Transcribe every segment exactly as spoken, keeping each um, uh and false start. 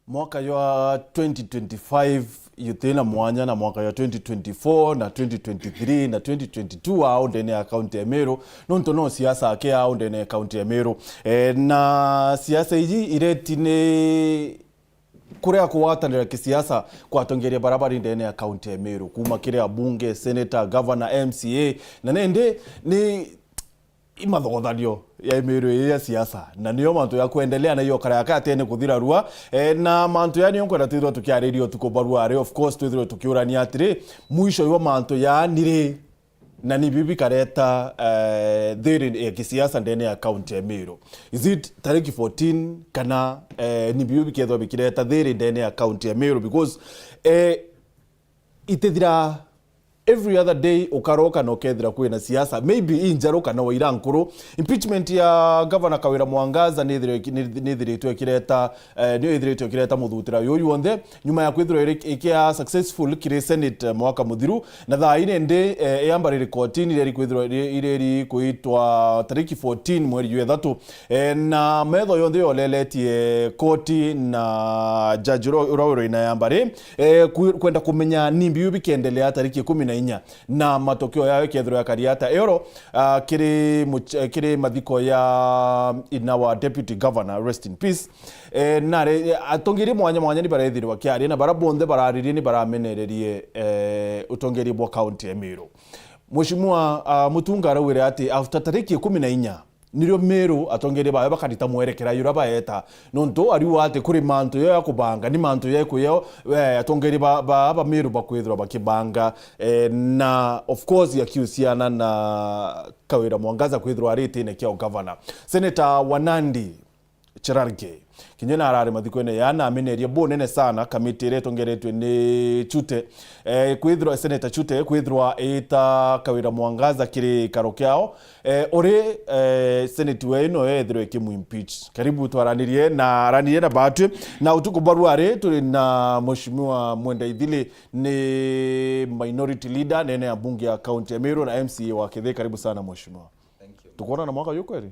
Mwaka jwa twenty twenty-five jutina mwanya na mwaka jwa twenty twenty-four na twenty twenty-three na twenty twenty-two au ndene ya kaunti ya Meru, nontu no siasa ake au ndene ya kaunti ya Meru. E, na siasa iji ireti ni kuria kugwatanira kisiasa kwa atongeria bara bari ndene ya kaunti ya Meru, kuma kiri abunge, senator, governor, M C A, na nende ni imathogothanio ya Meru ii ya siasa, na niyo mantu ya kuendelea na iyo kara yakatene kuthira rua. E, na mantu ya niyo nkwenda twithirwa tukiariria utuku barua ari, of course, twithirwe tukiurania atiri, mwisho jwa mantu ya niri, na ni biu bikareta, eh, thiri ya kisiasa ndene ya kaunti ya Meru. Is it tariki fourteen kana, eh, ni biu bikethwa bikireta thiri ndene ya kaunti ya Meru? Because, eh, itithira every other day ukaroka na ukethira kwina siasa, maybe i njeru kana wa ira nkuru. Impeachment ya Governor Kawira Mwangaza nithiri-, ni-, nithiritwe ikireta, eh, niyo ithiritwe ikireta muthutira uyu juonthe, nyuma ya kwithirwa iri-, ikia successful kiri Senate, eh, mwaka muthiru, na thaa ii nindi, eh, iamba riri kotini ireri kwithirwa iri-, ireri kuitwa tariki fourteen mweri jwa ithatu. Eh, na metho yonthe yoleretie koti na judge ura-, ura wiro ina yamba ri, eh, ku-, kwenda kumenya ni mbiu bikiendelea tariki ikumi na inya, na matokeo yayo ikethirwa yakari ata. Eoro, ah, kiri much-, eh, kiri mathiko ya ina wa deputy governor, rest in peace. Eh, nare, eh, atongeria mwanya mwanya ni barethirwa kiaria, na bara bonthe bararirie ni baramenererie, eh, utongeria bwa kaunti ya Meru. Mheshimiwa, ah, Mutunga araugire ati after tariki ikumi na inya, nirio Meru atongeria bayo bakarita mwerekera juria baeta, nontu ariuga ati kuri mantu yo ya kubanga, ni mantu ya kuyo, eh, atongeria ba, ba, ba Meru bakwithirwa bakibanga, eh, na of course akiusiana na Kawira Mwangaza kwithirwa ari itine kia ugavana. Senator wa Nandi, Cherargei, kinya na arari mathikoine ya na amenerie bunene sana kamiti iria itongeretwe ni Chute, eh, kwithirwa Senator Chute kwithirwa ita Kawira Mwangaza kiri ikaro kiao, eh, uri, eh, Senate we ino yethirwe ikimu impeach. Karibu twaranirie na aranirie na batwi na utuku barua ari turi na Mheshimiwa Mwenda Ithili, ni minority leader nene ya bunge ya kaunti ya Meru na M C A wa Kithe. Karibu sana Mheshimiwa. Thank you. Tukuona na mwaka uyu kweri?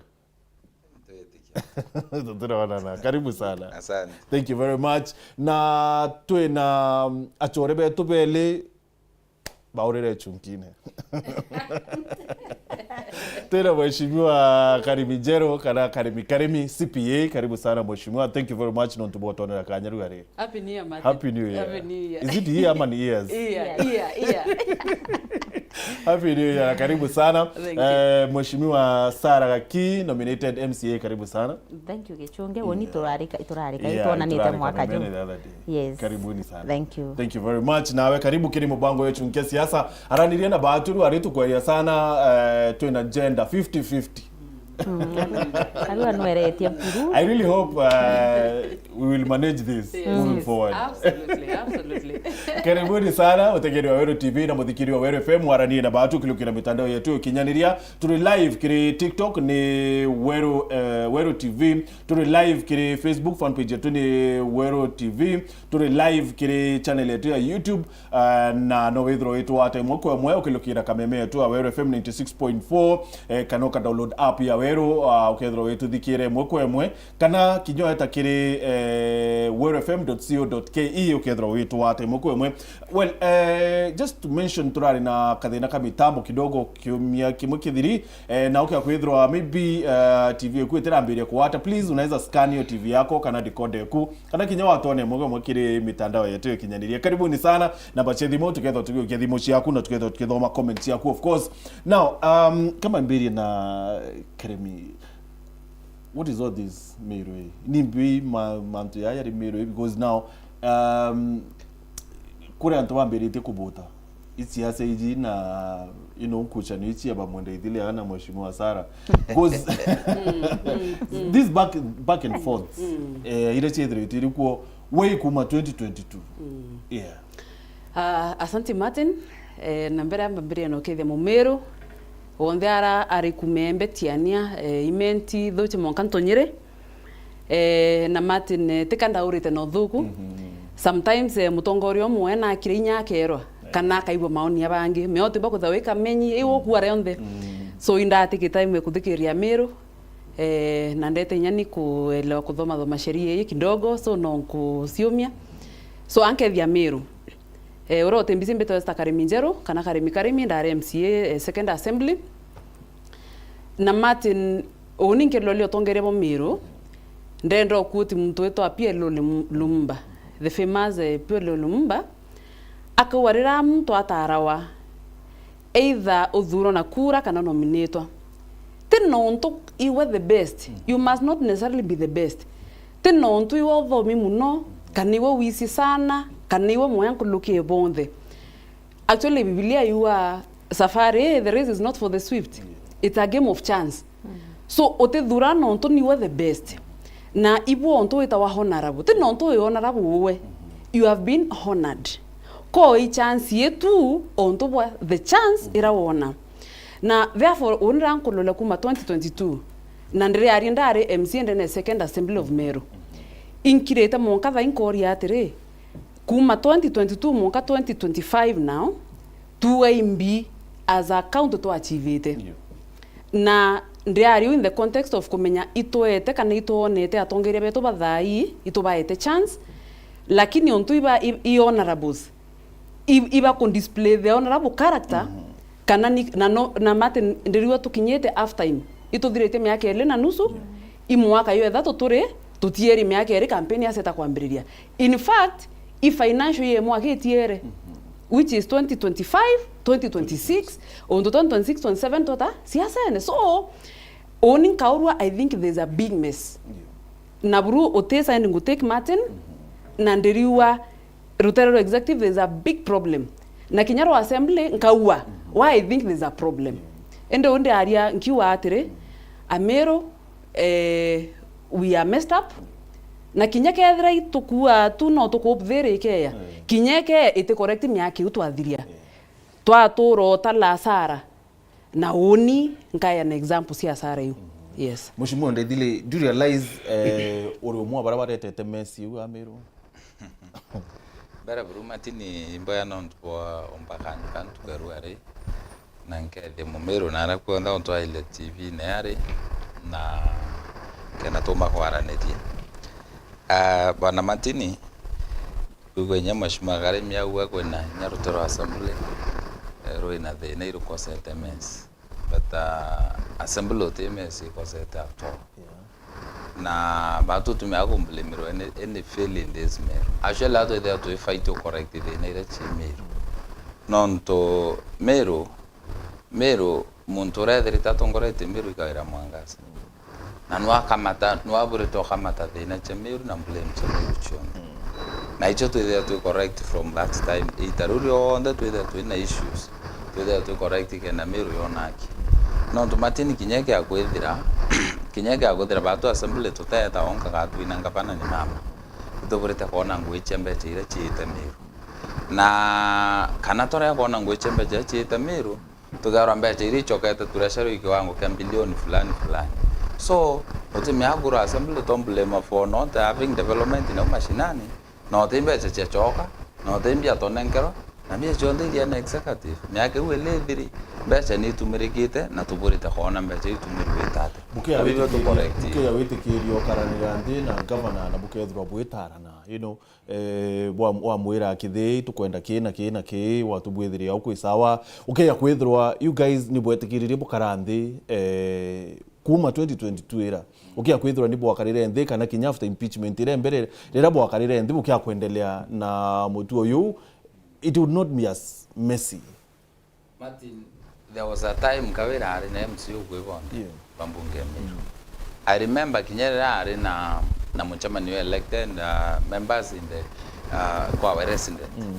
Turaonana. Karibu sana. Asante. Thank you very much. Na twina, mm, achore betu beli baurire chunkine. Twina Mheshimiwa Karimi Njero kana Karimi Karimi, C P A. Karibu sana Mheshimiwa. Thank you very much nontu bwa utonera kanya riu ari. Happy New Year, Martin. Happy New Year. Happy New Year. Is it year ama ni years? Year, year, year. Happy New Year, karibu sana. Thank you. Eh, Mheshimiwa Sarah Gaki, nominated M C A, karibu sana. Thank you, Gichunge. Uni turarika, turarika, yeah, itwonanite turarika mwaka ju the other day. Yes. Karibuni sana. Thank you. Thank you very much. Nawe karibu kiri mubango yetu nkia siasa. Aranirie na baturu, ari tukweria sana, eh, twina gender fifty fifty. Mm. Ariu anweretie mpuru. I really hope, uh, we will manage this, yes, moving forward. Absolutely, absolutely. Karibuni sana, mutegeri wa Weru T V na muthikiri wa Weru F M, waranie na batu kilukira mitandao yetu ikinyaniria. Turi live kiri TikTok ni Weru, eh, Weru T V. Turi live kiri Facebook fan page yetu ni Weru T V. Turi live kiri channel yetu ya YouTube. Ah, na no withirwa witwata imwe kwa imwe ukilukira kameme yetu ya Weru F M ninety six point four, eh, kana uka download app ya Weru, ah, ukethirwa wituthikire imwe kwa imwe, kana kinya weta kiri, eh, weru F M dot co dot K E ukethirwa witwata imwe kwa imwe. Well, eh, just to mention, turari na kathina ka mitambo kidogo kiumia kimwe kithiri, eh, na ukia kwithirwa maybe, eh, T V yaku itirambiria kuwata, please unaweza scan hiyo T V yako kana decoder yaku, kana kinya watwone imwe kwa imwe kiri mitandao yetu ya ikinyaniria. Karibuni sana. Namba cia thimu, tukethwa tugiukia thimu ciaku na tukethwa tukithoma comments ciaku, of course. Now, um, kama mbirie na Karimi, what is all this Meru ii? Ni mbi ma-, mantu yaya ari Meru ii? Because now, um, kuri antu bambiritie kubuta isiasa iji na, you know, nkucanio ici ya ba Mwenda Ithili na Mheshimiwa Sarah. 'Cause this back, back and forth, eh, iria ciethiritwe iri kuo, we kuma twenty twenty-two. Yeah. Ah, asante Martin. Eh, na mbere amba mbirie na ukethia Mumiru wonthe ara ari kuma Embe, Tiania, eh, Imenti, Thuchi, mwanka Ntonyiri. Eh, na Martin, eh, tika ndaurite na uthuku. Sometimes, eh, mutongoria umwe nakire inya akerwa, kana akaigua maoni ya bangi. Meo tiba kwithirwa wi kamenyi, iu ukua rionthe. So, indatikite imwe kuthikiria Miru. Eh, na ndete inya ni kuelewa kuthoma thoma sheria ii kidogo, so no nkuciumia. So ankethia Miru. Eh, uria utimbici mbitagwa Esther Karimi Njeru, kana Karimi Karimi, ndari M C A, eh, Second Assembly. Na Martin, uni nkiloria utongeria bwa Miru, ndenda ukuti muntu witwa P L O Lum-, Lumumba, the famous, eh, P L O Lumumba, akauga riria muntu atarawa, either uthurwa na kura kana nominatwa, ti nontu iwe the best. You must not necessarily be the best. Ti nontu iwe uthomi muno, kana iwe wisi sana, kana iwe mwega nkuruki ya bonthe. Actually, Bibilia yuga safari, eh, the race is not for the swift. It's a game of chance. So, utithura nontu niwe the best. Na ibu ontu witawa honorable. Ti nontu wi honorable uwe. You have been honored. Ko i chance yetu ontu bwa the chance ira wona. Na therefore, unira nkulole kuma twenty twenty-two, na ndiriaria ndari M C A ndene Second Assembly of Meru. Inkirite mwanka thaa inkoria atiri, kuma twenty twenty-two mwanka twenty twenty-five now, tuga imbi as a county twachievite. Na ndiaria in the context of kumenya itwete kana itwonete atongeria betu ba thaa ii, itubaete chance, lakini ontu iba, i, i honorables, i, iba ku display the honorable character, kana ni, na no, na Martin, ndirigua tukinyite half time. Ituthiritie miaka iri na nusu, i mwaka yo ithatu turi, tutieri miaka iri campaign yaceta kwambiriria. In fact, i financial year mwaka itiere, which is twenty twenty-five, twenty twenty-six, untu twenty twenty-six, twenty-seven twata siasene. So, uni nkaurua, I think there's a big mess. Na buru uti sign ngu take Martin, na ndiriua rutere rwa executive, there's a big problem. Na kinya rwa assembly, nkaua, why I think there's a problem. Indi undi aria nkiuga atiri, Amiru, eh, we are messed up. Na kinya kethira itukua tu no tukuthiri ikeya. Kinya ike iti correct miaka iu twathiria. Twatura utala asara. Na uni nkaya na example cia asara iu. Yes. Mheshimiwa Ndethili, do you realize, eh, uri umwe wa baria baretete mess iu Amiru? Mbere buru Martin, imboya nontu bwa umbakani ka ntuku ya rua ri, na nkethia Mumiru na aria kuonthe untu aile T V-ini ari, na kenda tumba kwaraniria. Ah, Bwana Martin, kwigua inya Mheshimiwa Karimi auga kwina inya rutere rwa assembly, eh, rwina thina irukosete mess. But, uh, assembly uti mess ikosete at all. Na batu tutumia kumblamirwa any, any fail in this Meru. Actually, atu ithia twi fight to correct thina iria ci Meru. Nontu Meru, Meru, muntu uria ethirite atongoretie Meru i Kawira Mwangaza. Na nwakamata, nwaburite ukamata thina cia Meru na blame cia Meru cionthe. Na icio twithia twi correct from that time. Ita riu rionthe twithia twina issues, twithia twi correct kenda Meru yona aki. Nontu Martin kinya kia kwithira, kinya kia kwithira batu assembly tuteta onka gatwina ngavana ni mama. Ituburite kwona ngui cia mbeca iria ciite Meru. Na kana turia kwona ngui cia mbeca iria ciite Meru, tukeerwa mbeca iria icokete treasury i kiwango kia bilioni fulani fulani. So, utimea kura assembly to blame for not having development nau mashinani, na uti mbeca ciacoka, na uti mbia tonenkerwa, na mbia cionthe iria na executive. Miaka iu ili ithiri, mbeca ni itumirikite, na tuburite kwona mbeca iu itumirikite atia. Bukia Na bibio witikiria, tukorect. Bukia witikiria ukaranira nthi na governor na bukethirwa bwitarana, you know, eh, wa, wamwira kithii, tukwenda kii na kii na kii, watubwithiria au kwi sawa. Ukeya kwithirwa, you guys ni bwetikiririe bukara nthi, eh, kuma twenty twenty-two ira. Ukeya kwithirwa ni bwakarire nthi, kana kinya after impeachment ira mbere, rira bwakarire nthi, bukia kwendelea na mutuo uyu, it would not be as messy. Martin, there was a time Kawira ari na M C A ukui bonthe, yeah, ba mbunge ya Meru. Mm. I remember kinya riria ari na, na mucemanio wa elected, uh, members in the, uh, kwa our resident. Mm.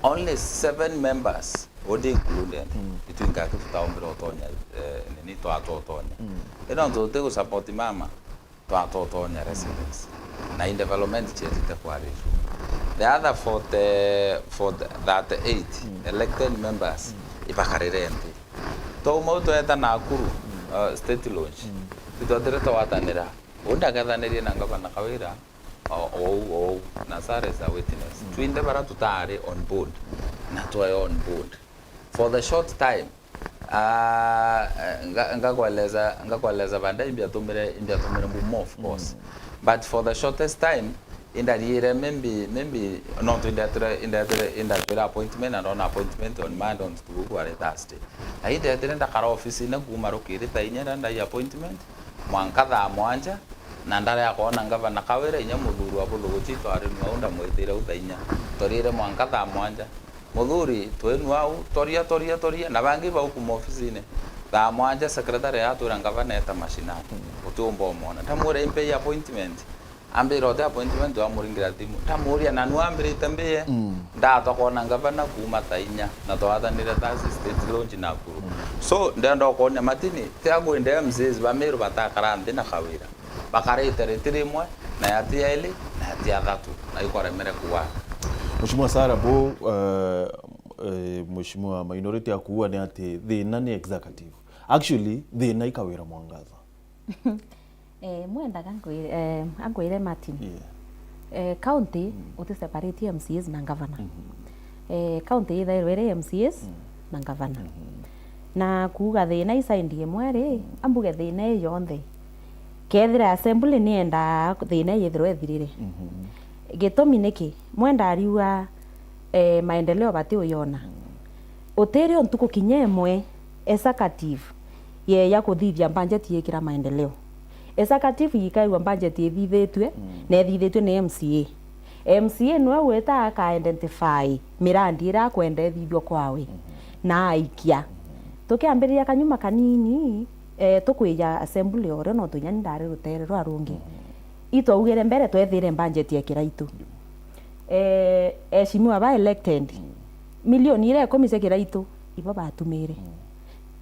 Only seven members, Odi included, mm, itwinga aki tutaumbira utonya, eh, nini twatwa utonya. Mm. Ino ntu tuti gusupport mama, twatotonya residents. Na i development cietu itekwarirua. The other forty, forty, thirty-eight, mm, elected members, mm, ibakarire nthi. Twauma u tweta Nakuru, mm, uh, State Lodge. Mm. Itwatire twatanira. Undi akethanirie na Ngavana Kawira, o, o, o, na Sarah is a witness. Mm. Twinthe bara tutari on board, na twae on board. For the short time, Ah, eh, nga-, ngakueleza, ngakueleza baadaye imbiatumire, imbiatumire mbumo, of course. But for the shortest time, indariire maybe, maybe, nontu indetire, indetire, indatwire appointment, na ndona appointment on Monday, on Thursday. Na indetire ndakara ofisine kuuma rukiri thaa inya riria ndai appointment, mwanka thaa mwanja, na ndarea kwona ngavana Kawira, inya muthuri wa Buthuguchi, twarinu au ndamwitire au thaa inya. Twarire mwanka thaa mwanja. Muthuri, twenu au, toria, toria, toria, na bangi baukuma ofisine. Thaa mwanja secretary atwira ngavana eta mashinani. Utiumba umwona. Ndamwira, "Impe appointment." Ambira, "Uti appointment?" Amuringira thimu. Ndamuria, "Nanu ambirite mbie?" Ndatwa kwona ngavana kuuma thaa inya, na twathanire Thursday stage launch Nakuru. So, ndenda ukonia Martin, ti agwende M C As ba Meru batakara nthi na Kawira. Bakarite riti rimwe, na ya tieli, na ya tiathatu, na ikoremere kuwaka. Mheshimiwa Sarah, bo, eh, eh, Mheshimiwa Minority akuuga ni ati thina ni executive. Actually, thina i Kawira Mwangaza. Eh, mwendaga ngwire, eh, angwire Martin. Yeah. Eh, county uti separate M C As na governor. Eh, county ithairwe iri M C As na governor. Na kuuga thina i side imwe ri, ambuge thina i yonthe. Kethira assembly nienda thina yithirwe ithirire. Gitumi niki? Mwenda ariuga, eh, maendeleo bati uyona. Utiri o ntuku kinya imwe executive yeya kuthithia budget yikira maendeleo. Executive yikaigua budget ithithitue, na ithithitue ni M C A. M C A niwe wita aka identify mirandi iria akwenda ithithua kwawe, na aikia. Tukiambiriria kanyuma kanini, eh, tukwija assembly orio, no tunya ni ndari rutere rwa rungi. Itwaugire mbere twethire budget ya Kiraitu. Eh, eshimiwa ba elected, milioni iria ikumi cia Kiraitu, ibo batumire.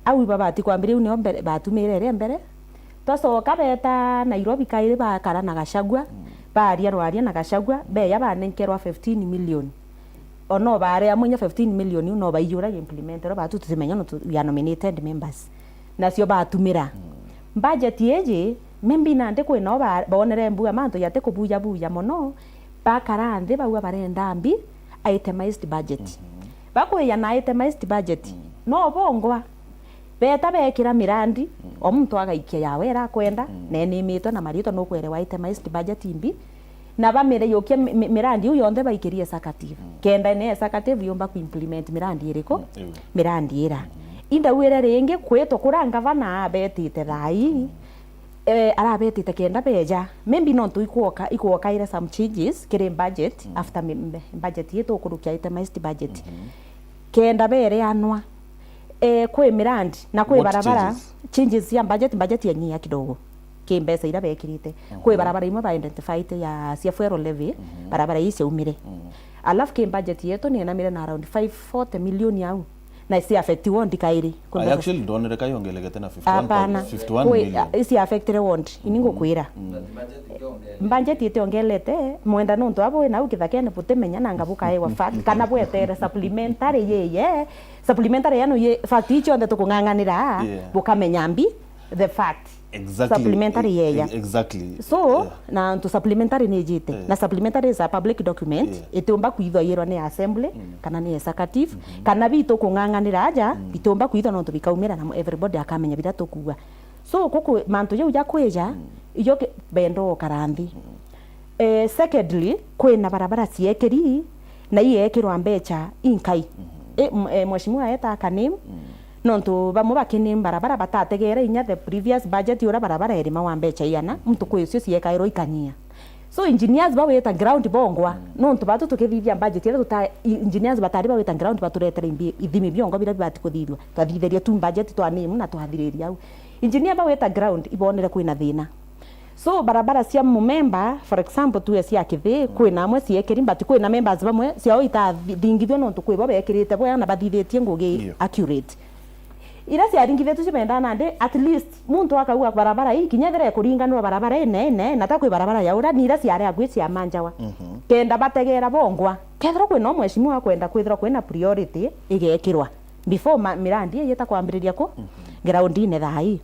Au ibo bati kwambiria, iu nio mbere, batumire iria mbere. Twacoka beta Nairobi kairi, bakara na Gachagua, baria rwaria na Gachagua, beya banenkerwa fifteen million. O no bare amwe inya fifteen million iu no baiyura implementerwa, batu tutimenya, no tu, we are nominated members. Nacio batumira. Budget iji, maybe nandi kwinao ba, bonere mbuga mantu jati kubujabuja mono, bakara nthi bauga barenda mbi, itemized budget. Bakwija na itemized budget, no bongwa. Beta bekira mirandi, o muntu agaikia yawe ira akwenda, na enimitwe na maritwa, nukwerewa itemized budget imbi, na bamire yukia mi, mi, mirandi iu yonthe baikirie executive. Kenda ni executive yumba ku implement mirandi iriku? Mirandi ira. Indauire ringi kwitwa kura ngavana abetite thaa ii, eh, arabetite kenda beja. Maybe nontu ikwoka, ikwokaire some changes kiri budget after mi, mi, budget yetu ukurukia itemized budget. Kenda bereanwa. Eh, kwi mirandi na kwi barabara. Changes cia budget, budget yanyia kidogo ki mbeca iria bekirite. Kwi barabara imwe ba identified ya cia fuel levy, barabara ii ciaumire. Alafu ki budget yetu ni enamire na around five forty million au. Na isi affect ward kairi. Kwi mbeca actually ndonere kai ongelekete na fifty-one, hapana, fifty-one million. Isi affectire ward, ini ngukwira. Budget itiongelete, mwenda nontu abo wina au kithakene butimenya nanga bukaewa fact, kana bwetere supplementary yeye, supplementary yanu ye, fact ici cionthe tukung'ang'anira, bukamenya mbi, the fact. Exactly. Supplementary yeya. Exactly. So, na antu supplementary ni ijite. Na supplementary is a public document, itiumba kwithwa yirwa ni assembly, kana ni executive, kana bitu kung'ang'anira aja, bitiumba kwithwa nontu bikaumira na everybody akamenya biria tukuuga. So, guku mantu jau ja kwija, ijo ki-, benda ukara nthi. Eh, secondly, kwina barabara ciekiri, na iekirwa mbeca inkai. Eh, m-, eh, mheshimiwa eta aka name, nontu bamwe bakiname barabara batategere inya the previous budget uria barabara erima wa mbeca iana, ntuku icio ciekairwa ikanyia. So engineers bawita ground bongwa, nontu batu tukithithia budget iria tuta-, i-, engineers batari bawita ground baturetere imbi-, ithimi biongo biria bibati kuthithua. Twathithirie tu budget twa name na twathiriria au. Engineer bawita ground ibonere kwina thina. So barabara cia mumemba, for example, tuwe cia Kithii, kwina amwe ciekiri, but kwina members bamwe ciao itathingithua nontu kwibo bekirite bwega na bathithitie ngugi accurate. Iria ciaringithitue cibendaa nandi, at least muntu akauga barabara ii kinya ethira ikuringanirwa barabara ii nee nee, na ta kwi barabara ya uria, ni iria ciari akui cia manjawa. Kenda bategera bongwa. Kethirwa kwina mheshimiwa akwenda kwithirwa kwina priority igekirwa before ma-, mirandi ii yita kwambiriria ku groundine thaa ii.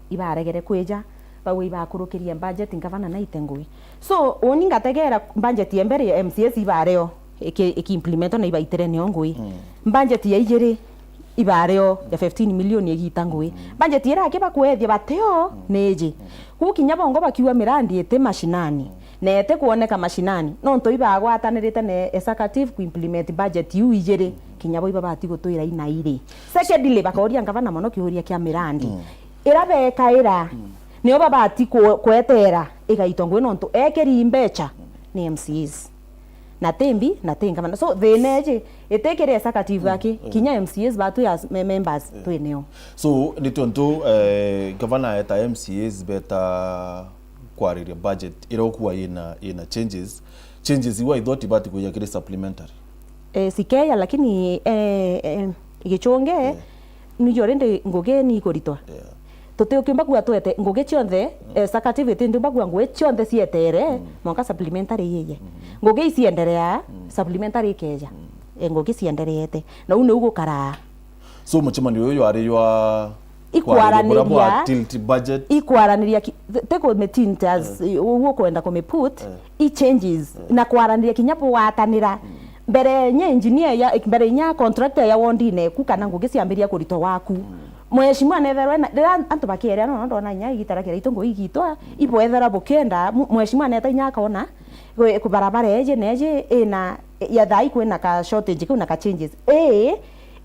Ibaregere kwija, bauga ibakurukirie budget, ngavana naite ngui. So, uni ngategera budget ya mbere ya M C As ibareo iki-, ikiimplementwa na ibaitire nio ngui. Budget ya ijiri, ibario ya fifteen million igita ngui. Budget ira aki bakwethia batio ni iji. Kuu kinya bongo bakiuga mirandi iti mashinani, na iti kuoneka mashinani, nontu ibagwatanirite na executive ku implement budget iu ijiri, kinya bo ibabati gutwira ina iri. Secondly, bakauria ngavana mono kiuria kia mirandi. Ira bekaira, nio babati ku-, kwetera igaitwa ngui nontu ekiri mbecha ni M C As. Na ti mbi, na ti ngavana. So, thina iji, itikiri executive aki, kinya M C As batu as me-, members twi nio. So, ni tontu, eh, gavana eta M C As beta kwariria budget ira ukua ina, ina changes. Changes iu I thought ibati kuja kiri supplementary. Eh, sikeya, lakini, eh, eh, gichunge, ni jo rindi ngugi ni ikuritwa. Tutiukiumba kuga twete ngugi cionthe, eh, executive iti ndiumba kuga ngugi cionthe cietere, mwanka supplementary yiye. Ngugi icienderea, supplementary ikeja. Eh, ngugi ciendereete. Na u niu gukaraa. So, mucemanio uyu jwari jwa ikwaraniria, tilt budget. Ikwaraniria ki-, ti ku me tint as uguo kwenda ku me put, i changes, na kwaraniria kinya bugwatanira. Mbere inya engineer ya, mbere inya contractor ya wondine eku kana ngugi ciambiria kuritwa waku. Mheshimiwa netherwe na, riria antu bakieria, no, no, ndona inya igita ria kiraitu ngui igitwa, ibwethera bukienda, mu-, mheshimiwa neta inya akona, gwe-, ku barabara eje neje, ina, ya thai kwina ka shortage, kwina ka changes. Ii,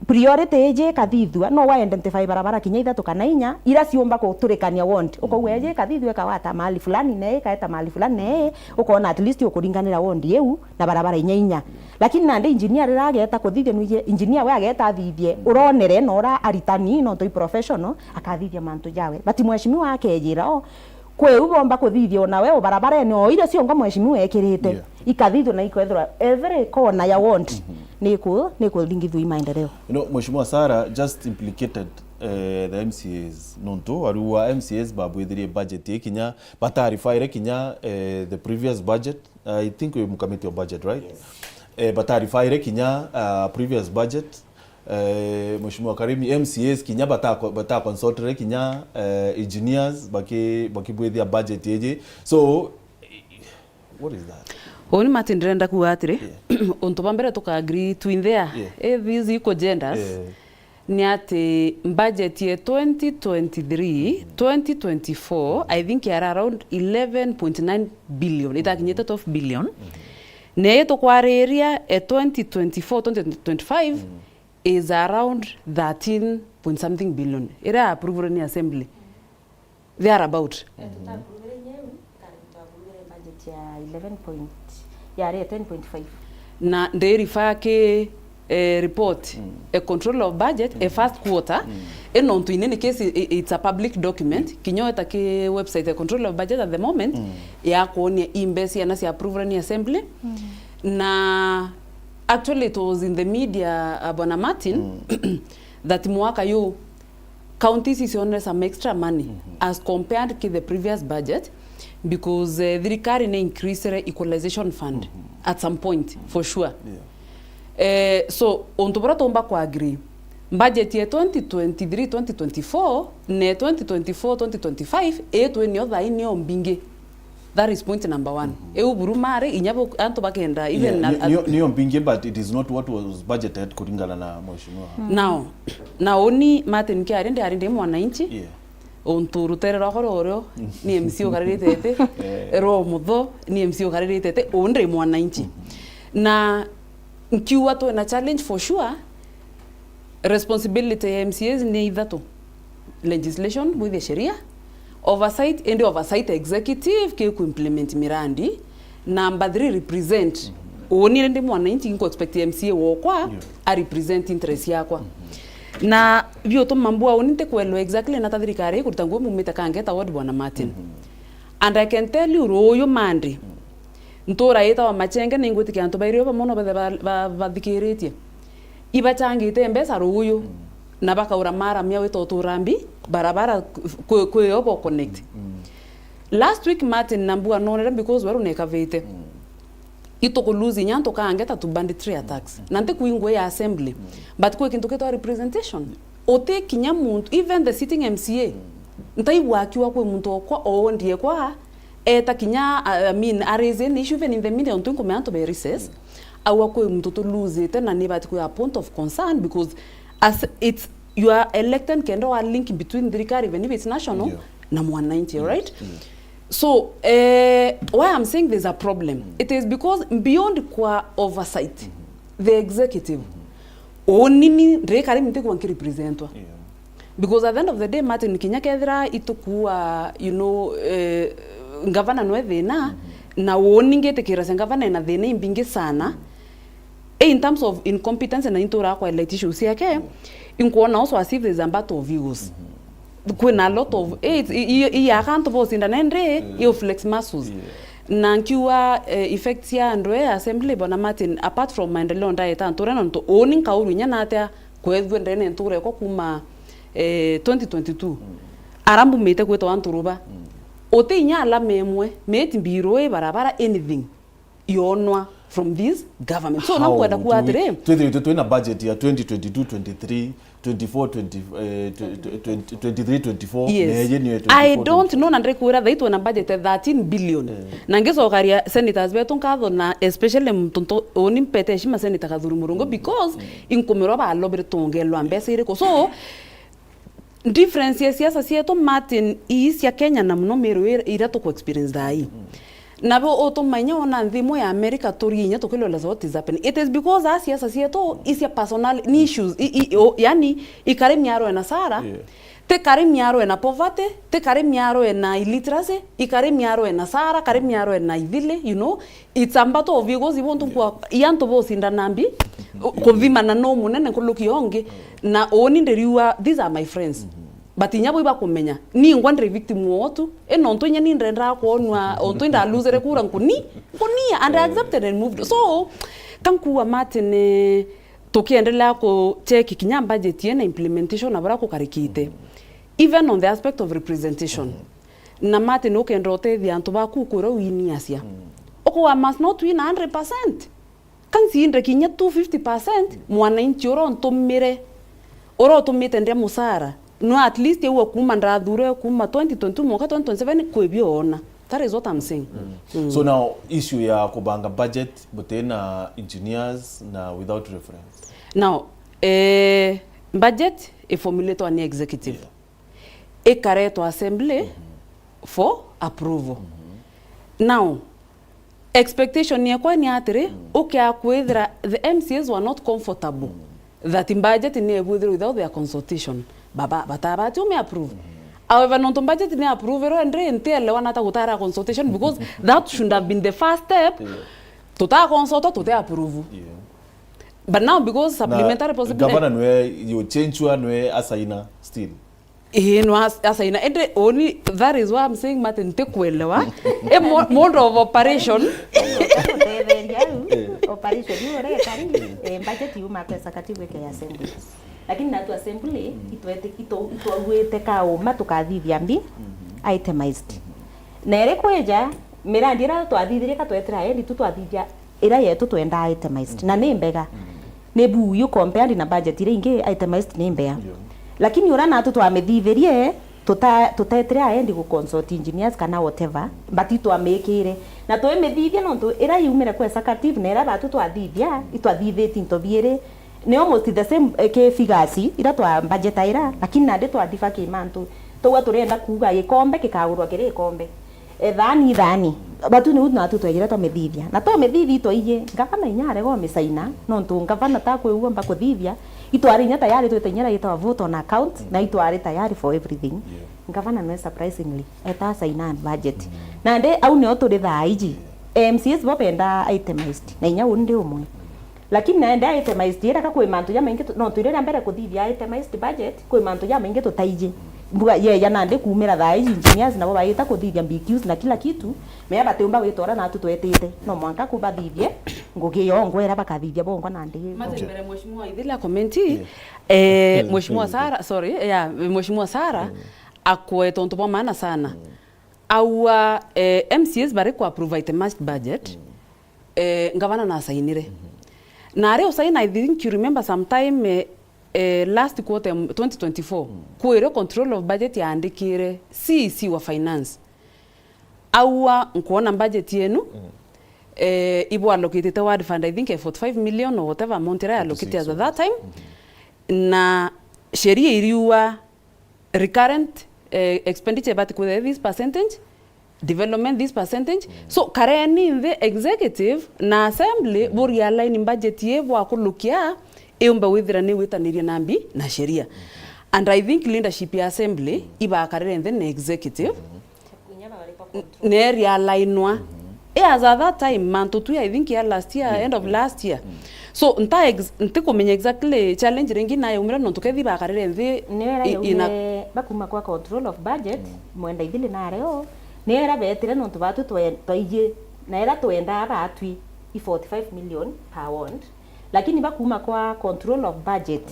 priority iji ikathithua, no wa identify barabara kinya ithatu kana inya, ira ciumba kuturikania ward. Ukauga iji ikathithua ikawata mahali fulani, na ii ikaeta mahali fulani, na ii, ukona at least ukuringanira ward iu na barabara inya inya. Lakini nandi engineer riria ageta kuthithia, nwiji engineer we ageta athithie, uronere na ura aritani, nontu i professional, akathithia mantu jawe. But mheshimiwa akejira, o, kwi u bomba kuthithia o nawe o barabarene o iria ciongo mheshimiwa ekirite, ikathithua na ikwethirwa every corner ya ward ni ku-, ni kuthingithua i maendeleo. You know, Mheshimiwa Sarah just implicated, eh, the M C As, nontu ariu wa M C As babwithirie budget ikinya, batarifaire kinya, eh, the previous budget, I think uyu mukamiti wa budget, right? Eh, batarifaire kinya, uh, previous budget. Eh, Mheshimiwa Karimi, M C As kinya bata-, bataconsultire kinya, eh, engineers baki-, bakibwithia budget iji. So, what is that? Uni Martin, ndirenda kuuga atiri, untu bwa mbere tuka agree twinthe a, eh, these equal genders, ni ati budget ya twenty twenty-three, twenty twenty-four, I think yari around eleven point nine billion, itakinyite twelve billion. Na ii tukwariria e twenty twenty-four, twenty twenty-five is around thirteen point something billion. Iria approval ni assembly. They are about. Eh, tutakurugire nyeu, kari twakurugire budget ya eleven point, yari ya ten point five. Na ndi refer ki, eh, report, a control of budget, a first quarter, ino ntu inene case i-, i-, it's a public document, kinya weta ki website ya control of budget at the moment, ya kuonia imbe ciana cia approve ni assembly. Na actually it was in the media, uh, Bwana Martin, that mwaka yu counties icionere some extra money as compared ki the previous budget, because, eh, thirikari ni increasere equalization fund at some point, for sure. Eh, so, untu buria tumba ku agree, budget ya twenty twenty-three, twenty twenty-four, ne twenty twenty-four, twenty twenty-five, ii twi nio thai nio mbingi. That is point number one. Iu buru mari, inya bu-, antu bakenda, even na, nio, nio mbingi, but it is not what was budgeted kuringana na mheshimiwa. Now, na uni Martin kiari, ndiari ndi mwananchi. Yeah. Untu rutere rwakwa rwa urio, ni M C A ukaririte ete, rwa umotho, ni M C A ukaririte ete, uu ndi mwananchi. Na nkiuga twina challenge for sure, responsibility ya M C As ni ithatu. Legislation, bwithia sheria, oversight, indi oversight executive ki ku implement mirandi, number three, represent. Uni ndi mwananchi, nku expect M C A wokwa a represent interest yakwa. Na biutuma mbua uni ntikwelwa exactly na ta thirikari ikuruta nguo mumite Kangeta ward, Bwana Martin. And I can tell you, ruuyu Monday, ntura itawa Machenge, na ingwitikia antu bairi o bamwe no bethe ba-, ba-, bathikiritie. Ibachangite mbeca ruuyu, na bakaura maramia wita utura mbi, barabara kwi, kwi o bo connect. Last week, Martin, na mbua nonere because weru nekavite. Ituku lose inya ntu Kangeta to banditry attacks. Na ntikwingwa ya assembly. But kwi kintu kitwa representation. Uti kinya muntu, even the sitting M C A, ntaigua akiuga kwi muntu okwa, o ndiekwa, eta kinya, I mean, a raise an issue even in the media, untu nkumenya antu be recess, auga kwi muntu tuluzite na ni bati kwi a point of concern because as it's, you are elected kenda wa link between thirikari, even if it's national, yeah, na mwananchi, yeah, right? Yeah. So, eh, why I'm saying there's a problem, mm, it is because beyond kwa oversight, mm-hmm, the executive, mm-hmm, unini ndikari mite kwa nkirepresentwa. Yeah. Because at the end of the day, Martin, kinya kethira itukua, you know, eh, ngavana nwe thina, mm-hmm, na uni ngitikira se ngavana ena thina imbingi sana, mm, in terms of incompetence na intura kwa elect issues ciake, inkuona also as if there's a battle of egos. Mm-hmm. Kwina a lot of, eh, it's, i, i, i, aka antu bosindana ndi, mm, i flex muscles. Yeah. Na nkiuga, eh, effects ya andu e assembly, bona Martin, apart from maendeleo ndaeta ntura, nontu uni nkauru inya natia kwethua ndene ntura ekwa kuma, eh, twenty twenty-two. Mm. Ara mbumite kwitwa nturuba. Mm. Uti inya alama imwe, miti mbirui, barabara, anything yonwa from this government. So, how nakwenda kuga do we atiri, twithirite twina budget ya twenty twenty-two twenty-three, twenty-four twenty, eh, tw-, tw-, twenty, twenty-three twenty-four, yes, na iji niyo I twenty-four don't twenty-five, know, na ndikwira thai twina budget ya thirteen billion. Eh. Na ngicokaria senators betu nkatho, na especially muntu nto-, uni mpete heshima Senator Kathuri Murungu, mm, because, mm, inkumirwa balobire tongelwa mbeca iriku. So, difference ya siasa cietu, Martin, ii cia Kenya na muno Meru ira, ira tuku experience thaa ii. Mm. Nabo utuma inya wona nthi imwe ya America turi inya tukiloleza what is happening. It is because aa siasa cietu i cia personal, ni issues, i, i, o, yani, ikari miaro ena sara, yeah, ti kari miaro ena poverty, ti kari miaro ena illiteracy, ikari miaro ena sara, kari miaro ena ithili, you know, it's a battle of egos, ibontu, yeah, kwa, i antu bosindana mbi, u-, kuthimana no munene nkuluki ongi, na uni ndiriua, these are my friends. Mm-hmm. But inya bo ibakumenya, ningwa ndiri victim wotu, i nontu inya ni ndendaa kwonwa, ontu indaluzire kura nkuni, nkunia, and I accepted and moved. So, kankuwa Martin, eh, tukiendelea ku check kinya budget ye na implementation na bara kukarikite. Mm-hmm. Even on the aspect of representation. Mm-hmm. Na Martin, ukenda utethia antu baku kuria winiacia. Mm. Ukuga must not win a hundred percent. Kansi inde kinya two fifty percent, mwananchi uria untumire, uria utumite ndia musara, no at least eua kuma ndathure kuma twenty twenty-two mwanka twenty twenty-seven kwi bio ona. That is what I'm saying. Mm. Mm. So now, issue ya kubanga budget butina engineers na without reference. Now, eh, budget iformulatwa ni executive. Yeah. Ikaretwa assembly, mm-hmm, for approval. Mm-hmm. Now, expectation yekwa ni atiri, mm, ukia kwithira the M C As were not comfortable, mm, that budget ni ebwithirwe without their consultation. Baba, batabati ume approve. Mm-hmm. However, nontu budget ni approverwe, ndi ntielewa nata gutara consultation, because that should have been the first step. Yeah. Tuta consultwa, tuta approve. Yeah. But now, because na supplementary possibility, governor nwe you change, nwe asaina still. Ii, no as-, asaina. Indi uni, that is why I'm saying, Martin, ntikwelewa. E mo-, mode of operation. Gutetheria au, eh, operation iu uria ikari, eh, budget yuma kwa executive ike ya assembly. Lakini natu assembly, mm, itwete-, itu-, itwauite kauma tukathithia mbi, mm-hmm, itemized. Mm-hmm. Na iri kwija, mirandi iria twathithirie ka twetira endi tu twathithia ira yetu twendaa itemized. Mm. Na ni mbega. Mm. Ni buu yu compared na budget iria ingi, itemized ni mbea. Yeah. Lakini uria natu twamithithirie, tuta-, tutetire aendi gu consult engineers kana whatever, but itwamikire. Na twimithithia nontu ira yumire kwa executive na ira batu twathithia, itwathithitie into biiri. Ni almost the same, eh, ki figures ira twa budgetaira, lakini nandi twathiba ki mantu. Tugua turenda kuuga gikombe gikagurwa kiri gikombe. E, thaani, thaani. Batu niu natu twejire twamithithia. Na twamithithia itwaiji, ngavana inya arega umisaina, nontu ngavana ta kwiu omba kuthithia, itwari inya tayari twite inya ira yitawa vote on account, na itwari tayari for everything. Yeah. Ngavana nwe surprisingly, eta saina budget. Mm. Nandi au nio turi thaiji. Yeah. M C As bo benda itemized, na inya uni ndi umwe. Lakini naende itemized ira ka kwi mantu jamaingi tu-, no twire ria mbere kuthithia itemized budget, kwi mantu jamaingi tutaiji. Mbuga yeja nandi kuumira thaa iji engineers nabo baita kuthithia B Qs na kila kitu, mea batiumba gwita uria natu twetite. No mwanka kubathithie ngugi yo ngwera bakathithia bongwa nandi. Mate mbere Mheshimiwa Ithile akomenti. Yeah. Eh, Mheshimiwa Sarah, sorry, yeah, Mheshimiwa Sarah, mm, akweta untu bwa maana sana. Mm. Aua, eh, M C As bari ku approve itemized budget. Mm. Eh, ngavana nasainire. Mhm. Na ari usaina, I think you remember sometime, eh, eh, last quarter, mm, twenty twenty-four, mm, kwirio control of budget yaandikire C E C wa finance. Aua, nkwona budget yenu, mm, eh, ibu allocatete ward fund, I think, eh, forty-five million or whatever amount ira allocatete at that time. Mhm. Na sheria iriuga recurrent, eh, expenditure ibati kwithira this percentage, development this percentage. So, kareni nthi executive na assembly buria line budget ii bwakulukia iumbe withira ni witanirie na mbi na sheria. And I think leadership ya assembly ibakarire nthi na executive, neria alainwa. As at that time, mantu tu, I think, ya last year, end of last year. So, nta ex-, ntikumenya exactly challenge ringi nayo yaumire nontu kethi bakarire nthi. Niyo ira i-, ina- yaumire bakuma kwa control of budget, Mwenda Ithili na areo, niyo ira betire nontu batwi twe-, twaiji, na ira twendaa batwi i forty-five million per ward, lakini bakuma kwa control of budget,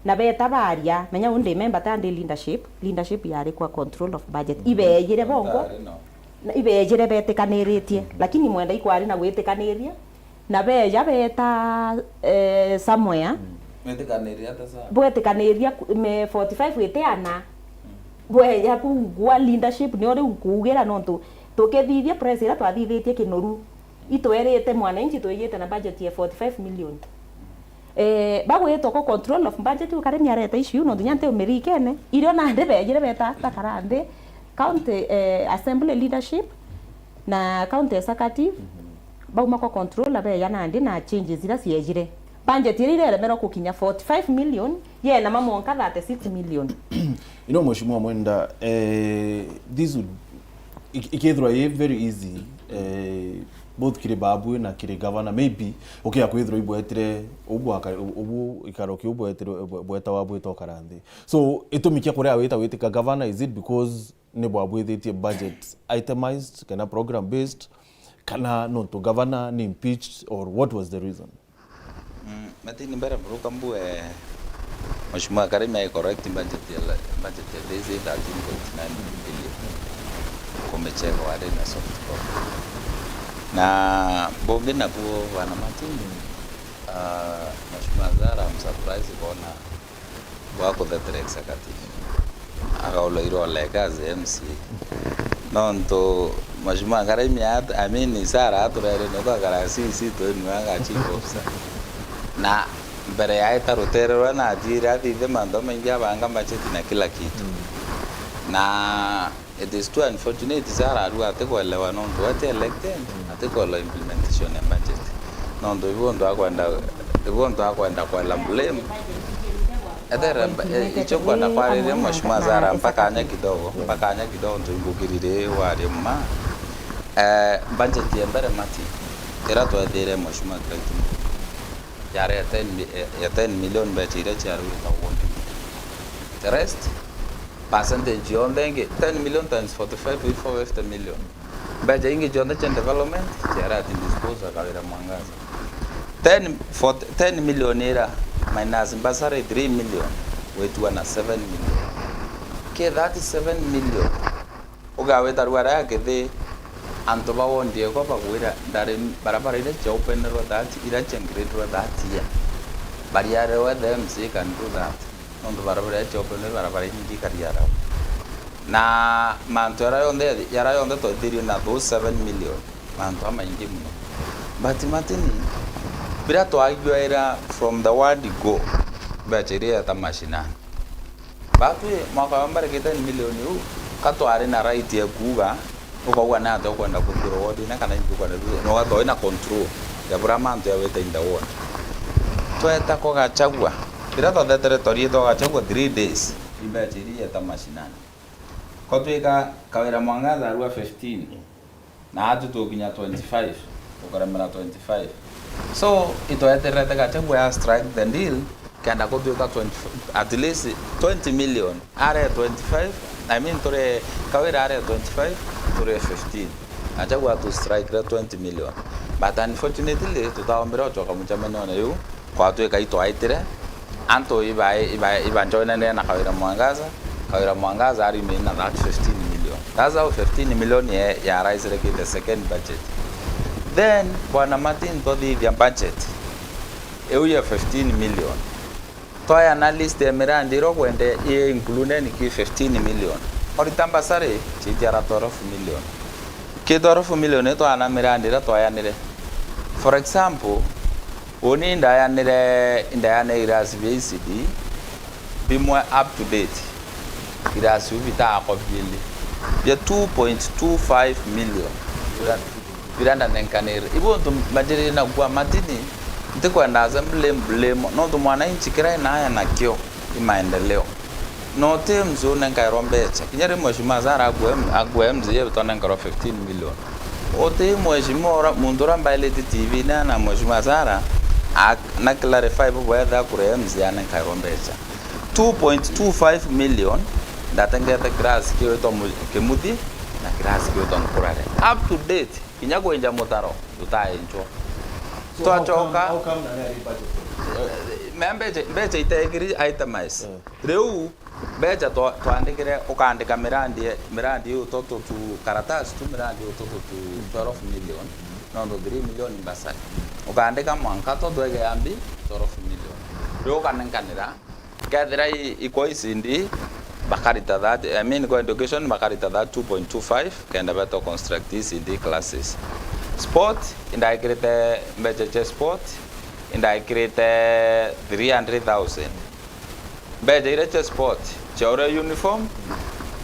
na beta baria, menya undi member ta ndi leadership, leadership yari kwa control of budget. Ibeejire bongo, na ibeejire betikaniritie, lakini Mwenda ikwari na gwitikaniria, na beeja beeta, eh, somewhere. Mwetikaniria ata sa? Bwetikaniria ku-, me forty-five itiana. Bweja kugua leadership, nio riu nkuugira, nontu tukithithia press iria twathithitie Kinoru, itwerite mwananchi twijite na budget ya forty-five million. Eh, bagwitwa ku control of budget, ukaremia areta issue, nontu nya nti umirikene. Irio nandi beejire beta bakara nthi, county, eh, assembly leadership na county executive, bauma kwa controller beeja nandi na changes iria ciejire. Budget iria ireremerwa gukinya forty-five million, yena mamonka thirty-six million. You know, Mheshimiwa Mwenda, eh, this would, ik-, ikethirwa i very easy, eh, both kiri babu na kiri governor, maybe, ukia kwithirwa ibwetire, ubu aka-, ubu ikaro kiu bwetire, bwe-, bwetawa bwita ukara nthi. So, itumi kia kuria wita witika governor, is it because ni bwabwithitie budget itemized, kana program based, kana nontu governor ni impeached, or what was the reason? Mm, Martin, mbere mburuka mbue, Mheshimiwa Karimi ai correct budget ya la-, budget ya this thirteen point nine billion. Kumecheka wari na soft copy. Na bungi nabuo, Bwana Martin, ah, Mheshimiwa Zara, I'm surprised kuona bwa kuthetera executive. Akaulwa irole kazi M C A. Nontu Mheshimiwa Karimi at-, I mean, Sarah aturere nio twakara C C twenu anga chief officer. Na mbere ya eta rutere rwa na athiire athithie mantu jamaingi, abanga macheti na kila kitu. Mm. Na it is too unfortunate, Sarah arua atikuelewa nontu ati elected, mm, atikuelewa implementation ya budget. Nontu ibu untu akwenda, ibu untu akwenda kwela blame. Ethere mba-, eh, icho nkwenda kwariria Mheshimiwa Zara, mpaka anya kidogo, mpaka anya kidogo, ntu ingukirire waria mma. Eh, budget ya mbere mati, ira twethire Mheshimiwa Clayton, yari ya ten mi-, eh, ya ten million mbecha iria ciarugitwe ward. The rest, percentage yonthe ingi, ten million times forty-five, four fifty million. Mbecha ingi cionthe cia development ciari at disposal Kawira Mwangaza. Ten, for ten million ira minus bursary three million, witua na seven million. Ke thirty-seven million, ugawita rwara ya kithi, antu ba wondi ekwa bagwira ndari barabara iria cia openerwa that, iria cia graderwa that year. Bariarewe the M C A can do that. Nontu barabara icio kwina barabara inyingi ikariaragwa. Na mantu yara yonthe, yara yonthe twethirie na those seven million, mantu amaingi muno. But Martin, bira twaigua ira from the word go, mbecha iria yeta mashinani. Batwi mwaka wa mbere ki ten million iu, ka twari na right ya kuuga, ukauga ni atia ukwenda kuthurwa ward ina kana ingi ukwenda kuthurwa, na ugathwa wina control ya buria mantu yawite in the ward. Tweta kwa Gachagua, riria twathetere twarietwa Gachagua three days, imbecha iria ieta mashinani. Ko twika Kawira Mwangaza arua fifteen, na atu tukinya twenty-five, ukaremera twenty-five. So, itwetererete Gachagua ya strike the deal, kenda kutwika twenty, at least twenty million. Are twenty-five, I mean, turi, Kawira are twenty-five, turi fifteen. Gachagua atu strike twenty million. But unfortunately, tutaombire ucoka mucemanio na yu, kwatwika itwaitire, antu iba, iba, iba njoinanire na Kawira Mwangaza, Kawira Mwangaza ari remain na that fifteen million. That's how fifteen million ye, ya rise like the second budget. Then, Bwana Martin, twathithia budget iu ya fifteen million. Twayana list ya mirandi iria ukwenda i include ni ki fifteen million. Orita mbasari, chiti ara twelve million. Ki twelve million ni twayana mirandi iria twayanire. For example, uni ndayanire, ndayanire irasi bia E C D, bimwe up to date, birasi biu bitaakwa biili bia two point two five million bira-, birandanenkanire. Ibu untu majirire na kua matini, ntikwenda aza blame, blame, nontu mwananchi kira enaya nakio i maendeleo. No ti M C A unenkairwa mbecha. Kinya ri Mheshimiwa Zara akua M-, akua M C A tonenkairwa fifteen million. Uti Mheshimiwa ura, muntu ura mbailite T V-ini na Mheshimiwa Zara, a-, na clarify bubu etha akure M C A anenkairwa mbecha. Two point two five million ndatengete class kiwitwa Mu-, Kimuthi na class kiwitwa Nkurare. Up to date, kinya kwinja mutaro, tutaenjwa. So how come, twacoka, how come na nari budget? Eh, me mbecha, mbecha itegiri itemize. Eh. Riu, mbecha twa-, twandikire, ukaandika mirandi, mirandi iu tutu tu, karatasi tu, mirandi iu tutu tu twelve million, nontu three million bursary. Ukaandika mwanka to twege ya mbi twelve million. Riu ukanenkanira, kethira i, ikwa E C D, bakarita that, I mean, kwa education, bakarita that two point two five, kenda beto construct E C D classes. Sport, indaikirite mbecha cia sport, indaikirite three hundred thousand. Mbecha iria cia sport, cia uria uniform,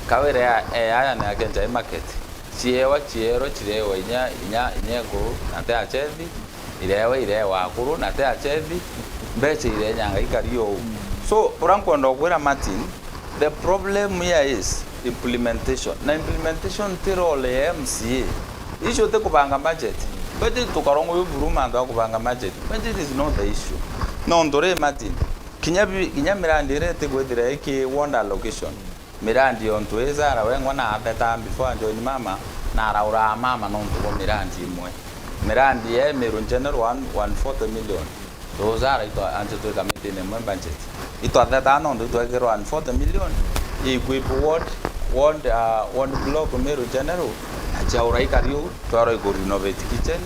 kawira ya, eh, aya ni akenja i market. Ciewa, cierwa, cirewa inya, inya, inya ekuru, na ti achethi, irewa, irewa akuru, na ti achethi, mbecha irenyanga ikari ou. So, uria nkwenda gukwira Martin, the problem here is implementation. Na implementation ti role ya M C A. Issue ti kubanga budget. Budget tukarongwa yu buru mantu a kubanga budget. Budget is not the issue. Nontu ri Martin, kinya bi-, kinya mirandi iria itikwithira iki ward allocation. Mirandi ontu ii Zara wengwa na atheta before ajoin mama, na araura mama nontu bwa mirandi imwe. Mirandi ya Meru General one, one forty million. Those are itwa-, antu twi kamitine imwe budget. Itwatheta nontu itwekirwa one forty million, i equip ward, ward, uh, ward block Meru General, na ciaura ikari uu, twerwa iku renovate kitchen,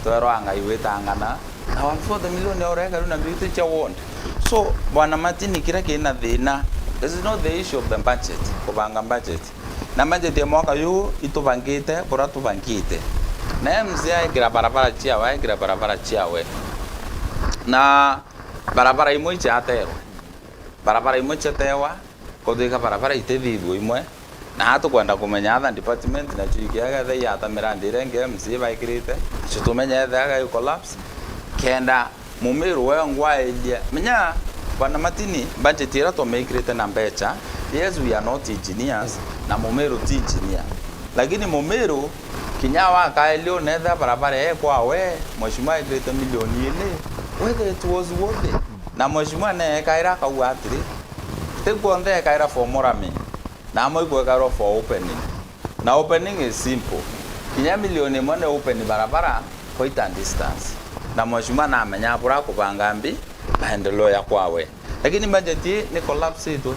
twerwa anga iwitangana, na one forty million yaura ikari na mbiu ti cia ward. So, Bwana Martin, kiria kina thina, this is not the issue of the budget, kubanga budget. Na budget ya mwaka yu itubangite buria tubangite. Na M C A ekira barabara ciawe, ekira barabara ciawe. Na barabara imwe ichaterwe. Barabara imwe chatewa, kuthika barabara itithithua imwe. Na tukwenda kumenya other department, na chuiki aga the yata mirandi iria ingi M C A baikirite. Icio tumenye the aga collapse. Kenda Mumiru wengwa elia. Menya, Bwana Martin, budget iria twamikirite na mbecha, yes, we are not engineers, na Mumiru ti engineer. Lakini Mumiru, kinya wakaelia unetha barabara ekwawe, Mheshimiwa ekirite milioni ili, whether it was worthy. Na Mheshimiwa neekaira akauga atiri, ti kwonthe ekaira for moraming. Na amwe ikwekairwa for opening. Na opening is simple. Kinya milioni imwe ni open barabara, quite a distance. Na mheshimiwa namenya bura kubanga mbi maendeleo ya kwawe. Lakini budget ii ni collapse itu.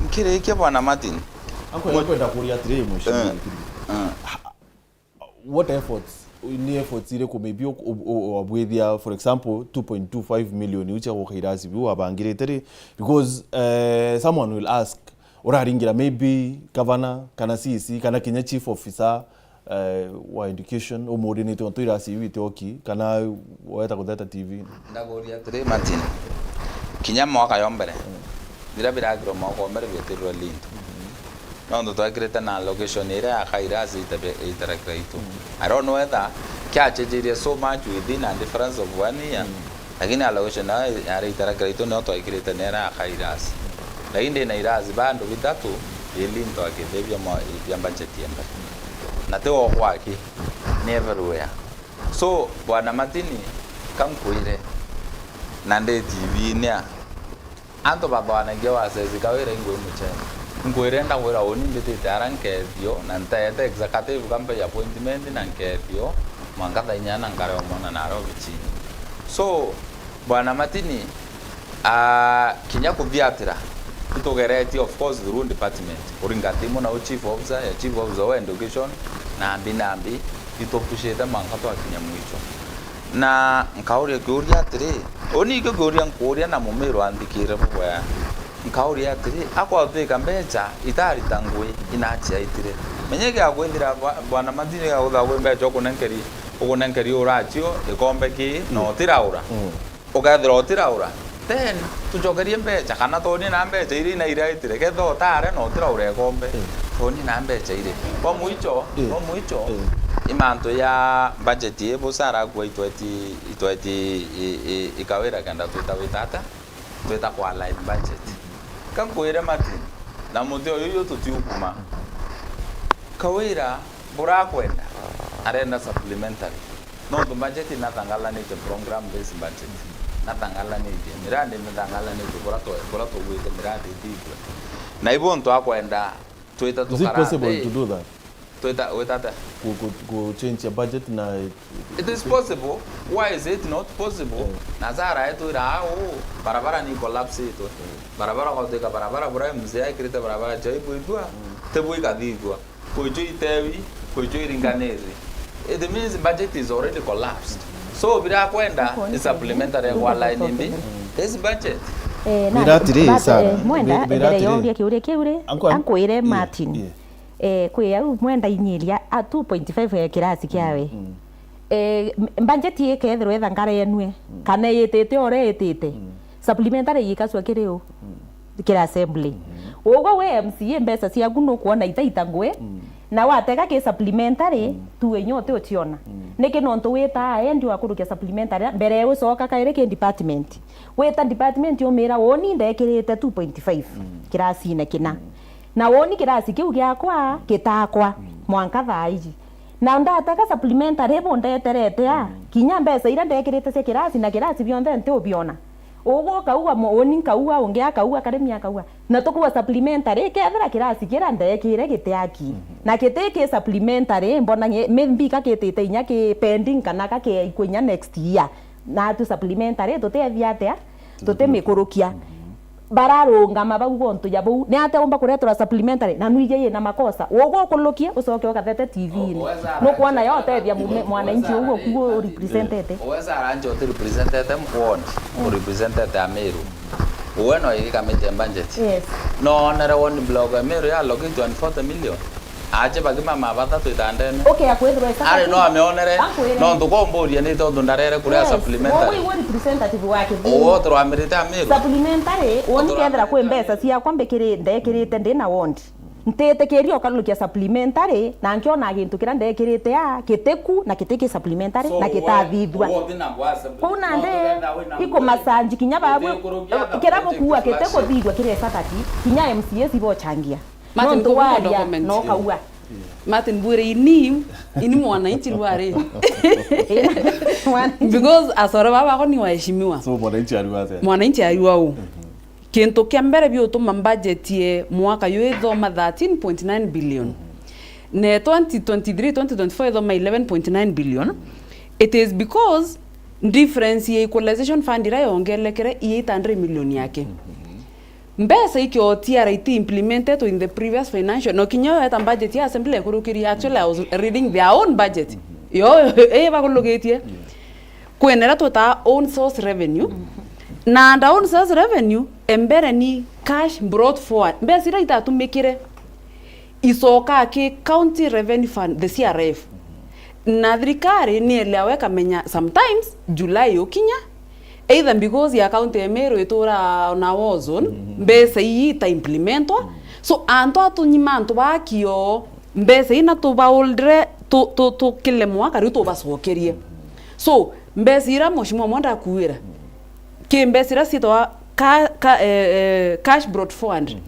Nkirikia, Bwana Martin. Anko, mwe- nkwenda kuria atiri, mheshimiwa, eh, Gikiri. Eh. What efforts, ni efforts iriku maybe u-, u-, u-, wabwithia, for example, two point two five million iu cia guka irasi biu wabangirite ri? Because, eh, someone will ask, uraringira maybe governor, kana C C, kana kinya chief officer, eh, wa education, umurinite ontu irasi iu itioki, kana weta kutheta T V? Ndakuria atiri, Martin, kinya mwaka yo mbere, mm, biria biragirwo mwaka o mbere bietirwe linto. Mm-hmm. Nontu twekirite na allocation iria ya Kairas itabe-, itarakira itu. Mm. I don't know whether kiachejirie so much within a difference of one year, mm, lakini allocation nayo ya itarakira itu nio twekirite na iria ya Kairas. Lakini ndina irasi bandu bithatu, ili ntu akithebia mwa-, bia budget ya mbere. Na ti o gwaki, ni everywhere. So, Bwana Martin, ka nkwire, na ndi T V-ini a, antu bathwanagia wasesi kawira ingwi muchene. Nkwire ndakwira uni mbitite ara nkethio, na ntaete executive kampe ya appointment na nkethio, mwanka thaa inya na nkare omona naro obichini. So, Bwana Martin, ah, kinya kuthiatira, itugeretie, of course, through department, kuringa timu na u chief officer, ya chief officer wa education, na mbi na mbi, itupushite mwanka twakinya mwicho. Na nkauria kiuria atiri, uni ikio kiuria nkuuria na Mumiru anthikire bubwega. Nkauria atiri, akwatwika mbecha itarita ngui inachiaitire? Menye gia kwithira bwa-, Bwana Martin, gia kwithira kwi mbecha ukunenkeri, ukunenkeri urachio, ikombe ki, na, mm, utiraura. Mm. Ukethira utiraura, Then, tucokerie mbeca, kana toni na mbeca iria inairaitire, kethira utare na utira ureka umbe. Mm. Toni na mbeca iri. Kwa mwicho, Mm. kwa mwicho, Mm. i mantu ya budget ii busara akua itweti, itweti i, i, i Kawira kenda twita wita ata? Twita kwa line budget. Ka nkwire Martin, na muti uyu tutiukuma. Kawira burakwenda, arenda supplementary. Nontu budget inathangalanitie, program based budget. Nathangalanitie. Miradi imethangalanitie, kura twe-, kura tugwite miradi ithithue. Na ibu ntu akwenda twita Is it tukara possible nthi, to do that? Twita, wita atia? Ku, ku, ku change ya budget na It is possible. Why is it not possible? Mm. Na Zara etwira au, barabara ni collapse itwe. Mm. Barabara gwatuika barabara bura M C A ekirite barabara jaibu ithua, Mm. tibu ikathithua. Kwichwa itewi, kwichwa iringaniri. It means budget is already collapsed. So, bira kwenda, Ukwona is supplementary ya kwa line imbi. This budget. Eh, na Bira atiri, but, Sarah, eh, mwenda, bi-, bira mbere ya atiri. Uria kiuria kiu ri, Uncle, ankwire yeah, Martin. Yeah. Eh, kwi au mwenda inyiria a two point five ya kirasi kiawe. Mm, mm. Eh, m-, budget ikethirwa ithangarenue, Mm. kana itite ore itite. Mm. Supplementary ikacua kiri u? Mm. Kiri assembly. Mm-hmm. Ugwe we M C A mbeca ciaku nukwona itaita ngui, Mm. na watega ki supplementary, Mm. tu inya uti uciona. Mm. Niki nontu witaa endi wa kurukia supplementary, mbere ucoka kairi ki department. Wita department umira, woni ndekirite two point five Mm. kirasine kina. Mm. Na woni kirasi kiu giakwa gitakwa Mm. mwanka thaa iji. Na ndatega supplementary bundeterete a, Mm. kinya mbeca iria ndekirite cia kirasi na kirasi bionthe nti ubiona. Ugu ukauga mo-, uni nkauga, ungi akauga, Karimi akauga. Na tukuga supplementary, kethira kirasi kira ndekire giti aki. Mhm. Na giti ki supplementary, mbona nge-, mi mbika kitite inya ki pending kana gakeikwa inya next year. Na tu supplementary, tutethia atia? Tutimikurukia. Mhm. Bararungama bau gontu ja bau. Ni atia umba kureterwa supplementary? Na nwiji yina makosa. Ugu ukulukie, ucoke ugathete T V-ini. Nukwona yo utethia mume-, mwananchi ugu ku urepresentete. Uweza aranja utirepresentete ward, urepresentete Ameru. Uwe no igi kamiti ya budget. Yes. No onere ward block ya Meru ya allocate one forty million. Ache bagima mabatha twitandene. Okay, akwithirwa esa. Ari no ameonere. Akwire. No ntukomboria ni tondu ndarere kuria Yes, supplementary. Wowe iwe representative wake. Uwe turwamirite Ameru. Supplementary, woni kethira kwi mbeca ciakwa mbikiri-, ndekirite ndi na ward. Ntitikiria ukarukia supplementary, na nkiona gintu kiria ndekirite a, kitiku na kitiki supplementary, na kitathithua. Kuu nandi, ikumasanji kinya babu, kiria bukua kitikuthithua kiri esakati, kinya M C As ibochangia. Martin, nontu kubuga waria, document. No kaua. Martin Bwire, ini, ini mwananchi rwari. Mwananchi. Because asore baba bako ni waheshimiwa. So mwananchi ariwa atia? Mwananchi ariwa u. Mhm. Kintu kia mbere biutuma budget ye mwaka yu ithoma thirteen point nine billion. Mhm. Ne twenty twenty-three, twenty twenty-four ithoma eleven point nine billion. It is because difference ya equalization fund ira yongelekere i eight hundred million yake. Mhm. Mbeca ikiotiara iti implemented in the previous financial. No kinya yo eta budget ya assembly ekurukirie, actually, I was reading their own budget. Mhm. Yo, ii bakurukitie. Yeah. Kwina ira twitaga own source revenue. Mhm. Na under own source revenue, embere ni cash brought forward. Mbeca ira itatumikire, icokaa ki County Revenue Fund, the C R F. Na thirikari ni eleawa ikamenya sometimes July yukinya, either because ya county ya Meru itura on a war zone, mm, mbeca ii ita implementwa. Mm. So, antu a tunyima antu ba kio, mbeca ii na tubaoldre, tu-, tu-, tukilemwa, kariu tubacokerie. Mm. So, mbeca ira Mheshimiwa Mwenda akuira, mm, ki mbeca ira ciitagwa ca-, ca-, eh, eh, cash brought forward. Mm.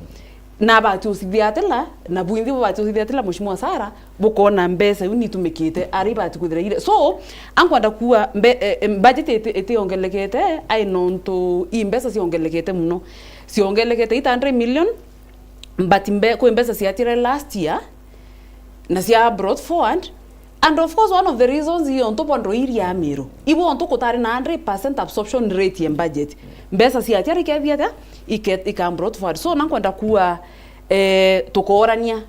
Na abati ucithia atila, na bwinthi bubati ucithia atila, Mheshimiwa Sarah, bukona mbeca iu nitumikite, ari ibati kwithira ire. So, ankwenda kuua mbe-, eh, eh, budget iti-, itiongelekete, ai nontu i mbeca ciongelekete muno. Ciongelekete eight hundred million, but mbe-, kwi mbeca ciatire last year, na cia brought forward, and of course, one of the reasons i ontu bwa ndoi iria Meru. Ibo ontu kutari na hundred percent absorption rate ya budget. Mbeca ciatia rikethia atia? Ike-, ika brought forward. So, na nkwenda kuua, eh, tukoorania.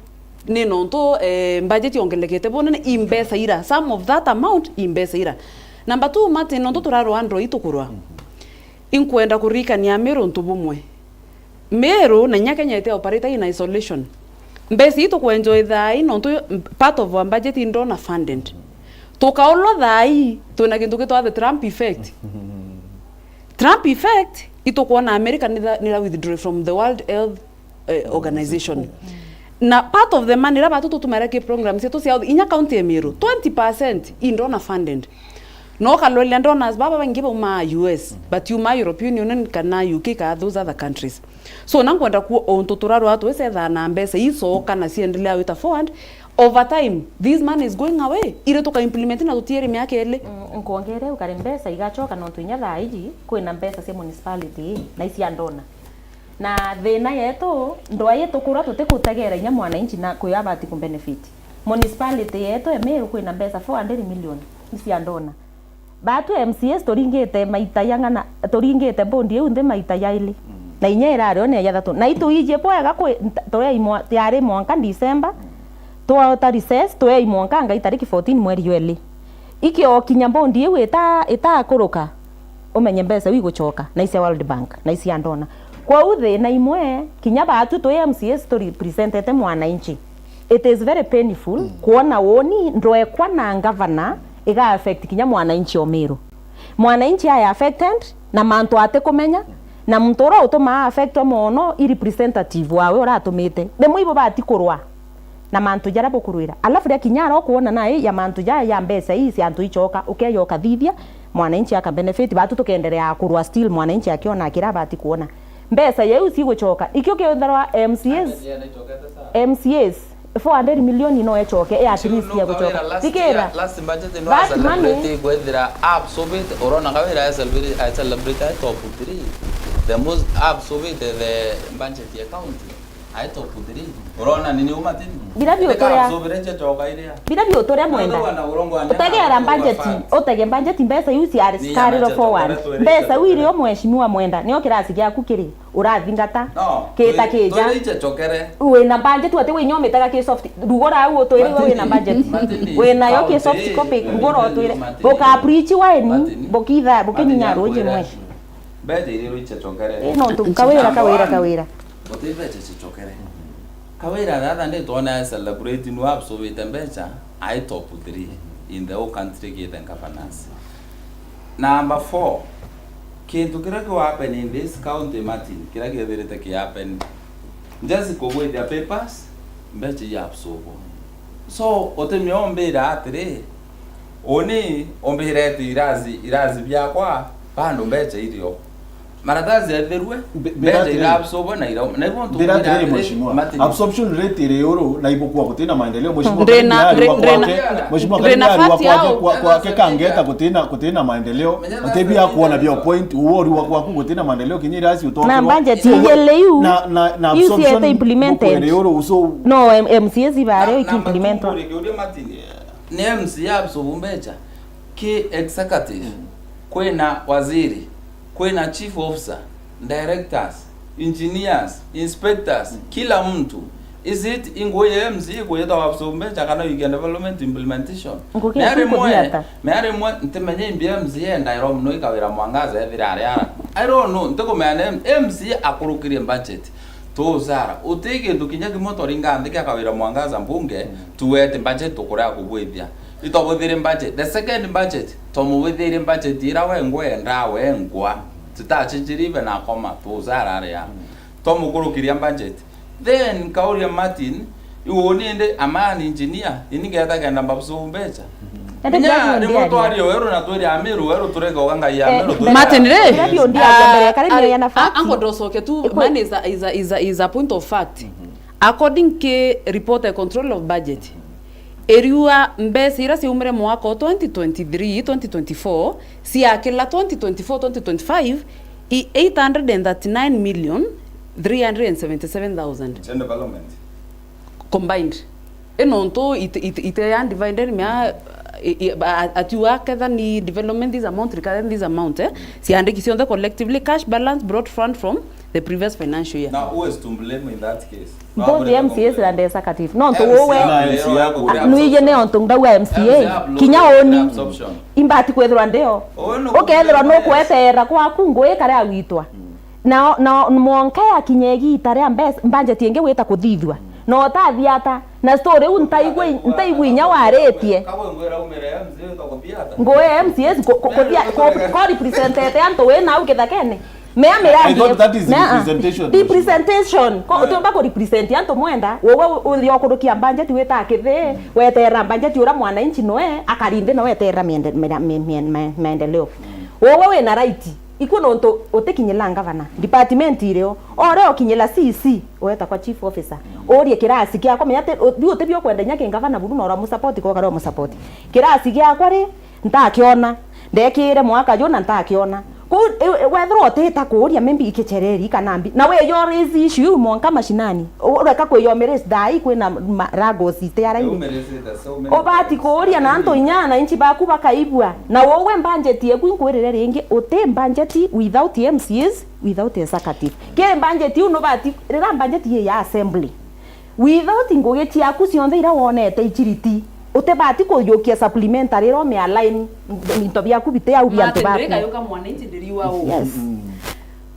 Ni nontu, eh, budget yongelekete bunene, i mbeca ira. Some of that amount, i mbeca ira. Number two, Martin, nontu turarwa ndoi tukurwa. Inkwenda kuririkania Meru untu bumwe. Meru na inya Kenya iti operate in isolation. Mbeca ii tukuenjoy thaa ii nontu part of our budget in donor funded. Tukaulwa thaa ii, twina gintu gitwa the Trump effect. Trump effect, Itukwona America nira, nira withdraw from the World Health, eh, Organization. Na part of the money ira batu tutumaira ki programs cietu cia health, inya county ya Meru, twenty percent i donor funded. No ukalolea donors baba baingi bauma U S, but yuma European Union kana U K kana those other countries. So, na nkwenda ku untu turarwa twicethaa na mbeca icoka na ciendelea wita forward, over time, this money is going away. Ire tuka implement na tutieri miaka ili. Mm, nkwongere ukare mbeca igacoka nontu inya thaa iji kwina mbeca cia municipality na icia donor. Na thina yetu, ndwai tukurwa tutikutegera inya mwananchi na kuyo abati ku benefit. Municipality yetu ya Meru kwina mbeca four hundred million icia donor. Batu M C As turingite maita yang'ana, turingite bondi iu nthi maita yaili. Na inya irari one ya jathatu. Na ituijie bwega kwi, nta-, turia imwa-, yari mwanka December, twaota recess, twei mwanka ngai tariki fourteen mweri jwa eli. Ikiokinya bondi iu ita-, itakuruka, umenye mbeca iu igucoka, na icia World Bank, na icia donor. Kwou thina imwe, kinya batu twi M C As tu representete mwananchi. It is very painful kwona woni ndwekwa na ngavana iga affect kinya mwananchi o Meru. Mwananchi ae affected na mantu atikumenya, na muntu uria utumaa affectwa mono i representative wawe uratumite. Rimwe ibo bati kurwa na mantu jaria bukurwira. Alafu ria kinya ara ukwona nae ya mantu jaya ya mbeca ii cia antu icoka, ukeya ukathithia, mwananchi aka benefit, batu tukenderea kurwa still, mwananchi akiona kira abati kuona. Mbeca yeu cigucoka. Ikio kethirwa M C As, M C As, four hundred million no ecoke, e at least ya gucoka. Tikira. That money. Kwethira absorb it, urona kawira I celebrate, I celebrate I top three. The most absorb it, the budget ya county. I top three. Urona nini uma tini? Bila biuturia. Absorb it, coka iria. Bila biuturia mwenda. Utegera budget, utege budget mbeca iu cia carry forward. Mbeca iu irio mheshimiwa mwenda. Nio kirasi giaku kiri. Urathingata. No, kita kija. Wina budget ati winya umitega ki soft. Rugura au utwire we wina budget. Wina yo ki soft copy. Rugura utwire. Buka preach waini. Bukitha, bukinyinya ruji mwe. Mbeca iria rwicha chokere. Eh, no tu, kawira, kawira, kawira. Buti mbeca chokere. Kawira thada ndi twona celebrate nu absorb ite mbeca, I top three in the whole country gite governance. Number four, kintu kiria ki happen in this county, Martin, kiria kithirite ki happen. Just kugwithia papers, mbeca i absorb. So, utimio mbira atiri, uni umbirete irazi, irazi biakwa, bando mbeca irio. Maratazi ethirwe, mbe-, mbira mbeca atiri, ira absorb na ira, na ibo ntu mbira atiri, mheshimiwa. Absorption rate iri uru, na ibukua gutina maendeleo, mheshimiwa. Ndina, Karimu ari wa ndina, kwake, mheshimiwa Karimu ari wa kwake, kwa, kwake Kangeta gutina, gutina maendeleo. Utebia kuona bio point, uori wa kwaku gutina maendeleo, kinya irasi utokerwa. Na budget iyele iu, na, na, na iu absorption ciete implemented. Bukwere uru, so no, M-, M C As ibare iki implement. Ni M C A absorb mbeca, ki executive, kwina waziri, kwina chief officer, directors, engineers, inspectors, kila mtu. Is it ingui ya M C A kuyeta absorb mbeca kana you can development implementation? Ngugi ya rimwe, mea rimwe ntimenya imbi ya M C A endairwa muno ikawira Mwangaza ethira ari ara. I don't know, ntikumenya ni M C A akurukirie budget. Tuzara, uti kintu kinya kimwe twaringa nthi kia kawira Mwangaza mbunge, tuwete budget tukurea kubwithia. Itobuthirie budget. The second budget, tomubuthirie budget ira we ngwenda, we ngwa. Tutachinjiri ive na koma, tuzara aria. Tomukurukiria budget. Then, kauria Martin, iwe uni ndi a man engineer, ini ngeta kenda mbabusu mbecha. Ende Inya, ndio ndio ndio. Twarie weru na twiri Amiru, weru turega uga ngai ya Amiru. Martin, ri? Ndio ndio ndio, ah, mbere, kare ndio ya nafasi. Ango ndocoke tu, man is a, is a, is a, is a point of fact. According ki report ya control of budget, eriua mbeca iria ciaumire mwaka o twenty twenty-three, twenty twenty-four, ciakila twenty twenty-four, twenty twenty-five, i eight hundred and thirty-nine million three hundred and seventy-seven thousand. Development. Combined. Ino ntu ite, ite, ite ya divided mea, i, i, a-, atiua ketha ni development this amount, recurrent this amount, eh? Ciandiki cionthe collectively, cash balance brought fund from the previous financial year. Now, who is to blame in that case? Both the M C As and the executive. No, ntu uwe. Nuije ne ontu ndauga M C A. Kinya oni. Imbati kwethirwa ndio. Ukethirwa nukweterera kwaku ngui kare agwitwa. Na, na mwanka yakinya igita ria mbeca, budget ingi gwita kuthithua. Na utathia ata? Na story u ntaigua, ntaigua inya waritie. Ngui ya M C As ku, ku, kuthia, ku, ku representete antu wi nau kithakene. Mea mirandi. I thought that is representation, mheshimiwa. Representation. Ko utiumba ku represent antu mwenda, wewe uthi okurukia budget wita kithi, weterera budget ura mwananchi noe akarinde na weterera miende-, mira-, mi-, mi-, mi-, maendeleo. Wewe wina right. Ikwo nontu utikinyira ngavana, department irio, ore ukinyira C C, weta kwa chief officer, urie kirasi kiakwa, menya ti, u-, biu ti biokwenda inya ki ngavana buru na ura musupport ko kare umusupport. Kirasi giakwa ri, ntakiona, ndekire mwaka ju na ntakiona. Ku, i, i, wethirwa utita kuuria, maybe ikichereri kana mbi, na wiyo raise issue iu mwanka mashinani. U-, ureka kwiyomira thaa ii kwina ma-, ragos itiara indi. Ubati kuuria na antu inya na inchi baku bakaibua. Na wowe budget yeku inkwirire ringi, uti budget without M C As, without executive. Ki budget iu nubati, rira budget ye ya assembly. Without ngugi ciaku cionthe iria wonete ichiriti, utibati kujukia supplementary iria umialign into biaku biti au bia antu baku. Martin, ndikayuka mwananchi ndiriwa uu. Yes.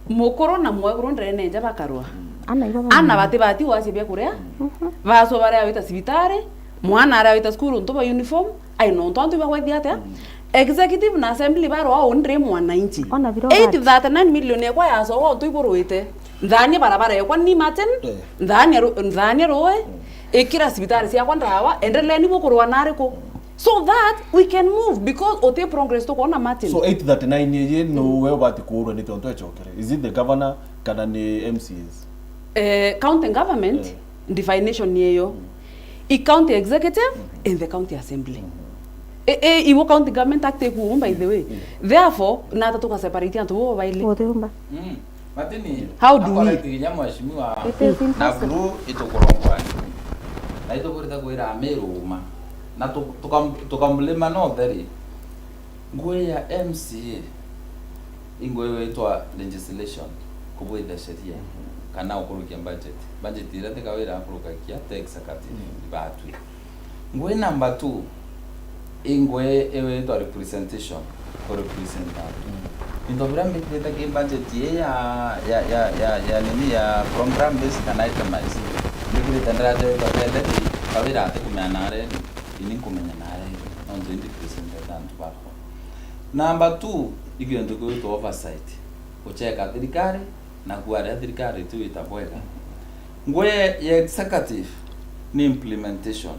Mukuru na mwekuru nderene nja bakarua. Ana ibo bana. Ana batibati wacia bia kuria. Baso baria wita cibitari, mwana aria wita cukuru ntu ba uniform, ai nontu antu bagwethia atia? Executive na assembly barwa uu ndiri mwananchi. Ona biro eight thirty-nine million ekwa yasoa untu iburuite. Nthanie barabara ekwa ni Martin, eh, nthanie ru-, nthanie rui, mm, ikira cibitari ciakwa ndawa, endeleni bukurwa nariku? So that we can move, because uti progress tukwona, Martin. So eight thirty-nine iji ni we ubati kuurwa ni tontu ecokere? Is it the governor kana ni M C As? Eh, county government, eh, definition ni iyo. Mm. I county executive, mm-hmm, in the county assembly. Mm-hmm. E, e, ibo county government act ikuuga, by the way. Mm. Therefore, nata tuka separate antu bo baili? Utiumba. Mm. Martin, how do we? Akorete kinya mheshimiwa. It is impossible. Nakuru itukurongwa. Na itukurita kwira Meru uma. Na tu-, tukam-, tukamulima no theri. Ngugi ya M C A, i ngugi yitwa legislation, kubwithia sheria, mhm, kana ukurukia budget. Budget iria thikawira akurukagia te executive, mhm, ibatwi. Ngugi number two, i ngugi iu yitwa representation, ku represent antu. Mhm. Into biria mbikirite ki budget ii ya, ya, ya, ya, ya nini, ya program based kana itemized, mbikirite ndiraja yitwa tendeti, kawira ati kumenya nare, ini nkumenya nare, nontu indi represent antu bakwa. Number two, i kintu kiwitwa oversight. Gucheka thirikari, na kuaria thirikari itiwita bwega. Ngugi ya executive ni implementation.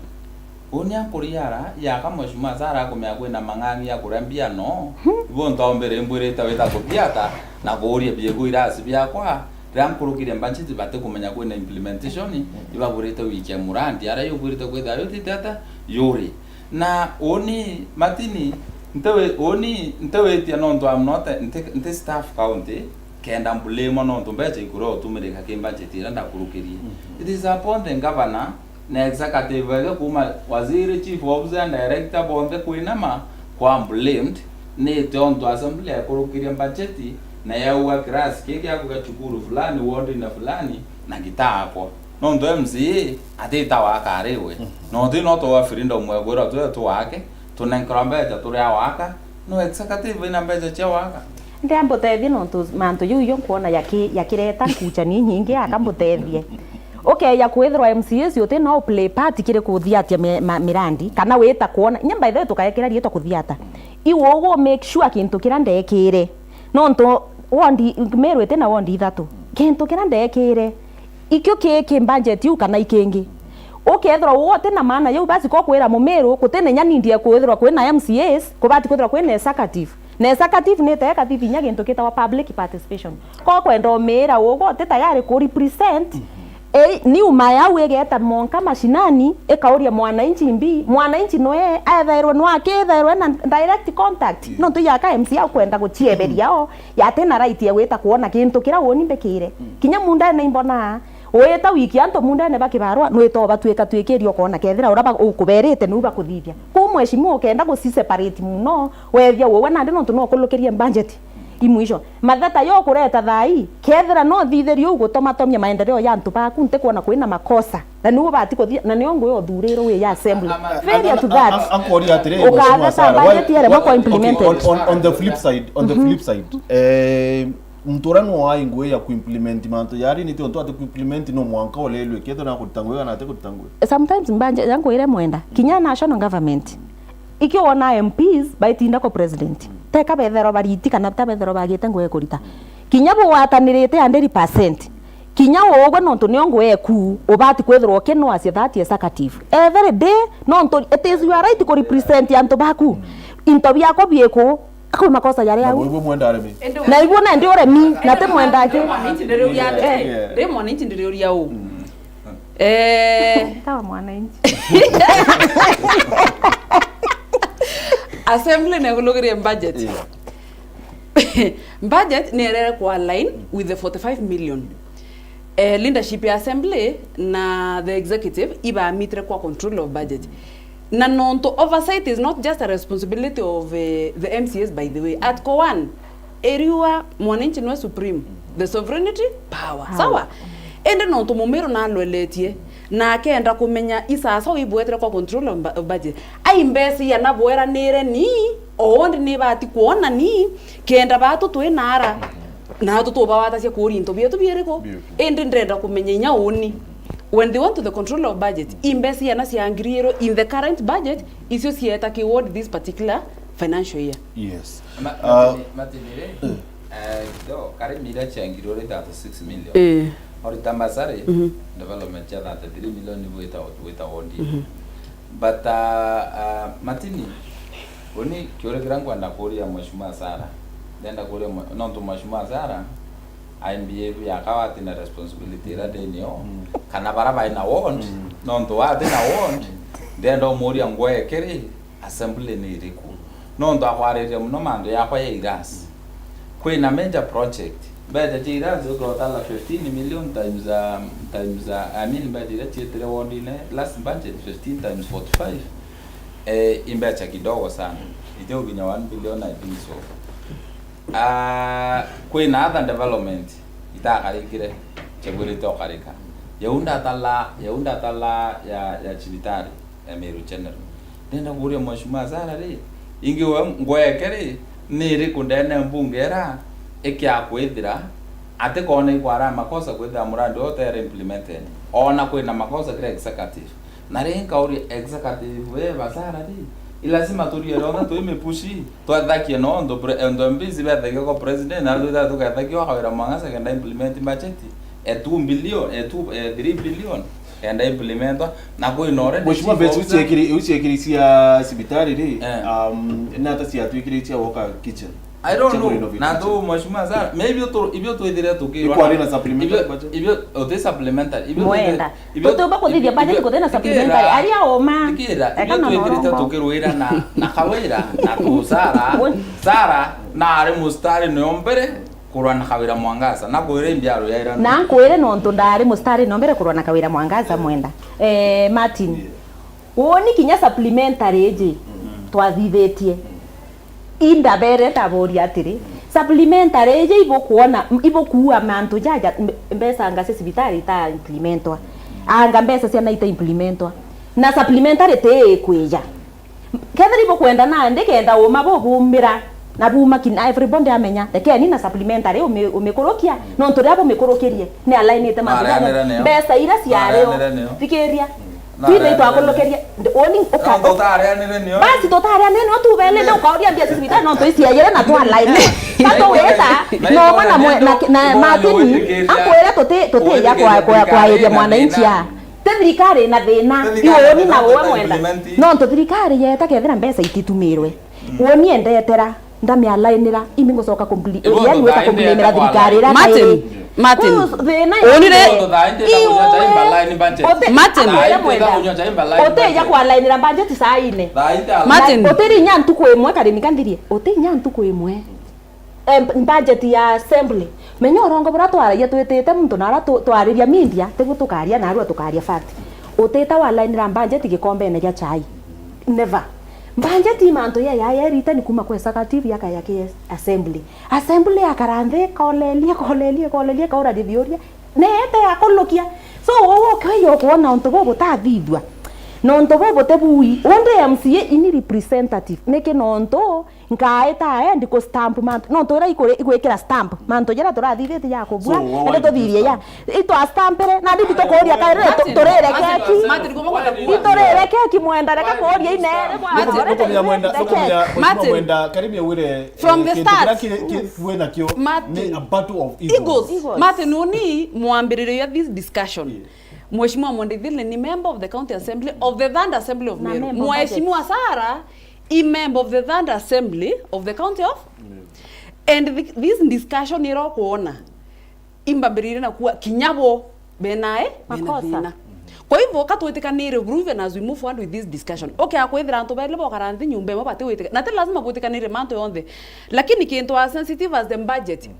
Uni ankuriara, yaka mheshimiwa Sarah akumenya kwina mang'ang'i ya kuria mbia no, ibo ntombere mbwirite wita kuthiata na kuuria biegu irasi biakwa, riria nkurukire budget batikumenya kwina implementation, ibabwirite wikia murandi, aria yubwirite kwithira yutite ata, yuri. Na uni, Martin, ntiwi-, uni ntiwitia nontu I'm not, nti, nti staff county, kenda mbulimo nontu mbecha ikuria utumirika ki budget iria ndakurukirie. Mhm. It is upon the governor na executive ege kuma waziri, chief officer, director bonthe kwinama kwa blamed, ni tontu assembly yakurukirie budget na yauga class ki giaku gia cukuru fulani, ward-ini fulani, na gitaakwa. Nontu M C A atitawa akari we. Mhm. Nontu no twa freedom ya kwirwa twe twake, tunenkerwa mbecha turi awaka, no executive ina mbecha cia waka. Ndi ambutethie nontu mantu juu jo nkwona yaki-, yakireta nkucha ni nyingi, akambutethie. Ukeja kwithirwa M C As uti no play part kiri kuthiatia mi-, ma-, mirandi, kana wita kwona. Nya by the way, tukayekira rietwa kuthiata. Iwe ugu make sure kintu kiria ndekire. Nontu ward, Meru iti na ward ithatu. Kintu kiria ndekire, ikio ki, ki budget iu kana ikingi? Ukethirwa uti na maana yau, basi ko kwira Mumiru, guti na inya nindi ya kwithirwa kwina M C As, kubati kwithirwa kwina executive. Na executive ni ite ikathithia inya gintu gitawa public participation. Ko kwenda umiira ugu uti tayari ku represent, eh, ni uma yau igeta monka mashinani, ikauria mwananchi mbi, mwananchi nwe ethairwe nwa akithairwe na direct contact. Nontu yaka M C A ukwenda guchieberia o, yati na right ya gwita kwona gintu kiria uni mbikire. Mm. Kinya mundene imbonaa, wita wiki antu mundene bakibarwa, nwita ubatwika twikiria ukona kethira uria ba-, ukuberite niu bakuthithia. Kwou mheshimiwa ukenda guci separate muno, wethia uwe nandi nontu no ukulukirie budget. Imwisho. Matheta yo kureta thai, kethira no thithirie u gutomatomia maendeleo ya antu baku, ntikwona kwina makosa. Na niu ubati kuthia, na nio ngugi uthurirwe wi ya assembly. Failure to that. Ankoria atiri, Mheshimiwa Sarah, why, budget yaremwa kwa implemented. On, on, on the flip side, on the flip side, eh, muntu uria no ai ngugi ya ku implement mantu jari, ni tiontu ati ku implement no mwanka ulelwe, kethira na kuruta ngugi kana ati kuruta ngugi. Sometimes mbanje yangu ire mwenda, kinya national government, ikio wona M Ps baitinda kwa president, teka betherwa bariti kana ta betherwa bagite ngugi kurita. Kinya bugwatanirite hundred percent. Kinya ugwe nontu nio ngwe eku, ubati kwithirwa ukinwacia that executive. Every day, nontu it is your right ku represent antu baku. Into biakwa biku, kwi makosa jari au. Na ibu mwenda aremi. Na ibu nandi uremi, na ti mwenda aki. Ri mwananchi ndiriuria, eh, ri mwananchi ndiriuria u. Eh. Tawa mwananchi. Assembly negulugirie budget. Yeah. Budget nierere ku align with the forty-five million. Eh, leadership ya assembly na the executive ibamitire kwa control of budget. Na nontu oversight is not just a responsibility of, eh, the M C As, by the way. Article one, eriua mwananchi nwe supreme, the sovereignty power. Power. Sawa? Indi nontu Mumiru nalweletie, na akenda kumenya isasa ibwetire kwa control of bu-, budget. Ai mbeca iana bweranire ni, o ward ni ibati kwona ni, kenda batu twi nara, na atu tubawatacia kuuria into bietu biiriku. Beautiful. Indi ndenda kumenya inya uni, when they want to the control of budget, i mbeca iana ciangiriirwe in the current budget, icio cieta ki ward this particular financial year? Yes. Ma-, Ah. Martin, Martin, ri, eh, kidogo, kari mira ciangiriirwe thirty-six million. Eh. Ori Tambasari, Mhm. development cia thirty-three million ni wita, wita ward. Mhm. But, uh, uh, Martin, uni kiuria kiria nkwenda kuuria Mheshimiwa Sarah. Ndenda kuuria mwe-, nontu Mheshimiwa Sarah, I M B A yakwa ati na responsibility iria ndinio, Mm. kana bara bai na ward, Mm. nontu wa ati na ward, ndenda umuuria ngwe kiri, assembly ni iriku? Nontu akwariria muno mantu yakwa ya irasi. Kwina major project. Mbeca cia irasi ukotala fifteen million times, um, times, uh, I mean, mbeca iria cietire wardine, last budget, fifteen times forty-five. Eh, i mbeca kidogo sana. Iti ukinya one billion, I think so. Ah, kwina other development itakarikire, cibwirite ukarika. Yau ndatala, yau ndatala ya, ya cibitari ya Meru General. Ndenda kuuria Mheshimiwa Sarah ri, ingi we ngweke ri, ni iriku ndene mbunge ira ikia kwithira ati kona ikwara makosa kwithira murandi uyu utere implemented? Ona kwina makosa kiri executive. Na ri nkauria executive we ba Sarah ri, i lazima turie rionthe twi mipushi, twethakie no untu pre-, untu M Ps bethagia kwa president, na twithagia tukethagia kwa Kawira Mwangaza kenda implement budget, e two billion, e two, e three billion. Kenda implementwa, na kwina already Mheshimiwa chief Bets, officer. Uciekiri, uciekiri cia cibitari ri, Eh. um, nata ciatwikire cia woka kitchen? I don't Cia know. Renovate Na kitchen. Tu Mheshimiwa Sarah, maybe utu, ibio twithire tukirwa. Ikwari na supplementary Ibio, budget? Ibio, uti supplementary. Ibio Mwenda. Ibio Tutiumba kuthithia ibio budget kuthina supplementary. Tikira. Aria uma. Tikira. Eka Ibio na twithirite norongo. Tukirwira na, na Kawira, na tu Sarah. Sarah, na ari mustari nio mbere. Kurwa na Kawira Mwangaza, na kwire mbiaro ya ira. Na nkwire nontu ndari mustari no mbere kurwa na Kawira Mwangaza Mwenda. Eh, Martin. Yeah. Woni kinya supplementary iji, Mm. twathithitie. Mm. Indabere ndaboria atiri, Mm. supplementary iji ibukuona, ibukuua mantu jaja, mbe-, mbeca nga cia cibitari ita implementwa. Anga mbeca ciana ita implementwa. Na supplementary ti ikwija. Kethira ibukwenda nandi kenda uma bubumira na buma kin-, everybody amenya, rekeni na supplementary umi-, umikurukia, nontu riria bumikurukirie, ni alainite mantu jaria. Mbeca iria ciario, thikiria, twithe itwakurukirie, nd-, woni uka-, basi tutarianire nio tubelete ukauria mbia cia cibitari nontu iciayire na twalaine. Tatu wita, no mwana mwe-, na, na Martin, akwire tuti-, tutija kwa, kwa, kwairia mwananchi a. Ti thirikari ina thina, iwe woni na uwe Mwenda. Nontu thirikari yeta kethira mbeca ititumirwe. Mm. Woni endetera, ndamialainira, imi ngucoka kumbli-, yani wita kumblamira thirikari ira Martin, Martin. Woni ri? Iwe, Martin. Utija kwalainira budget saa ine. Martin. Utiri inya ntuku imwe karimi kanthirie. Uti inya ntuku imwe. Em, budget ya assembly. Menya urongo buria twaragia twitite muntu na aria tu-, twariria media, tiguo tukaria na arua tukaria fact. Utita walainira budget gikombene gia chai. Never. Budget i mantu ya, ya, ya written kuma kwa executive yakaya ki assembly. Assembly yakara nthi, ikolelia, ikolelia, ikolelia, ikaurania biuria. Neete ya kunukia. So, wowe ukiuria ukuona untu bubu butathithua. Nontu buu buti bui, we ndi M C A ini representative, niki nontu nkaita aendi ku stamp mantu, nontu uria ikuri-, igwikira stamp mantu jaria turathithitie ja kubua, So, we indi want to tuthirie ya. Itwa stampire, na ndi tukuria kairi tu-, Martin, turire Martin, keki. Martin, kuma gwata kuuga. Iturire keki mwenda, reka kuuria inere. Martin, nukumenya mwenda, nukumenya, Mheshimiwa Martin. Mwenda, Karimi awire, From eh, the kintu kiria start. Ki-, ki-, tuwe nakio Martin. Ni a battle of egos. Egos. Egos. Martin, uni mwambiririo ya this discussion. Yeah. Mheshimiwa Mwenda Ithili ni member of the County Assembly of the Third Assembly of Meru. Na member of Mheshimiwa budget. Sarah i member of the Third Assembly of the County of Meru. And thi-, this discussion iria ukuona imbambiririe na kuwa kinya bo benae bena Makosa. Thina. Kwa hivyo, ka twitikanire buru even as we move forward with this discussion. Okay, akwithira antu bairi bokara nthi nyumba imwe batiwitika-, na ti lazima bwitikanire mantu yonthe. Lakini kintu as sensitive as the budget,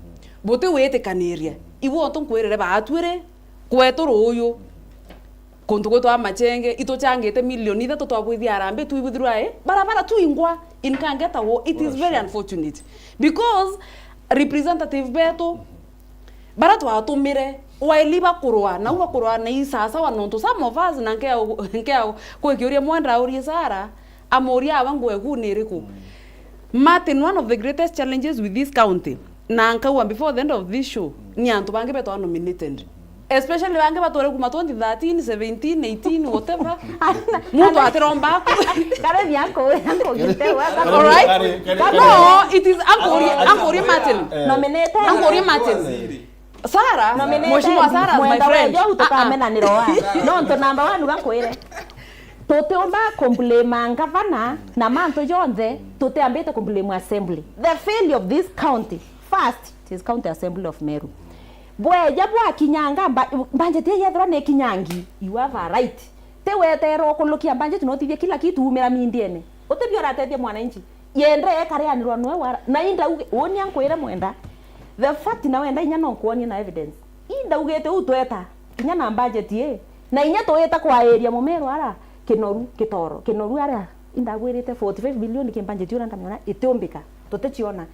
butiwitikaniria. Ibu ontu nkwirire baatwire, kwetu ruuyu, kuntu gwitwa Machenge, ituchangite milioni ithatu twabwithia harambee, twibwithirwa, eh, barabara twingwa in Kangeta wo. It is very unfortunate because representative betu, bara twatumire, waili bakurwa, nau bakurwa na isasawa, nontu some of us, na nkea, nkea kwikiuria Mwenda aurie Sarah, amuria awa nguo eku ni iriku? Martin, one of the greatest challenges with this county, na nkauga before the end of this show, ni antu bangi betwa nominated. Especially bangi batwire kuma twenty thirteen, seventeen, eighteen, whatever. Muntu atiromba aku. Kare ni anku, anku gite wa. All right? Kare, kare, kare. No, it is anku uri, anku uri Martin. Eh. Nominated. Anku uri Martin. Sarah, Nominated. Mheshimiwa Sarah, my Mwenda friend. Wejo, ah, ah, tukamenanira wa. Nontu number one uga nkwire. Tutiumba kublame ngavana na mantu jonthe, tutiambite kublame assembly. The failure of this county, first, it is County Assembly of Meru. Bweja bwakinyanga mba-, budget ii yethirwa ni ikinyangi, you have a right. Ti weterwa ukunukia budget na utithie kila kitu umira mindiene. Utithie uratethia mwananchi. Yende ekarianirwa nwe wara. Na indauge, uuni ankwire Mwenda. The fact na wenda inya no nkuonie na evidence. Indaugite uu tweta, kinya na budget ii. Na inya twita kwa area Mumiru ara, Kinoru, Kitoro, Kinoru ara. Indagwirite forty-five billion ki budget ura ndamiona itiumbika. Tuticiona.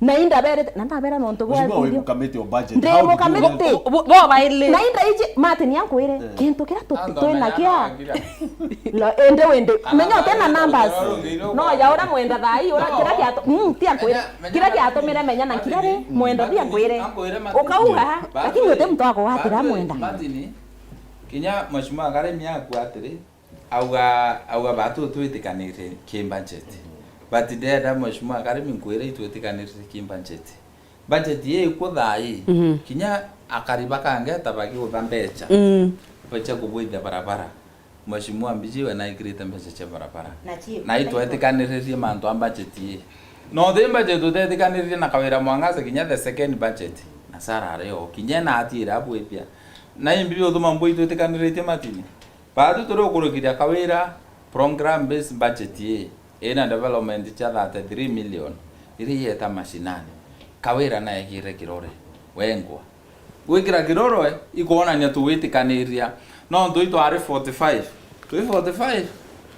Na indaberete, na ndabera nontu bwa Mheshimiwa, wi video. Mukamiti wa budget. Ndi mukamiti. Bo, bo, bo baili. Na inda iji, Martin ankwire, eh, kintu kiria tu-, twina kia. Lo, ende wende. Menya utena numbers. No, ya ura Mwenda thai, ura kira kia to-, mm, ti ankwire. Kira kiatumire menya na kira ri, Mwenda ti ankwire. Ukauga, lakini uti muntu wa kugwatira Mwenda. Martin, kinya Mheshimiwa Karimi akwa atiri, Auga, auga batu twitikanire ki budget. But ndenda Mheshimiwa Karimi nkwire itwitikanire ki budget. Budget ii ikuo thaa ii. Mhm. Kinya akari ba Kangeta bagiutha mbecha. Mm. Mbecha kubwithia barabara. Mheshimiwa Mbiji we naikirite mbecha cia barabara. Na itwetikaniririe mantu a budget ii. No thi budget tutetikaniririe na Kawira Mwangaza kinya the second budget. Na Sarah ari o. Kinya na atiire abwithia. Na imbi biuthuma mbui twitikaniritie Martin. Baatwi turi ukurukiria Kawira program based budget ii ina development cia thirty-three million iria ieta mashinani. Kawira naekire kirore wengwa. Gwikira kirore ikwonania tuwitikaniria. Nontu itwari forty-five. Twi forty-five,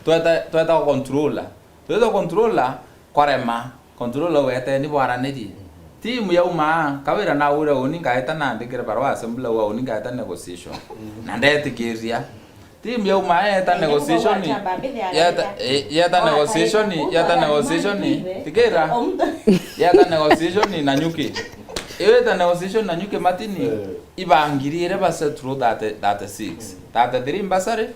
tweta, tweta controller. Tweta controller, kwarema. Controller ugete ni bwaranirie. Timu yauma, Kawira naure uni ngaeta nandikire barua assembly wa uni ngaeta negotiation. Na ndetikiria. Timu yauma yeta negotiation. Yeta, eh, yeta negotiation, yeta negotiation. Tikira. Yeta negotiation na Nyuki. Iyo yeta negotiation na Nyuki Martin, eh, ibangirire ba settle thirty, thirty-six. Thirty-three bursary,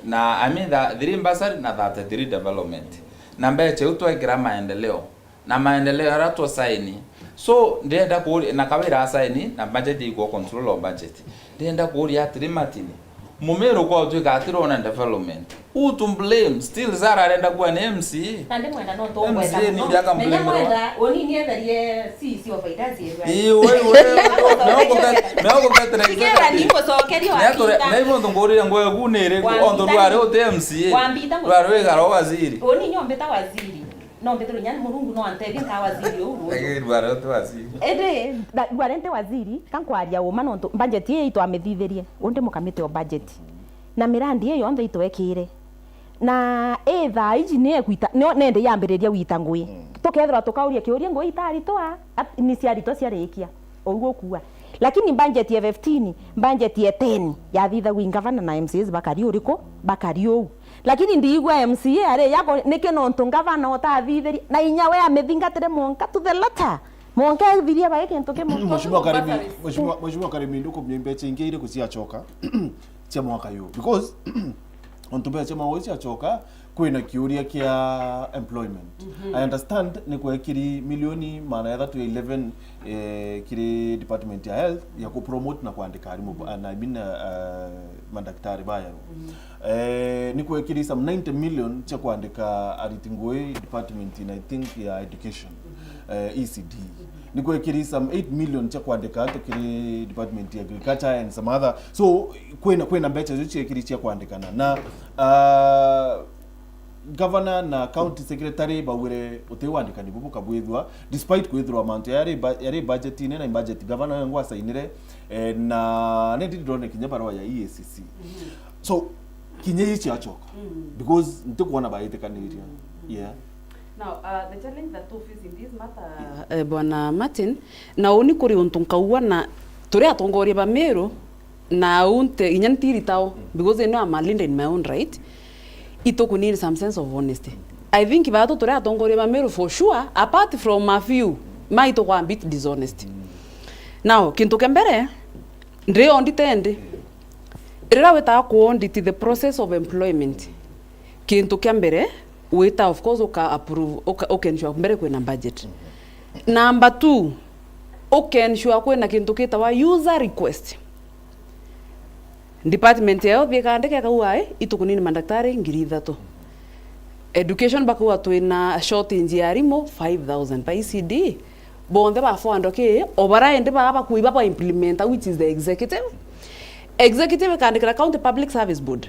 na, I mean, the three bursary na thirty-three development. Na mbecha iu twekira maendeleo. Na maendeleo aria twa saini. So, ndirenda kuuria, na Kawira asaini, na budget ikuo control of budget. Ndirenda kuuria atiri Martin, Mumiru kwa utuika atirona development. Who to blame? Still Sarah arenda kuwa ni M C A. Na ndi Mwenda no tu M C A ni uria akamblame. Mwenda, uni ni etherie C E C of finance yeru. Ii, we, we, no kuvet-, no kuvetere. Tikira ni mucokerio wa. Na ibo ndo ngurire ngwe ku ni ri, onto rwari uti M C A. Rwari wigara waziri. Uni nyombita waziri. No mbithirwe inya Murungu no antethie nka waziri uu ruuju. Lakini rware uti waziri. Indi, nda-, rware nti waziri, ka nkwaria uma nontu budget ii itwamithithirie, undi mukamiti o budget. Na mirandi ii yonthe itwekire. Na ii thaa iji ni egwita, ni, nende yambiriria gwita ngui. Mm. Tukethirwa tukauria kiuria ngui itaritwa, at-, ni ciaritwa ciarikia. Ou gukua. Lakini budget ya fifteen, budget ya ten yathithagua i ngavana na M C As bakari uriku? Bakari uu. Lakini ndiigua M C A ari yako, niki nontu ngavana utathithirie, na inya we amithingatire mwanka to the letter. Mwanka ethirie bai kintu kimwe. Mheshimiwa Karimi, Mheshimiwa, Mheshimiwa Karimi, ndukumenya mbeca ingi iriku ciacoka cia mwaka yu? Because ontu mbeca cia mwaka yu ciacoka, kwina kiuria kia employment. Mhm. I understand ni kwekiri milioni magana jathatu ya eleven, eh, kiri department ya health ya ku promote na kwandika arimu, mhm, and I mean, uh, madaktari bayarwa. Mhm. Eh, ni kwekiri some ninety million cia kwandika ariti ngui department in, I think, ya education, mhm, eh, E C D. Mhm. Ni kwekiri some eight million cia kwandika antu kiri department ya agriculture and some other. So, kwina, kwina mbeca icio ciekiri cia kwandikana. Na, uh, Governor na county secretary baugire uti wandikani bubu kabwithwa, despite kwithirwa mantu yari ba-, yari budgetine na budget governor wengwa asainire, eh, na ni ndiri ndone kinya barua ya E A C C. Mhm. So, kinya ii ciacoka, mhm, because ntikwona baitikaniria. Mhm. Yeah. Now, uh, the challenge that we face in this matter, uh, Bwana Martin, na uni kuri untu nkaugwa na turi atongoria ba Meru, na unte, inya ntiri tao, mm, because they know I'm a leader in my own right. Itukunini some sense of honesty. I think batu turi atongoria ba Meru for sure, apart from a few, ma itukwa a bit dishonest. Mm. Now, kintu kia mbere, ndiri audit ndi. Riria witaga ku audit the process of employment, kintu kia mbere, wita, of course, uka approve, uka, uka ensure mbere kwina budget. Number two, uka ensure kwina kintu kitawa user request. Department ya health ikandika ikauga, "Ai, itukunini madaktari ngiri ithatu." Education bakauga, "Twina shortage ya arimu five thousand." Ba E C D, bonthe ba forward ki, o bara indi baa bakui baba implementa, which is the executive. Executive ikandikira County Public Service Board.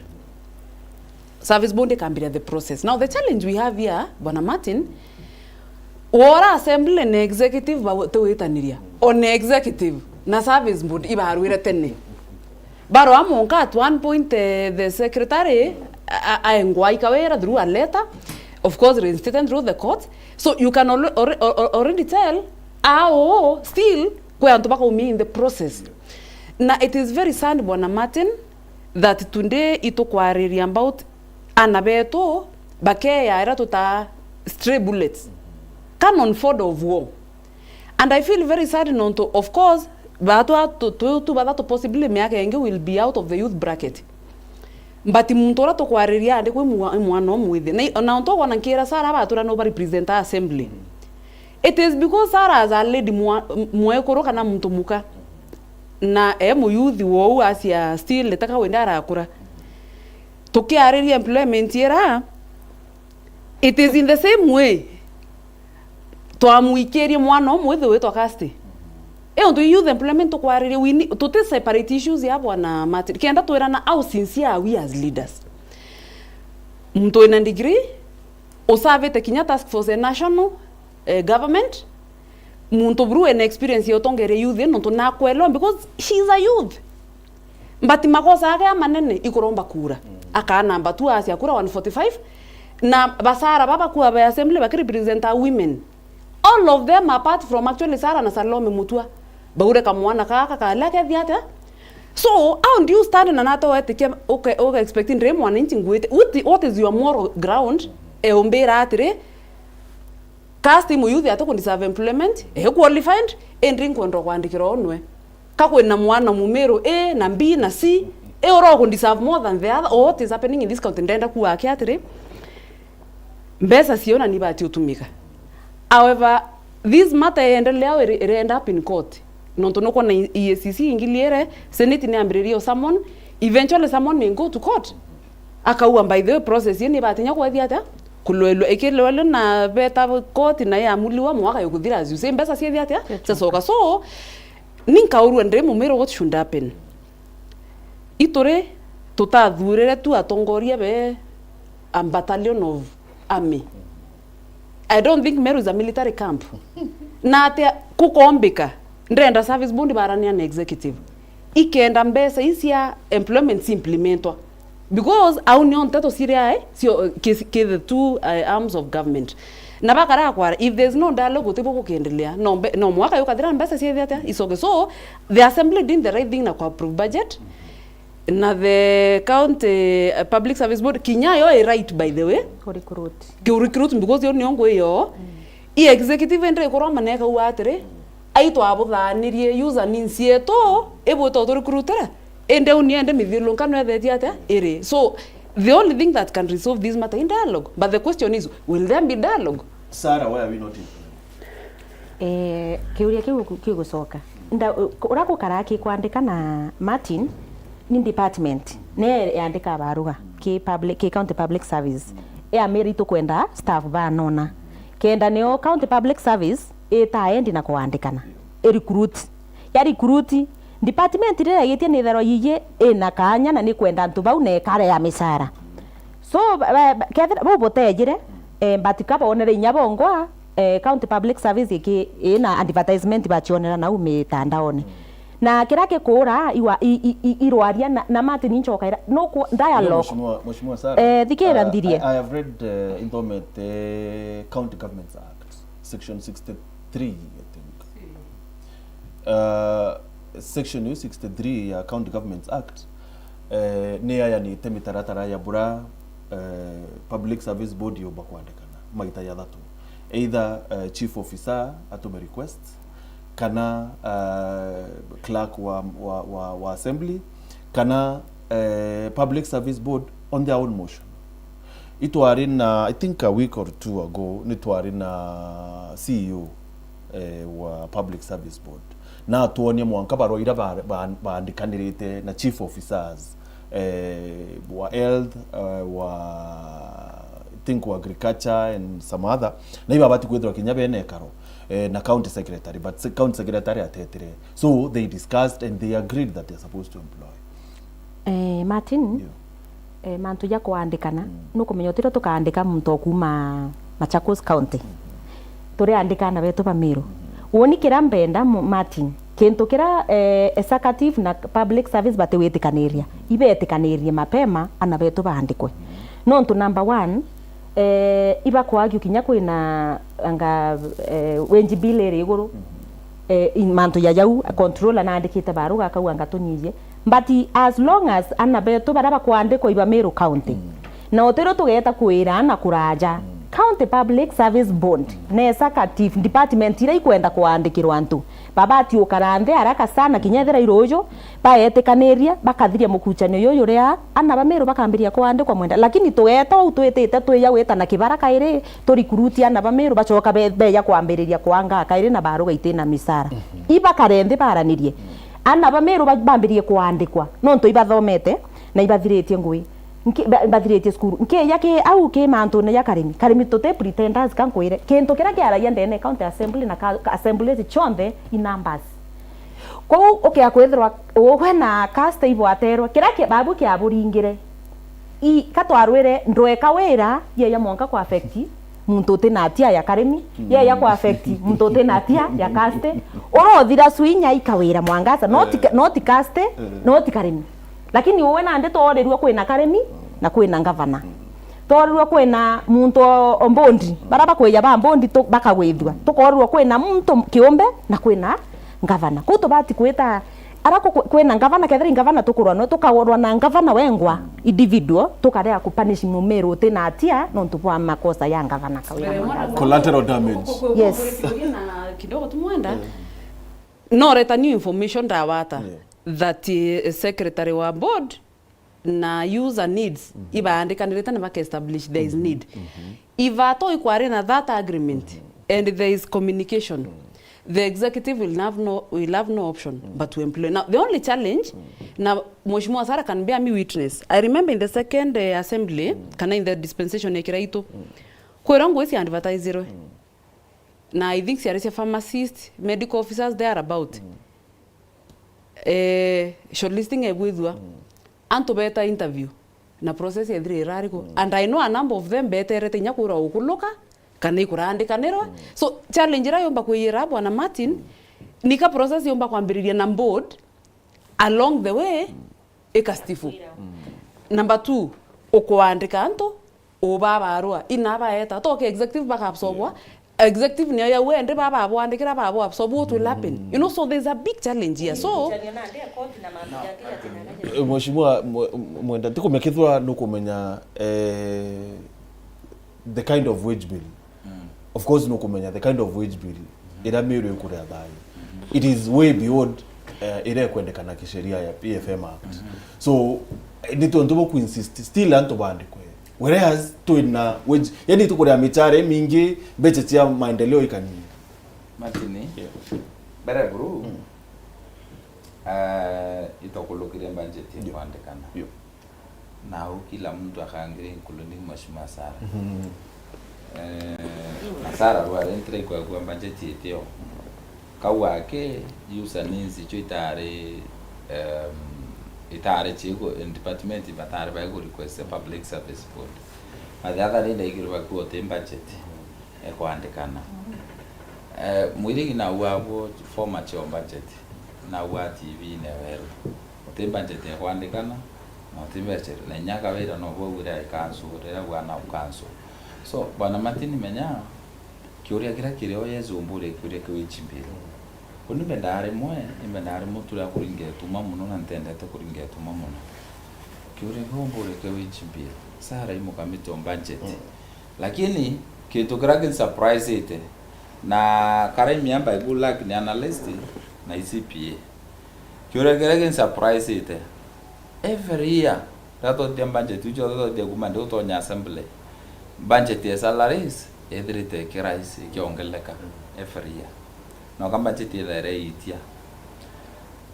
Service Board ikambiria the process. Now, the challenge we have here, Bwana Martin, wora assembly na executive ba-, tiwitaniria. Ona executive na service board ibarwire tene. Barwa monka at one point, eh, the secretary a-, a-, aengwa ikawira through a letter, of course, reinstated through the court. So you can al-, al-, al-, already tell how still kwi antu bakaumia in the process. Na it is very sad, Bwana Martin, that today itukwariria about ana betu bakeya ira tuta stray bullets, cannon fodder of war. And I feel very sad nontu, of course, batwa tu, tu, tu bathatu possibly miaka ingi will be out of the youth bracket. But muntu uria tukwariria andi kwi mwa-, mwana umwithi. Na, na untu ugona nkira Sarah abatura no ba represent assembly. It is because Sarah as a lady mwa-, mwekuru kana muntu muka. Na e muyuthi wou acia still taka wende arakura. Tukiariria employment ira, it is in the same way. Twamwikirie mwana umwe ithe witwa Kirsty. E untu youth employment tukwariria, we need, tuti separate issues ya Bwana Martin. Kenda twirana how sincere are we as leaders. Muntu wina degree, usavite kinya task force ya national, eh, government, muntu buru wina experience ya utongeria youth, nontu nakwelewa because she is a youth. But makosa yake ya manene ikuromba kura. Mm. Akaa number two acia kura one forty-five, na basara baba kuwa ba assembly bakirepresenta women. All of them apart from actually Sarah na Salome Mutua. Baure kamwana kaka kale akethia atia? So, how do you stand na nate wetikia uke, uke expect ndire mwananchi ngwite? What, what is your moral ground? E umbira atiri, Kirsty muyuthi ati ku deserve employment, e qualified, indi nkwenda kwandikira unwe. Ka kwina mwana mumiru A na B na C, e ura ku deserve more than the other, or what is happening in this country? Ndenda kuwa aki atiri, mbeca cio na ni ibati utumika. However, this matter iendelea iri, iri end up in court. Nontu nukwona E A C C ingiliere, Senate ni ambiririe summon, eventually summon may go to court. Akauga, by the way, process ii ni ibatinya kwethia atia? Kulwelwa, ikilwelwa na beta court na yamuliwa mwaka yukuthira, as you say, mbeca ciethia atia? Ciacoka. Ciacoka. So, ni nkaurua ndi mumiro what should happen. Ituri tutathurire tu atongoria be a battalion of army. I don't think Meru is a military camp. Na atia kukombika, ndenda service board barania na executive. Ikenda mbeca ii cia employment ci implementwa. Because au nio nteto ciri ae, cio, ki, ki the two, uh, arms of government. Na bakara kwara, if there's no dialogue, utibu gukiendelea. No mbe-, no mwaka yukathira mbeca ciathi atia? Icoke. So, the assembly did the right thing na ku approve budget. Na the county, uh, public service board, kinya yo i right, by the way. Ku recruit. Ki recruit, because yo niyo ngui yo. I executive ende ikuroma na ikauga atiri, ai twabuthanirie user needs cietu, ibwita utu recruitire. Indi uni ende mithiururukano ethetie atia? Iri. So, the only thing that can resolve this matter in dialogue. But the question is, will there be dialogue? Sarah, why are we not implementing? Eh, kiuria kiu gigucoka. Nda-, uria gukaraa ki kwandika na Martin, ni department, ne yandika baruga ki public, ki county public service. Yamira itukwenda staff banona. Kenda nio county public service itaendi na kuandikana. I recruit. Ya recruit, department riria yagitie nitharwa yiyi ina kaanya na nikwenda antu bau na ikare ya micara. So, ba-, ba-, kethira bau butejire, eh, but ka bonere inya bongwa, eh, county public service iki ina advertisement bacionera nau mitandaone. Na kiria gikuura, iwa-, i-, i-, i-, irwaria na, na Martin ncokaira, nuku-, dialogue. Mheshimiwa, Mheshimiwa Sarah, eh, thikira uh, nthirie. I, I have read, uh, inthomete County Governments Act, section sixty-three, I think. Uh, section iu sixty-three ya County Governments Act, eh, ni yayanite mitaratara ya bura, eh, Public Service Board yumba kwandikana maita jathatu. Either, eh, chief officer atume request, kana, eh, clerk wa, wa, wa, wa assembly, kana, eh, public service board on their own motion. Itwari na, I think a week or two ago, ni twari na C E O, eh, wa public service board, na atwonia mwanka barua ira ba-, ba-, baandikanirite na chief officers, eh, wa health, eh, wa, I think, wa agriculture and some other, na ibabati kwithirwa kinya bene ikaro, eh, na county secretary, but se-, county secretary atetire. So they discussed and they agreed that they are supposed to employ. Eh, Martin, yeah, eh, mantu ja kuandikana, mm, nukumenya utirio tukaandika muntu o kuuma Machakos County. Mm. Turiandika aana betu ba Meru. Mm. Woni kiria mbenda, mu-, Martin, kintu kiria, eh, executive na public service batiwitikaniria, ibetikanirie mapema aana betu baandikwe. Nontu number one, eh, ibakwagio kinya kwina anga, eh, wage bill iri iguru, eh, in mantu ja jau, controller naandikite baruga akauga ngatunyijie. But as long as aana betu baria bakwandikwa iba Meru County, mm, na utirio tugeta kwira aana kuraja, mm, County Public Service Board, mm, na executive department iria ikwenda kwandikirwa antu, babati ukara nthi haraka sana kinya ethira iruju, baetikaniria, bakathiria mukuchanio juju juria aana ba Meru bakambiria kwandikwa mwenda. Lakini tugeeta uu twitite twija gwita na kibara kairi, turikuruti aana ba Meru bacoka be-, beja kwambiriria kwanga kairi na baruga itina micara. Mhm. Ibakare nthi baranirie. Aana ba Meru ba-, bambirie kwandikwa, nontu ibathomete na ibathiritie ngui. Nki-, ba-, bathiritie cukuru. Nkija ki au ki mantune ja karimi. Karimi tuti pretenders, ka nkwire. Kintu kiria kiaragia ndene county assembly na ka-, ka-, assemblies cionthe i numbers. Kwou ukea kwithirwa ugwe na caste ibwaterwa, kiria ki-, babu kiaburingire. I, ka twarwire ndweka wira, yeya mwanka ku affect muntu utina atia ya karimi, yeya ku affect muntu utina atia ya caste. Urothira swinya ikawira mwangaza, not, eh, ka-, not caste, eh, not karimi. Lakini uwe nandi tworirua kwina karimi na kwina ngavana. Tworirua kwina muntu o, o mbondi, bara bakwija ba mbondi tu-, bakagwithua. Tukorirua kwina muntu kiumbe na kwina ngavana. Kuu tubati kwita, ara ku-, kwina ngavana, kethira i ngavana tukurwa no, tukaurwa na ngavana wengwa, individual, tukarea kupunish mumiru utina atia nontu bwa makosa ya ngavana kawira. Eh, mwana mwangaza. Collateral damage. Ku-, ku-, ku-, yes. Kuria kiuria na kidogo tu mwenda. Eh. No reta new information ndawata, yeah, that, eh, secretary wa board na user needs, mhm, ibaandikanirite na baka establish there is, mhm, need. Mhm. If at all ikwari na that agreement, mhm, and there is communication, mhm, the executive will have no, will have no option, mhm, but to employ. Now, the only challenge, mhm, na Mheshimiwa Sarah can bear me witness, I remember in the second, eh, assembly, mhm, kana in the dispensation ya Kiraitu, mhm, kwirwa ngui cia advertisirwe. Mhm. Na I think ciari cia pharmacist, medical officers, they are about. Mm. Eh, shortlisting ebwithua. Mm. Antu beta interview. Na process ethira irari ku. Mm. And I know a number of them beterete inya kwirwa ukuluka, kana ikuraandikanirwa. Mm. So, challenge iria yumba kwiyira Bwana Martin, mm, nika process yumba kwambiriria na board, along the way, mm, ikastifu. Mm. Number two, ukuandika antu, Uba barua, ina baeta, toke executive baka absorbwa. Executive niyo ya wende baba abwandikira baba absorb, what will happen? You know, so there's a big challenge here. So, Eh, Mheshimiwa Mwe-, Mwenda, ntikumenya kethira nukumenya, eh, the kind of wage bill. Of course nukumenya the kind of wage bill iria Meru ikuria thayu. It is way beyond, eh, iria ikwendekana kisheria ya P F M Act. So, eh, ni tontu bu kuinsist still antu bandikwe. Whereas twina wage, yani tukuria michara imingi, mbecha cia maendeleo ikanyinyi. Martin, mbere buru, eh, itokulukiria budget ikwandikana. Nau kila mtu akaangiria, including Mheshimiwa Sarah. Eh, na Sarah rwarentire ikwegua budget itio. Kau ake, user needs icio itari, em, itari ciiku, department batari baiku request Public Service Board. Na the other day ndaigirwe bakuo ti budget ekwandikana. Eh, mwirigi nau abo former chair budget, nau a T V-ine weru. Uti budget ekwandikana, na uti mbeca, na inya Kawira no bwauire ai cancel, riria bwana u cancel. So, bwana Martin, menya, kiuria kiria kiri o Yesu umbure kiuria kiu wage bill. Uni mbendaa rimwe, imbendaa rimwe turia kuringa ituma mono na ntendete kuringa ituma mono. Kiuria kiu umbure kiu wage bill. Sarah i mukamiti o budget. Lakini, kintu kiria kinsurprisite, na Karimi amba i good luck ni analyst na i C P A. Kiuria kiria kinsurprisite, every year, riria twathithia budget iu cionthe twathithia kuma ndi utonya assembly, budget ya salaries ithirite ikirise, ikiongeleka every year. Noka budget ithaire iitia.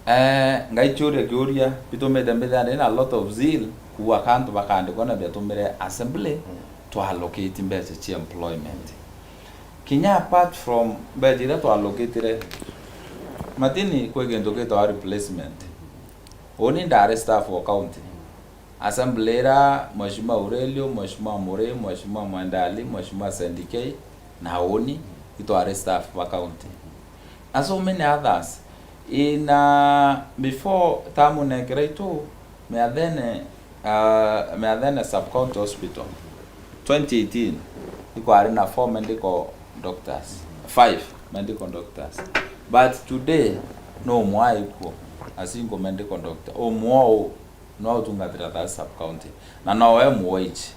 Eh, ngaichuria kiuria, bitumite mbithira ndina a lot of zeal kuuga ka antu bakandikwa na biatumire assembly to allocate mbeca cia employment. Kinya apart from mbeca iria twallocatire, Martin, kwi kintu gitagwa replacement. Uni ndari staff wa county. Assembly iria Mheshimiwa Aurelio, Mheshimiwa Murray, Mheshimiwa Mwenda Ali, Mheshimiwa Sendikei, na uni itwari staff ba county. And so many others. In, uh, before tamu nekira itu, Miathene, uh, Miathene Sub-County Hospital, twenty eighteen, ikwari na four medical doctors, five medical doctors. But today, no umwe aikuo, a single medical doctor. Umwe uu no utungatira that sub-county. Na nowe M O H.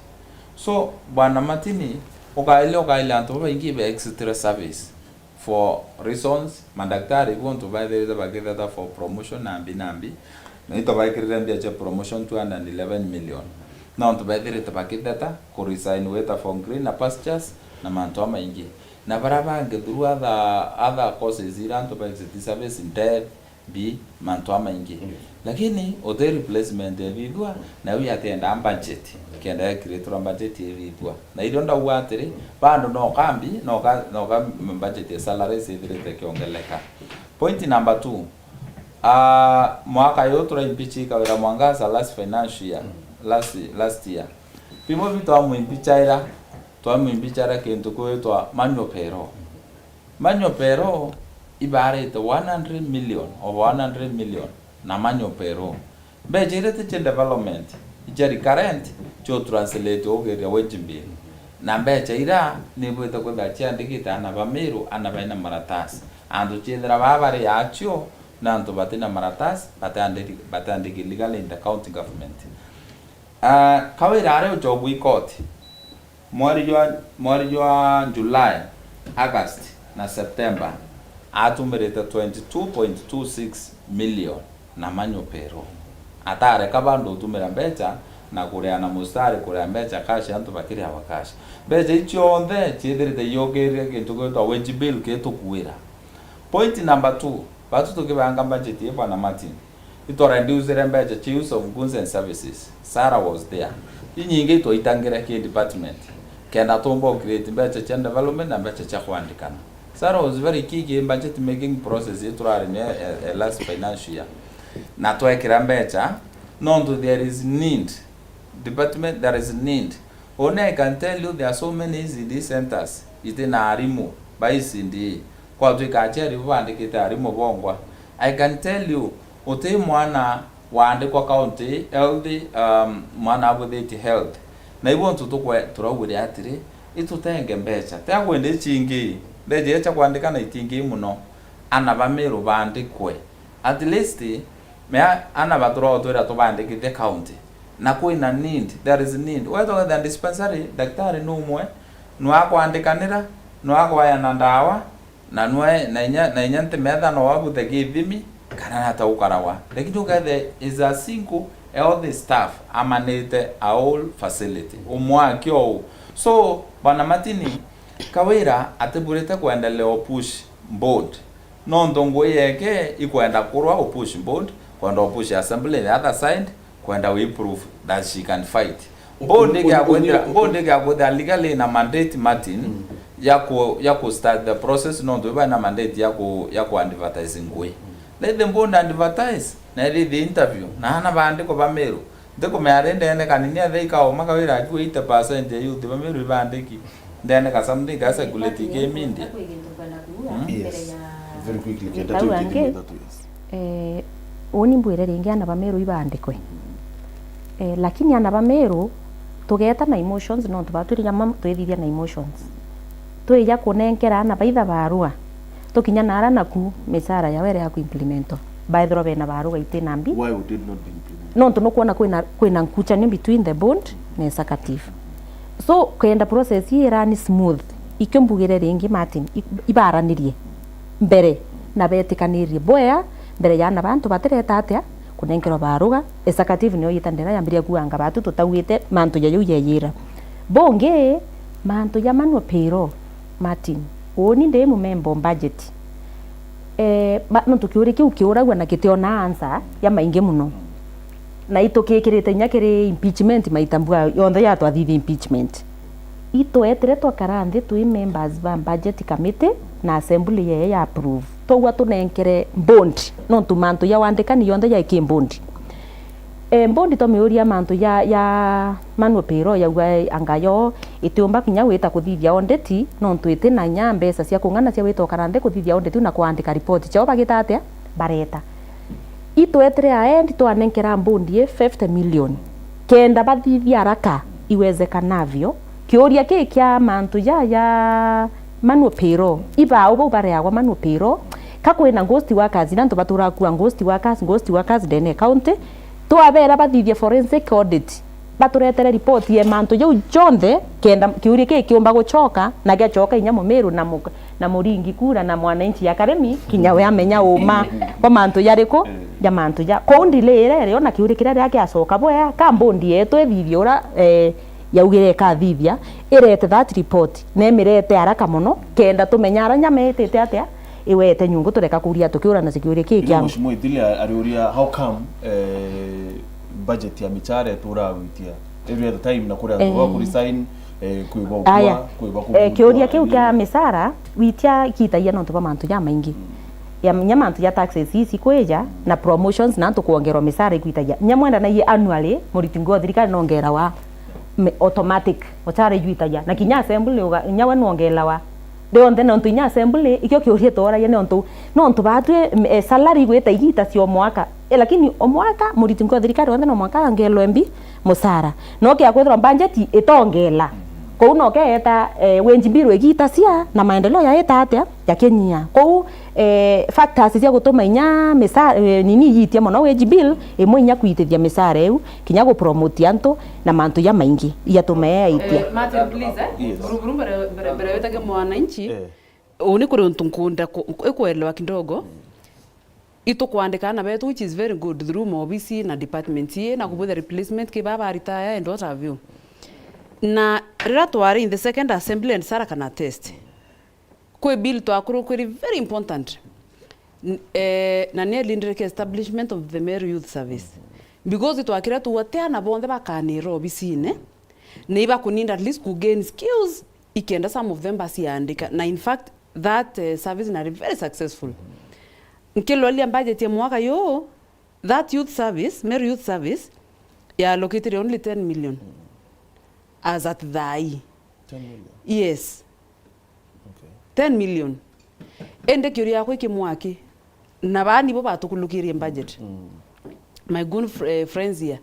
So, bwana Martin, ukaile, ukaile antu babaingi be exit service for reasons, madaktari ibu ontu baithirite bakitheta for promotion nambi nambi, na into baikirire mbia cia promotion two hundred and eleven million. No ontu baithirite bakitheta ku resign wita for greener pastures na mantu amaingi. Na baria bangi through other, other causes iria antu ba exit service, death, bi mantu amaingi. Lakini uti replacement ebithua, na iu yatiendaa budget, kenda ekiritura budget ebithua. Na irio ndauga atiri, bado no kambi, no ka, no ka budget ya salaries ithirite ikiongeleka. Point number two, ah, mwaka uyu turaimpeach Kawira Mwangaza last financial year, last, last year. Bimwe bitu twamuimpeachaira, twamuimpeachaira kintu kwitwa manual payroll. Manual payroll ibarite one hundred million, over one hundred million na manual payroll. Mbecha iria ti cia development, icia recurrent, cio translate ugeria wage bill. Na mbecha iria nibwite kwithira ciandikite ana ba Meru, ana baina maratasi. Antu ciethira baa bari acio, na antu batina maratasi, batandiki-, batandiki legally in the county government. Ah, Kawira ari uchobu i koti. Mweri jwa, mweri jwa July, August na September, atumirite twenty two point two six million na manual payroll. Atareka bandu utumira mbecha na kuria na mustari, kuria mbecha cash, antu bakiriawa cash. Mbecha icio cionthe ciithirite iukiria kintu gitwa wage bill gitukuira. Point number two, batu tukibanga budget ii, Bwana Martin, itwareducire mbecha cia use of goods and services. Sarah was there. Inyingi itwaitangire ki department, kenda tumba create mbecha cia development na mbecha cia kwandikana. Sarah was very key ki budget making process ii turari nayo e, e last financial year. Na twekira mbecha, nontu there is need. Department, there is need. Only I can tell you there are so many E C D centers itina arimu ba E C D. Kwatwika aciari bo bandikite arimu bongwa. I can tell you, uti mwana waandikwa county health, um, mwana abuthitie health, Na ibo ntu tukwe-, turaugire atiri, itutenge mbeca. Tia kwenda icingi, mbeca iria cia kwandika na itingi mono, ana ba Meru baandikwe. At least, mea ana baturao twira tubandikithie county. Na kwina need, there is need. Wethagwa the dispensary, daktari ni umwe, nwa akwandikanira, nwa akwayana ndawa, na nwe, na inya, na inya ntimetha no wabuthe githimi, kana nata gukarawa. Lakini ukethe is a single healthy staff amanite a whole facility. Umwe akio u. So, Bwana Martin, Kawira atiburite kwendelea o push board. Nontu ngui yeke ikwenda kurwa u push board, kwenda u push assembly the other side, kwenda u prove that she can fight. Board igiakwithira, board igiakwithira legally na mandate, Martin, ya ku, ya ku start the process, nontu iba na mandate ya ku, ya ku advertise ngui. Let the board advertise, na ithi interview, na ana baandikwa ba Meru. Ndikumenya ri ndene kanini athe ikauma Kawira akiuga eighty percent ya youth ba Meru ibandiki. Ndene ka something ka circulate ki media. Yes. Very quickly, kenda twikithimia ithatu, yes. Eh, uni mbwire ringi ana ba Meru ibandikwe. Eh, lakini ana ba Meru, tugeeta na emotions, nontu batwirija mam-, twithithia na emotions. Twija kunenkera ana baitha barua, tukinya nara naku, micara yao ere ya kuimplementwa. Baethirwa bena barua iti na mbi. Why would it not be implemented? Nontu nukwona kwina, kwina nkuchanio between the board na executive. So, kenda process ii irani smooth, ikio mbugire ringi, Martin, i-, ibaranirie mbere na betikanirie bwea mbere ya ana bantu batireta atia kunenkerwa baruga, executive nio yita ndena yambiria kuanga batu tutauite mantu ja jau yeyira. Bungi, mantu ja manual payroll, Martin, uni ndi mumemba o budget. Eh, ba-, nontu kiuria kiu kiuragua na kitiona answer ya maingi muno. Na itukikirite inya kiri impeachment maita mbua yonthe ya twathithia impeachment. Itwetire twakara nthi twi members ba budget committee na assembly yeye ya approve. Twaugwa tunenkere board, nontu mantu ya wandikani yonthe ya iki board. E, board twamiuria mantu ya, ya manual payroll, yauga anga yo itiumba kinya gwita kuthithia audit, nontu iti na nya mbeca cia kung'ana cia gwita ukara nthi kuthithia audit na kwandika report ciao bagita atia bareta. Itwetire aendi twanenkera board i fifty million. Kenda bathithia haraka iwezekanavyo. Kiuria kii kia mantu ja, ya manual payroll. Ibau bau bareagwa manual payroll. Ka kwina ghost workers, ira antu baturaga kua ghost workers, ghost workers ndene ya county. Twabera bathithie forensic audit. Baturetere report ya mantu jau jonthe, kenda kiuria kii kiumba gucoka, na giacoka inya Mumiru na mu-, na muringi kura na mwananchi ya Karemi, kinya we amenya uma bwa mantu jariku, ja mantu ja. Kou delay iria iri ona kiuria kiria riria giacoka bwea, ka board yetu ithithie ura, eh, yaugire ikathithia, irete that report, na imirete haraka mono, kenda tumenya ara nyama itite atia, iwete nyungu tureka kuria tukiura na security kii. Indi kiangu. Mheshimiwa Ithili a-, ariuria, how come, eh, budget ya michara iturawitia every other time na kuria antu, eh, ba kuresign, eh, kwiba ukua, aya, kwiba, eh, kubuta, kiuria kiu kia michara, witia ikitagia nontu bwa mantu jamaingi. Mm. Ya, nya mantu ja taxes ici kwija, mm, na promotions na antu kwongerwa michara ikwitagia. Nya mwenda na iye annually, muriti nguo thirikari nongerawa me-, automatic, muchara ijwitagia. Na kinya assembly uga-, nya we nwongelawa. Rionthe nontu inya assembly, ikio kiuria tooragia nontu, nontu batwi, m-, eh, salary igwita igita cia o mwaka. Eh, lakini o mwaka, muriti nguo thirikari wonthe no mwaka angelwe mbi, muchara. No kia kwithirwa budget itongela. Kou no keeta, eh, wage bill igita cia na maendeleo yaita atia, yakinyia. Kou, eh, factors cia gutuma inya misa-, eh, nini iyitia mono wage bill, imwe inya kuitithia misara iu, kinya gupromote antu na mantu jamaingi, iyatume yaitia. Eh, Martin, please, eh? Yes. Buru, buru mbere, mbere, mbere wetake mwananchi. Eh. Uni kuri untu nkunda ku-, ikwelewa kidogo. Itukwandika ana betu, which is very good, through maobisi na department ii, na kubwithia replacement ki baba retire and what have you. Na riria twari in the second assembly and Sarah kana test, kwi bill twakurukwiri very important. N-, eh, na ni elindreke establishment of the Meru Youth Service. Because twakira tuwa ti ana bonthe bakanira obisine, na ibakuninda at least ku gain skills, ikenda some of them basiandika. Na in fact, that, eh, service nari very successful. Nkilolia budget ya mwaka yu, that youth service, Meru Youth Service, ya allocated only ten million. As at thaa ii. Ten million? Yes. Okay. Ten million. Indi kiuria yakwa ikimwaki, na baa nibo batukulukirie budget. Mm. My good fr-, eh, friends here.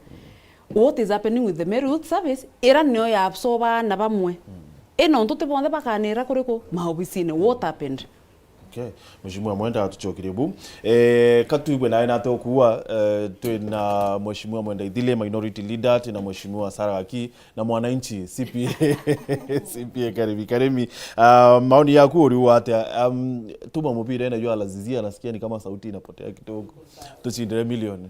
What is happening with the Meru Youth Service? Ira nio ya absorba na bamwe. I nontu ti bonthe bakanira kuriku maobisine. What happened? Okay. Mheshimiwa Mwenda atucokerie bu. Eh, ka twigwe nawe nate ukuua, eh, twina Mheshimiwa Mwenda Ithili, minority leader, twina Mheshimiwa Sarah Gaki, na mwananchi, C P A, C P A Karimi. Karimi, ah, maoni yaku uriuga atia? Um, tuma mupira ina jua Al Azizia, nasikia ni kama sauti inapotea kidogo. Tucindire milioni.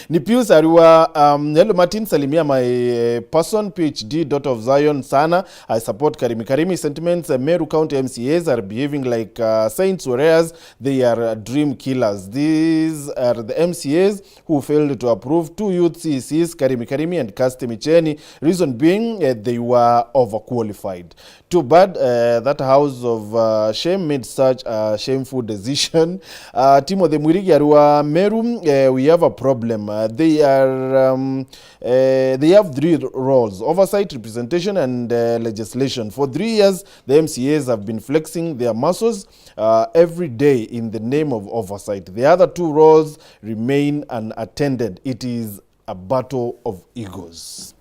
Ni Pius Arua, um, hello Martin, salimia my, eh, person, P H D, daughter of Zion, sana. I support Karimi. Karimi sentiments, uh, Meru County M C As are behaving like, uh, saints, whereas they are, uh, dream killers. These are the M C As who failed to approve two youth C E Cs, Karimi Karimi and Kirsty Micheni. Reason being, uh, they were overqualified. Too bad, uh, that house of, uh, shame made such a shameful decision. Uh, Timothy Mwirigi Arua, Meru, uh, we have a problem. Uh, they are, um, uh, they have three roles: oversight, representation, and, uh, legislation. For three years, the M C As have been flexing their muscles, uh, every day in the name of oversight. The other two roles remain unattended. It is a battle of egos.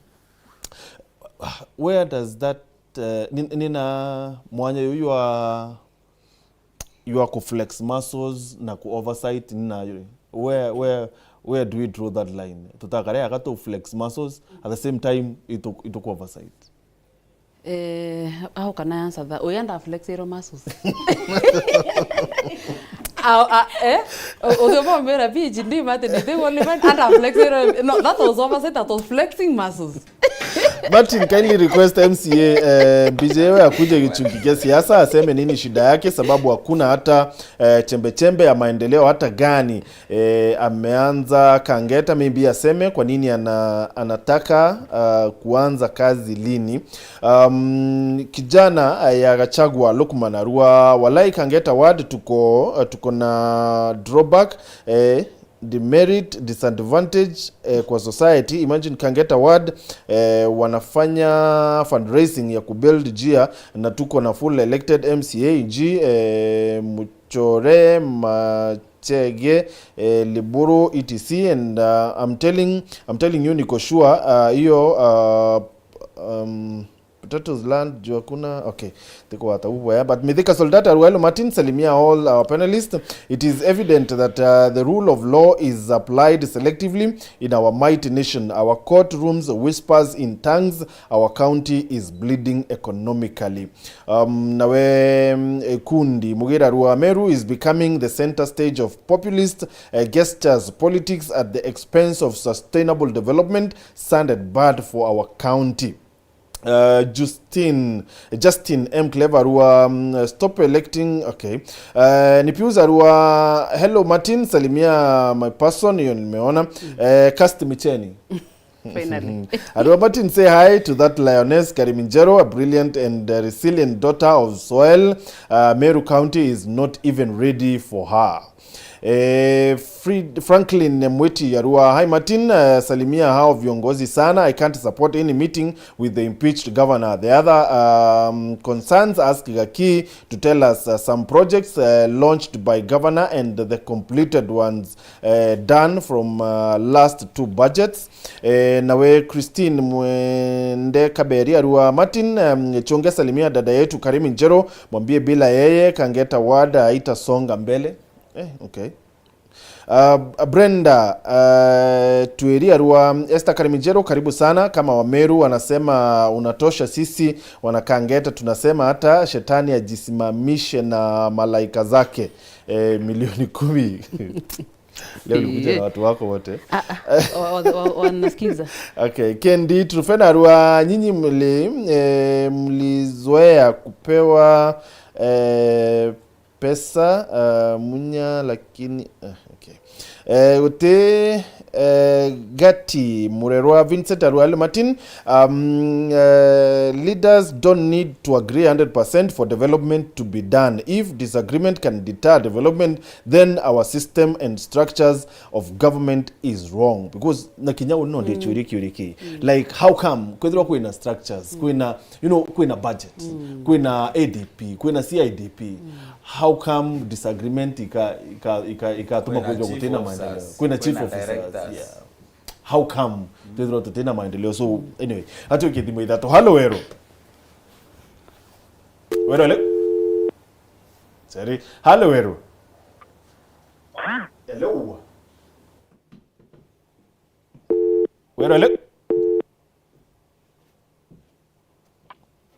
Where does that, uh, ni-, nina mwanya uyu wa, wa ku flex muscles na ku oversight nina, where, where, where do we draw that line? Tutakare aka tu flex muscles, at the same time itu, itu ku oversight. Eh, how can I answer that? Uyu nda flex iro muscles. Ah, ah, eh? Uthio bo mera P H D mate ni the only man and flex iro. No, that was oversight, that was flexing muscles. Martin, kindly request M C A, eh, B J we akuje gichungi kia siasa, aseme nini shida yake, sababu hakuna hata, eh, chembe chembe ya maendeleo hata gani. Eh, ameanza Kangeta, maybe aseme kwa nini ana-, anataka, ah, kuanza kazi lini. Um, kijana, eh, ya Gachagua, Lukman Arua, walai Kangeta ward tuko, eh, tuko na drawback, eh, demerit, disadvantage, eh, kwa society. Imagine Kangeta ward, eh, wanafanya fundraising ya kubuild jia na tuko na full elected M C A, G, eh, Muchore, Machege, eh, Liburu, et cetera. And, uh, I'm telling, I'm telling you, niko sure, uh, hiyo, uh, um, potatoes land, juu hakuna, okay. Tiko wata ubo ya, but Mithika Soldata, Ruelo Martin, salimia all our panelists. It is evident that, uh, the rule of law is applied selectively in our mighty nation. Our courtrooms whispers in tongues. Our county is bleeding economically. Um, nawe, mm, eh, Kundi Mugira Rua, Meru is becoming the center stage of populist, uh, gestures, politics at the expense of sustainable development. Sounded bad for our county. Uh, Justin, Justin M Clever Rua, um, stop electing. Okay. Uh, Nipiuza Rua, hello Martin, salimia my person, hiyo nimeona. Uh, Kirsty Micheni. Finally. Arua Martin, say hi to that lioness, Kariminjero, a brilliant and, uh, resilient daughter of soil. Uh, Meru County is not even ready for her. Eh, Fred-, Franklin Mwiti Arua, hi Martin, uh, salimia hao viongozi sana. I can't support any meeting with the impeached governor. The other, um, concerns, ask Gaki to tell us, uh, some projects, uh, launched by governor and the completed ones, uh, done from, uh, last two budgets. Eh, nawe Christine Mwende Kaberi Arua, Martin, um, chunge salimia dada yetu Kariminjero, mwambie bila yeye Kangeta ward haitasonga mbele. Eh, okay. Uh, Brenda, uh, Tweri Arua, Esther Kariminjero, karibu sana. Kama Wameru wanasema unatosha, sisi wana Kangeta tunasema hata shetani ajisimamishe na malaika zake. Eh, milioni kumi. Leo ulikuja na watu wako wote. Ah, ah, wa-, wa-, wa-, wanasikiza. Okay, Kendi Trufena Arua, nyinyi mli-, eh, mlizoea kupewa, eh, pesa, ah, munya, lakini, ah, okay. Eh, guti, eh, gati Murerwa Vincent Arua, Martin, um, eh, leaders don't need to agree hundred percent for development to be done. If disagreement can deter development, then our system and structures of government is wrong. Because na kinya uno ndi churi kiuri ki. Like, how come kwithirwa kwina structures, kwina, you know, kwina budget, kwina A D P, kwina C I D P, how come disagreement ika, ika, ika, ikatuma kwithirwa gutina maendeleo? Kwina chief officers, yeah. How come twithirwa tutina maendeleo? So anyway, ati ukithimo ithatu. Halo Weru. Weru ale? Sorry. Halo Weru. Hello. Weru ale?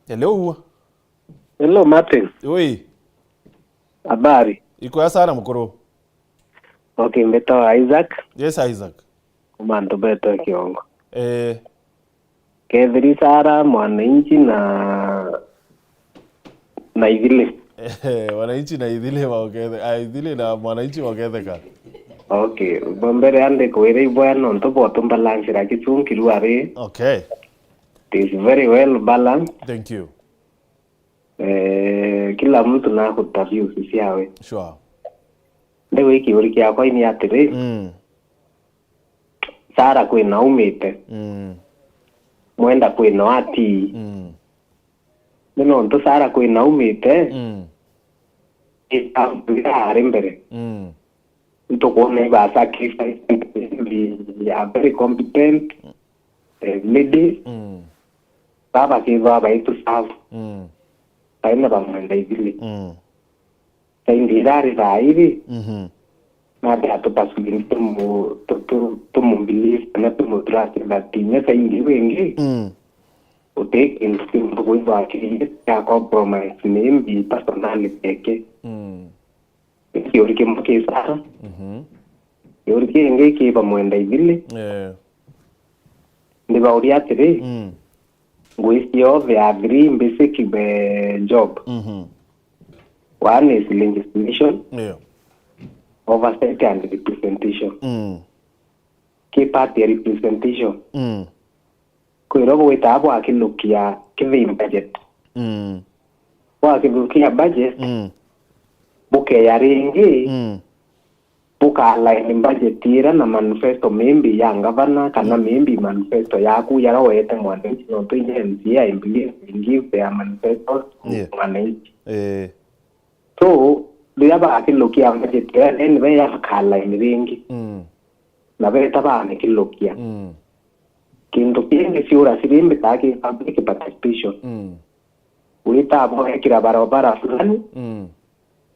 Hello. Hello, Martin. Oi. Habari? Iko ya sana, mukuru. Okay, mbetawa Isaac. Yes, Isaac. Kuma Ntubeto Kiongo. Eh. Kethiri Sara, mwananchi na, na Ithili. Eh, wananchi na Ithili waukethe-, ah, Ithili na mwananchi wauketheka. Okay, bo mbere ande kwira ibwa nontu bwa tumbalanchira kichunkiru ari. Okay. It is very well balanced. Thank you. Eh, kila mtu na akuta views ciawe. Sure. Ndio wiki uri kiakwa ini atiri. Mm. Sara kwina umite. Mm. Mwenda kwina ati. Mm. Ni nontu Sara kwina umite. Mm. Ikamwira ari mbere. Mm. Ntukwona iba sacrifice, are very competent, eh, ladies. Mm. Baba kithwa baitu serve. Mm. Baina bamwenda Ithili. Mm. Saindi irari thairi. Mhm. Nabe atupasuli tumu-, tu-, tu-, tumubelieve kana tumutrust that inya saindi wingi. Mm. Uti kintu kintu kwithwa akiri ya compromise ni mbi personality yake. Mm. Kiuri kimwe ki Sara. Mhm. Kiuri kingi ki bamwenda Ithili. Eh. Ndibauria atiri, mm, ngwiciothe agree mbisikibe job. Mhm. One is legislation, yeah, oversight and representation. Mm. Ki part ya representation. Mm. Kwiro bwitaa bwakilukia kithii budget. Mm. Bwakilukia budget, mm, bukeya ringi, mm, buka align budget ira na manifesto maybe ya ngavana, kana, mm, maybe manifesto yaku yara weete mwananchi, nontu inya M C A I believe in give their manifesto to, yeah, mwananchi. Eh. So, riria bakilukia budget ira, then be yaka align ringi. Mm. Na beta bamikilukia. Mm. Kintu kingi ciura ciri mbitaa ki public participation. Mm. Wita bwekira barabara fulani, mm,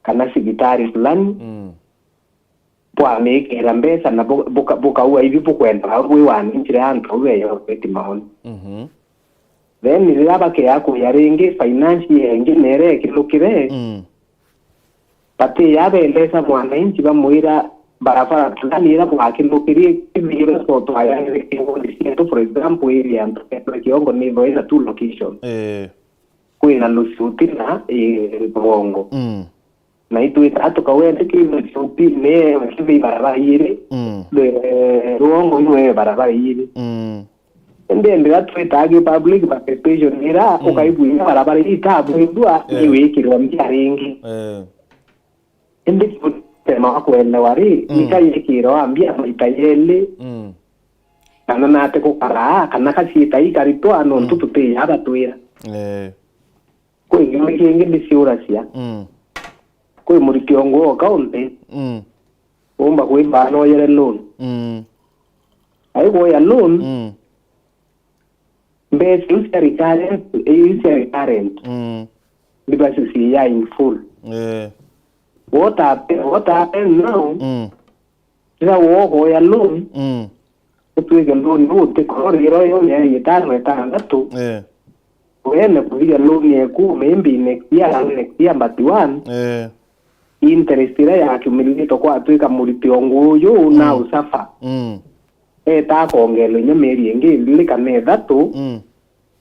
kana cibitari fulani, mm, bwamikira mbeca na bu-, buka-, bukaua ibi bukwenda bau bwi wananchi ria antu au beyo beti maoni. Mhm. Then riria bakeya kuya ringi, finance yengi nere ikilukire, mm, batiya bendesa mwananchi bamwira barabara fulani ira bwakilukirie kithire so twayangire kiongo ni cietu, for example, area antu betwe kiongo ni thoe na two location. Eh. Kwina Lucuti na, eh, Ruongo. Mm. Na itwita tukawete ki Lucuti ni kithi barabara iri. Mm. Eh, Ruongo iwe barabara iri. Mm. Indi ndira twitaga public participation ira, mm, ukaigua inya barabara ii itabwithua, eh, ni wikirwa mbia ringi. Eh. Indi tema wa kuelewa ri, mm, ika yikirwa mbia maita yeli, mm, kana nate gukaraa, kana kaciita ikaritwa, nontu, mm, tutiya batwira. Eh. Kwi kimwe kingi ndiciuracia. Mm. Kwi muriti ongu o kaunti, mm, umba kwithwa noyere loan. Mm. Aigwoya loan, mm, mbeca iu cia recurrent, iu cia recurrent, mm, ndibacio ciya in full. Eh. What happen-, what happened now? Mm. Riria wogoya loan, mm, utwike loan iu utikororira yo mieri itano itantatu. Eh. Wene kuthiria loan yeku, maybe next year, next year, but one, eh, interest iria ya accumulate kwatwika muriti ongu uyu, mm, na usuffer. Mm. Eta akongelwa inya mieri ingi ithiri kana ithatu, mm,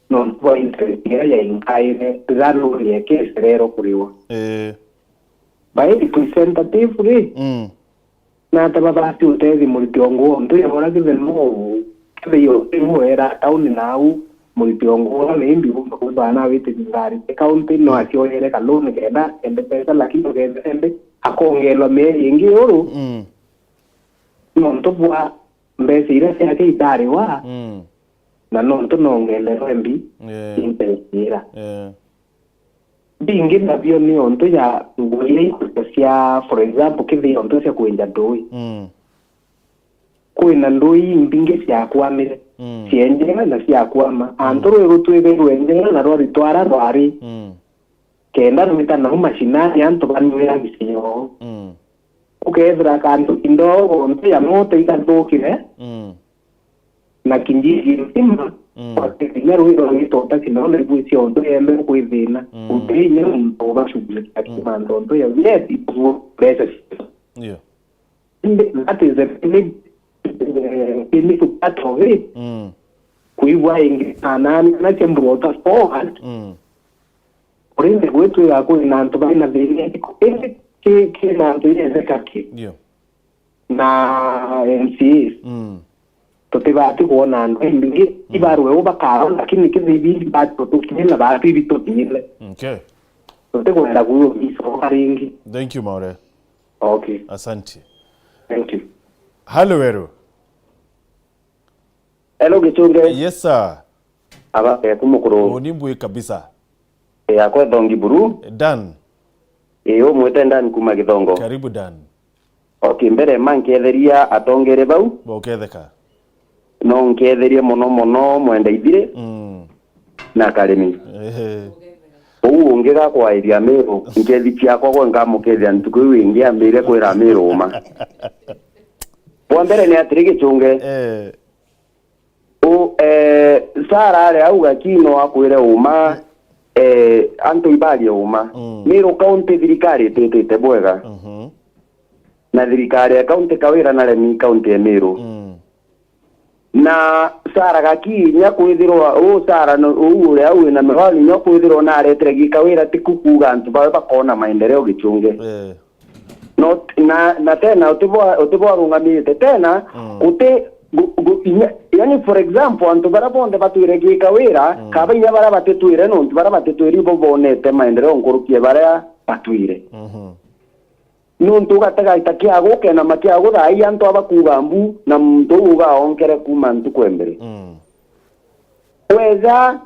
nontu bwa interest iria yainkaire riria loan yeke icererwa kuriwa. Eh. By representative ri, mm, nate babati utethi muriti ongu onthe ya uria kithemo, kithi yo imwera tauni nau, muriti ongu uria maybe umba kwithwa na witi thirikari ya kaunti no, mm, acioyere ka loan kenda ende pesa, lakini ukethira ende akongelwa mieri ingi uru, mm, nontu bwa mbeca iria ciake itariwa, mm, na nontu nongelerwe mbi, yeah, interest ira. Yeah. Bingi nabio ni ontu ya nguo iria ikuruta cia, for example, kithi ontu cia kwinja ndui. Mm. kwina ndui imbingi ciakwamire, mm, cienjera na ciakwama. Antu, mm, rwi rutwibirwe njera na rwari twara rwari. Mm. Kenda rwita nau mashinani, antu banywira micii yoo. Mm. Ukethira kantu kindogo nthi ya moto ikathukire, mm, na kijiji nzima, mm, kwati kinya rwi rwagitota kinone rwisi untu yembe kwithina. Mm. Uti inya muntu ubashughulikia, mm, kuma ntonto ya, yes, ituo mbeca cietu. Yeah. Indi that is a big, eh, big part of it. Mm. Kwigua ingi na nani na cia brought us forward. Mm. Urinde gwitwira kwina antu baina thina iriku, indi ki, ki na antu iretheka ki? Yeah. Na M C As. Mm. Tutibati kwona antu aingi, mm, ibarwe u bakara, lakini kithibi bati tukinyile, bati bitukinyile. Okay. Tutikwenda kuo bisoka ringi. Thank you, Maure. Okay. Asante. Thank you. Hello, Weru. Hello, Gichunge. Yes, sir. Aba, eh, kumukuru. Uni mbui kabisa. Eh, akwe thongi buru. Dan. Eh, umwite Dan kuma Githongo. Karibu, Dan. Okay, mbere ma nketheria atongere bau. Boketheka. No nketherie mono mono Mwenda Ithire. Mm. Na Karimi. Ehe. Uu ungi gakwairia Miru, nkethi ciakwa gwe nkamukethia ntuku iu ingi ambire kwira Miru uma. Bwa mbere ni atiri, Gichunge. Eh. U, eh, Sara ari au gaki no akwire uma, eh, antu ibarie uma. Mm. Miru County thirikari ititite bwega. Mhm. Na thirikari ya County Kawira na remi County ya Miru. Mm. Na Sara gaki, inya kwithirwa, u Sara no, u uria wina mawani, inya kwithirwa naretire gika wira, ti ku kuuga antu bawe bakona maendeleo, Gichunge. Eh. No, na, na tena utibwa, utibwa arungamite tena, mm, uti, gu-, gu-, inya, yani, for example, antu baria bonthe batwire gika wira, mm, kaba inya baria batitwire, nontu baria batitwire ibo bonete maendeleo nkuruki ya baria batwire. Mhm. Nontu ugatega ita kiagu, ukenama kiagu thaa ii antu abakuuga mbu, na muntu uu ugaonkere kuuma ntuku ya mbere. Mm. Weja,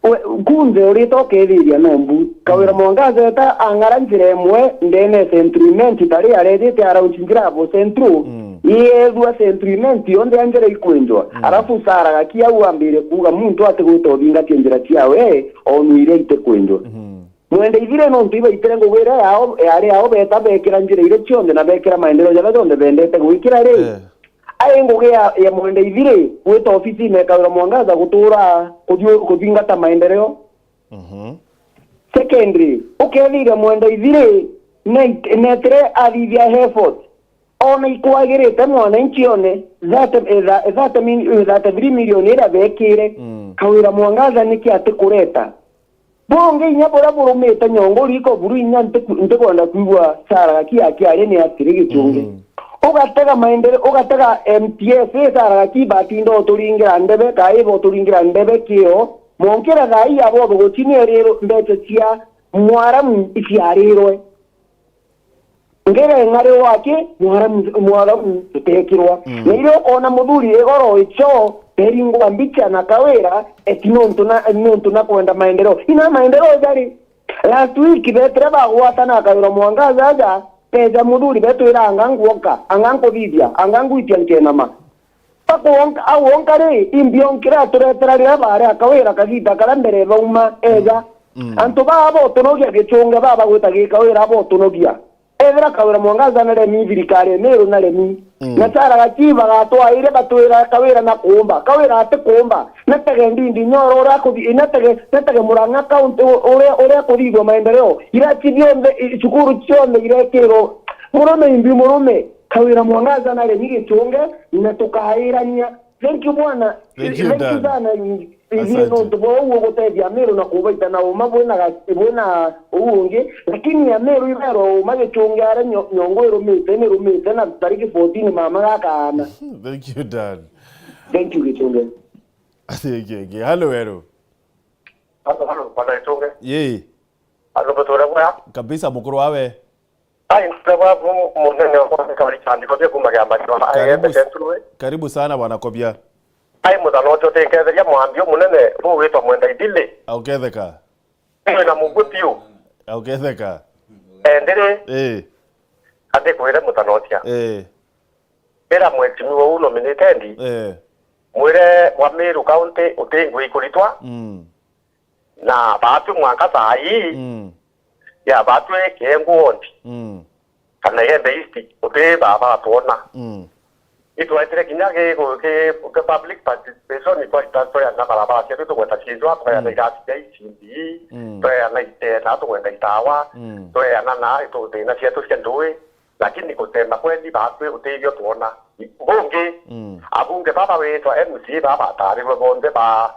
we, kunthe urite ukethiria no mbu. Kawira, mm, Mwangaza eta ang'ara njira imwe ndene ya Central Imenti, tari arejite around njira ya Central, mm, yeethua Central Imenti yonthe ya njira ikwenjwa. Mm. Arafu Sara gaki au ambire kuuga muntu atigwita uthingatia njira ciawe, onu iria itikwinjwa. Mhm. Mwenda Ithire nontu ibaitire ngugi iria yao, yari yao, beta bekira njira iria cionthe na bekira maendeleo jaria jonthe bendete gwikira ri. Eh. Ai ngugi ya, ya Mwenda Ithire gwita ofisine ya Kawira Mwangaza gutura kuthiu-, kuthingata maendeleo. Mhm. Secondly, ukethira Mwenda Ithire net-, netire athithia effort. Ona ikwagirite mwananchi one thirty, eh, tha-, thirty min-, eh, thirty-three million iria bekire, mm, Kawira Mwangaza niki atikureta? Bungi inya buria burumite nyongo riko buru inya ntiku-, ntikwenda kwigua Sara gaki akiaria ni atiri, Gichunge. Mm. Ugatega maendeleo, ugatega M T S, Sara gaki batinda uturingira ndebe, kaiba uturingira ndebe kio, monkira thaa ii abo guchinia rero mbeca cia Mwaramu iciarirwe. Ngere ng'ari wake, Mwaramu, Mwaramu tutekirwa. Mm. Na irio ukona muthuri igoro icho, peringwa mbicha na Kawira, eti nontu na, nontu na kwenda maendeleo. Ina maendeleo jari? Last week, betire bagwatana Kawira Mwangaza aja, beja muthuri betwira anga nguoka, anga nkuthithia, anga ngwitia nkenama. Bakwonka, agwonka ri, imbi onkire aturetera riria baari a Kawira kagiita karia mbere bauma eja. Mm. Antu baa botunogia Gichunge, baa bagwita gi Kawira botunogia. Ethira Kawira Mwangaza na remi, thirikari ya Meru na remi. Mm. Na Sara gaki bagatwaire batwira Kawira na kuumba. Kawira ati kuumba. Natege Ndindi Nyoro uria akuthi-, natege, natege Murang'a County u-, uria, uria kuthithua maendeleo. Irachi bionthe, i-, cukuru cionthe irekirwo. Murume imbi murume. Kawira Mwangaza na remi Gichunge, na tukairania. Thank you, bwana. Thank you, thank you Dan. Sana, ithuĩ. Asante. Nontu bwa ũguo gũteethia Ameru na kũbaita na ũma bwĩna ga-, bwĩna ũu ũngĩ. Lakini Ameru iberwa ũma Gichunge aria nyo-, nyongo ĩrũmĩte, nĩrũmĩte na tarĩki fourteen mama gakaana. Thank you, Dan. Thank you, Gichunge. Thank you, thank you. Hello, Weru. Hello, hello, bwana Gichunge. Yee. Hello, bwana Weru. Kabisa, mukuru wawe. Ai, ntabwa bu munene wa kwandika bari chandiko bia kuma gia Matua, ai, Karibu ende s-, Central, eh. Karibu sana, bwana Kobia. Ai, muthano ucio utinketheria mwambio munene bugwitwa Mwenda Ithili. Auketheka. Wina mugwi piu. Auketheka. Endere. Eh. Ati kwire muthano ucio. Eh. Ira mheshimiwa uu nominated, eh, mwire wa Meru County uti ngui ikuritwa, mm, na baatwi mwanka thaa ii, mm, ya baatwi Kiengu ward, mm, kana Igembe East, uti barabara twona. Mm. Itwetire kinya ki, ki, ki public participation, itwarita tweana barabara cietu, tugweta ciitwa, tweana, mm, irasi cia icindi, mm, tweana itena, tugweta itawa, mm, tweana na itu-, thina cietu cia ndui, lakini gutema kweli baatwi utithio twona. Bungi, mm, abunge baba witwa M C A baba batarirwe bonthe ba,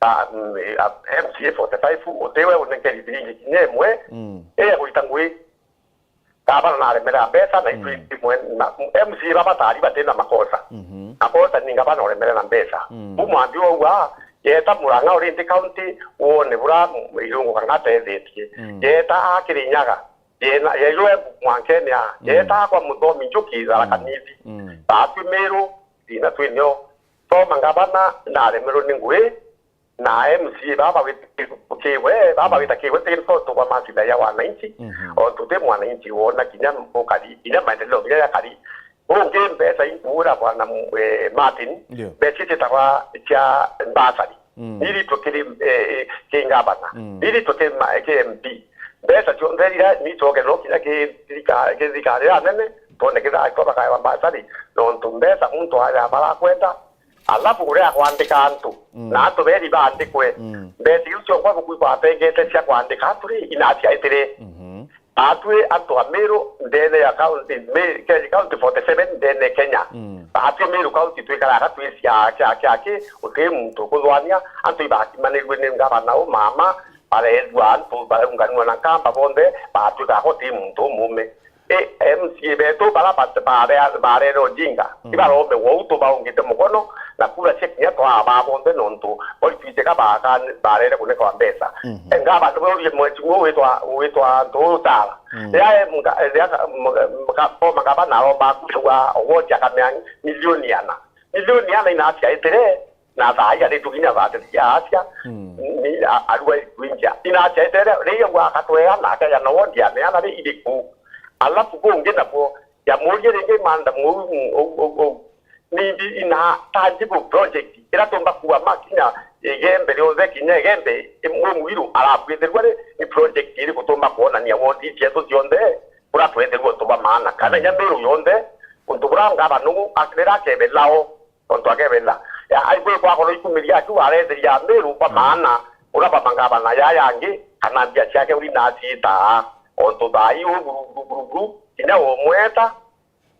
ba, mm, a-, M C A forty-five utiwe unenkeri thiringi kinya imwe, mm, iya gwita ngui. Gavana naremere na mbeca, na itwi, mm, imwe na M C A baba batari bati na makosa. Mhm. Makosa ni gavana uremere na mbeca. Mm. Bu mwambi wauga, yeta Murang'a uri nthi county, wone bura irungu kana atethetie. Mm. Yeta a Kirinyaga, yena, yaiwe mwankene a, mm, yeta kwa Muthomi Njuki, Tharaka, mm, Nithi. Mm. Baatwi Meru, thina twinio. Toma gavana naremerwe ni ngui, na M C A baba wita kiwe, baba, mm, wita kiwe, ti tontu bwa maslahi ya wananchi, mhm, ontu ti mwananchi wona kinya ukari, kinya maendeleo kinya yakari. Ungi mbeca inkuura bwana, eh, Martin, ndio, mbeca citagwa cia bursary. Mm. Iritwe kiri, eh, eh, ki ngavana. Mm. Iritwe ki ma-, ki M P. Mbeca cionthe iria nicoke no kinya ki thirika-, ki thirikari ya nene, twone kithaa twa bakaewa bursary, nontu mbeca muntu aja barakwenda, alafu uria akwandika antu, mm, na antu beri baandikwe. Mm. Mbeca iu cionkwa bukui kwatengete cia kwandika antu ri, inaciaitire. Mhm. Atwi antu a Meru ndene ya county, Me-, Kenya, county forty-seven ndene Kenya. Mm. Atwi Meru county twikaraga twi cia, cia, cia ki, uti muntu ukuthwania, antu ibakimanirue ni ngavana u mama, barethua antu baraunganua na nkamba bonthe, batwikaga uti muntu umume. I M C A betu bara ba-, bare-, barere Odinga, mm, ibarombe wou tubaungite mukono, na kura cia kinya twaa ba bonthe nontu bori twiteka baka-, barere kunekwa mbeca. Mhm. Enga bantu baurie mweti uyu witwa, witwa Nturu Tara. Mm. Ria e mga-, ria ka-, mga-, mga-, bo magavana aromba kura wa wodi akamea milioni ana. Milioni ana inaciaitire, na thaa ii aritwe kinya thate cia acia, mm, ni a-, arua ikwingia. Inaciaitire, ri aua akatwea na akeja na wodi aneana ri iriku. Alafu bungi nabuo, ya murie ringi manda mu-, u-, u-, u-, ni mbi ina tangible project ira tumba kuama kinya Igembe rionthe, kinya Igembe imwe mwiru arakwithirwa ri, ni project iriku tumba kuonania wodi cietu cionthe, bura twethirwa untu bwa maana, kana, mm, inya Meru yonthe, untu bura ngavana u, a-, rira akebelao, ontu akebela. Ya, aigwe kwakorwo ikumiria akiu aretheria Meru bwa, mm, maana, ura bwa mangavana ya yangi, kana mbia ciake uri naciitaa, ontu thaa ii u buru, buru, buru, buru, kinya umweta,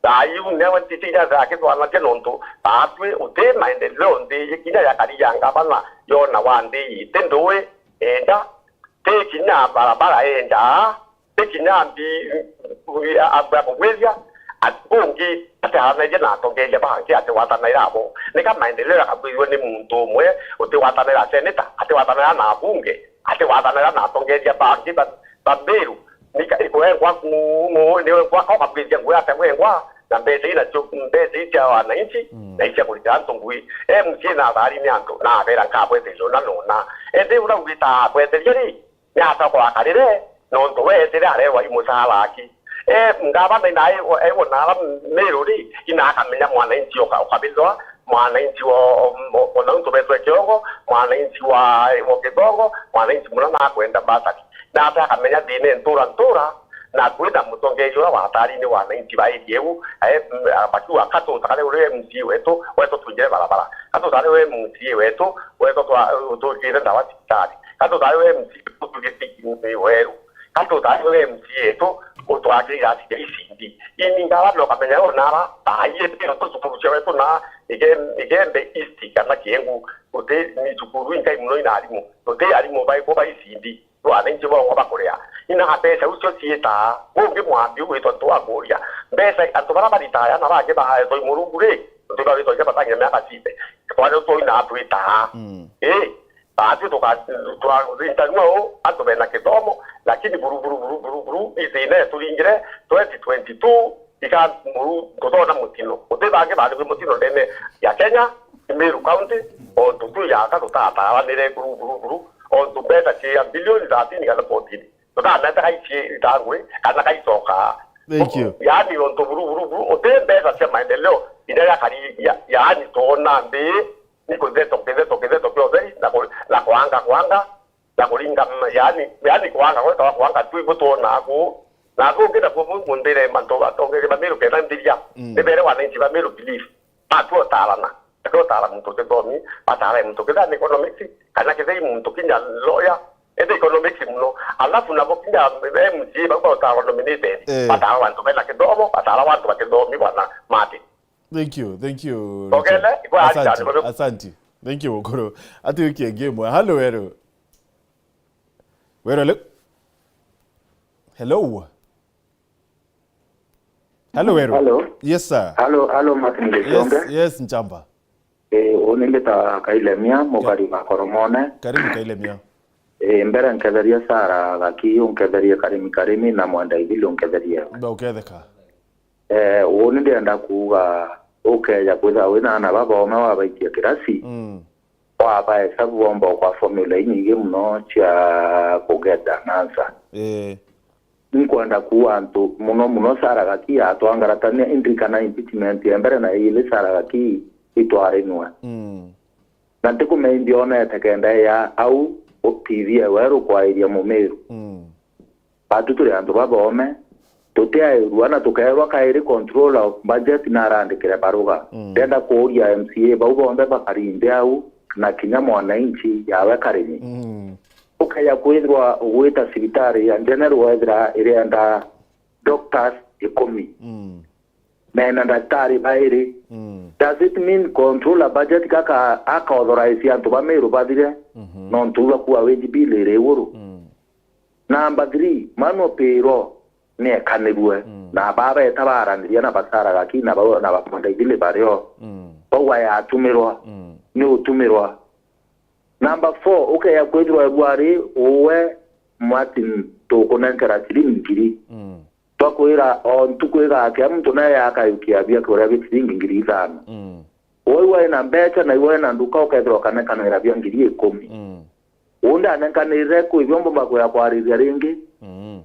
thaa iu newe ntiti iria akithwanagia nontu baatwi uti maendeleo nthi kinya ya kari ya ngavana yona wa nthi iti ndui enda, ti kinya barabara enda, ti kinya mbi, mbi, a-, a-, akugwithia, ati bungi atiaranairie na atongeria bangi, atiwatanaira abo. Nika maendeleo akagwithua ni muntu umwe, utiwatanaira seneta, atiwatanaira na abunge, atiwatanaira na atongeria bangi ba, ba Meru. Nika ikwengwa nguu, nguu, niwengwa, ukabwithia nguu atia wengwa, na mbeca ii nacio, mbeca ii cia wananchi, mm, na icia kurikira antu ngui. M C A na athari ni antu, na abera nkabwetheria una na una. Indi ura ugita abwetheria ri, ni atagwa akarire, nontu weetire arewa i mucara aki. E, ngavana ina e, e, wona ara Meru ri, ina akamenya mwananchi uka-, ukabithwa, mwananchi wa, o, o, ona untu betwe kiongo, mwananchi wa, wa kithongo, mwananchi muna nakwenda mbathari. Na ate akamenya thina ntura ntura, na kwina mutongeria uria watari ni wananchi ba area iu, e, m-, a, bakiuga katuta kari uri M C A wetu, wetu twinjire barabara. Katuta kari uri M C A wetu, wetu twa-, utukire ndawa cibitari. Katuta kari uri M C A wetu twinjire weru. Katuta kari uri M C A wetu, utwakire irasi bia icindi. Ini ngavana ukamenya yo nara, taiye tio tu cukuru cia wetu na Igembe, Igembe East kana Kiengu, uti ni cukuru inkai muno ina arimu. Uti arimu baiku ba icindi. Wananchi bongwa bakuria. Ina mbeca ucio ciitaa. Bungi mwambi ugwitwa ntu wa kuria. Mbeca antu bara baritaya na bangi baetwa i Murungu ri, ntu bagwitwa inya batangira miaka cibe. Twari tu ina twitaa. Mm. Ii, baatwi tuka-, twarintanua u, antu bena kithomo, lakini buru, buru, buru, buru, buru, ithina ituringire twenty twenty-two, ika muru, tutona mutino. Uti bangi bari mutino ndene ya Kenya, Meru County, ontu tu yaka tutataranire buru, buru, buru, ontu mbeca cia bilioni thirteen kana fourteen. Tutamenta kai ciitangwe, kana kai cokaa. Thank you. Yaani, ontu buru, buru, buru, uti mbeca cia maendeleo. Inya yakari ya, yaani twona mbi ni kutheto, kitheto, kitheto kiotheri na ku-, na kwanga, kwanga, na kuringa, m-, yaani, yaani kwanga, gwetawa kwanga tu ibu twona ku. Na kungi na kubu nthire mantu atongeria ba Meru kenda nthiria. Mm. Ni bere wananchi ba Meru believe. Batu otarana. Batu otara muntu kithomi, batara muntu kithani economics, kana kithei muntu kinya lawyer, ende economics muno. Alafu nabo kinya M C A bau bautara nominated. Eh. Batara bantu bena kithomo, batara bantu bakithomi bwana mati. Thank you, thank you, Richard. Ogele, igwa Asante, Richard, bado. Asante. Thank you, Mukuru. Ati wiki ingi imwe. Hello, hello. Wero, hello. Hello. Hello, Wero. Hello. Yes, sir. Hello, hello, Martin Yes, Gicombe. Yes, Nchamba. Eh, uni mbita Kailemia, mukari wa Koromone. Karibu, Kailemia. Eh, mbere nketherie Sara Gaki, unketherie Karimi Karimi, na Mwenda Ithili unketherie. Mbe uketheka. Eh, uni ndienda kuuga, ukeja kwithirwa wina aana baboome wabaikia kirasi, Mm. wabaesabu bomba kwa formula inyingi muno cia kugetha na answer. Eh. Nkwenda kuuga antu muno muno Sara Gaki atwangaratania, indirikana impeachment ya mbere na ya ili Sara Gaki itwarinwe. Mm. Na ntikumenya ndionete kenda ya au T V ewe rukwairia Mumiru. Mm. Batu turi antu baboome, tutiairua na tukeerwa kairi controller of budget na arandikire baruga. Mm. Ndenda kuuria M C A bau bonthe bakari nthi au na kinya mwananchi yawe Karimi. Mm. Ukeja kwithirwa ugwita cibitari ya General wethira irienda doctors ikumi. Mm. Mena ndagitari bairi. Mm. Does it mean controller budget kaka aka authorize antu ba Meru bathire? Mhm. Nontu bakua wage bill iri iguru. Mm. Number three, manual payroll ni ekanirue. Mm. Na babeta baraniria na ba Sara Gaki na ba, na ba Mwenda Ithili bario. Mm. Bauga yatumirwa. Mm. Ni utumirwa. Number four, ukeya kwithirwa bwari uwe Martin tukunenkera ciringi ngiri. Mm. Twakwira o ntuku igakia muntu naye akayukia bia kuria bi ciringi ngiri ithano. Mm. Uwe wina mbeca na iwe wina nduka ukethirwa ukanekanira bia ngiri ikumi. Mm. Undi anenkanire kwi bio mbumba kuya kwariria ringi. Mm.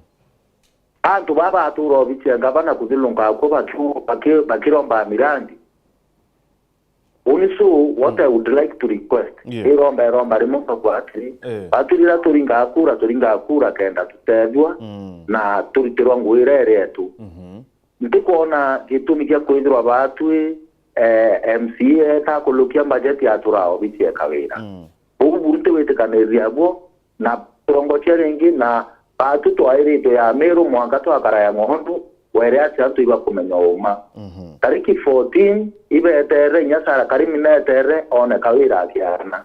Antu baba batura obici ya ngavana kuthilunga akwo baki-, baki-, bakiromba mirandi. Uni so what I would like to request, Yeah. iromba, iromba rimwe nkagwa atiri, Eh. batu rira turinga kura, turinga kura kenda tutethua, Mm. na turitirwa ngugi iria iri yetu. Mhm. Ntikwona gitumi kia kwithirwa batwi, eh, M C A eta kulukia budget ya turao bicie kawira. Mm. Ubu buru ntiwitikaniria buo, na turongocia ringi, na batu twairitwe ya Meru mwanka twakara ya ng'ondu, were ati antu ibakumenya uma. Mhm. Tariki fourteen ibetere, inya Sara Karimi netere, one kawira akiana.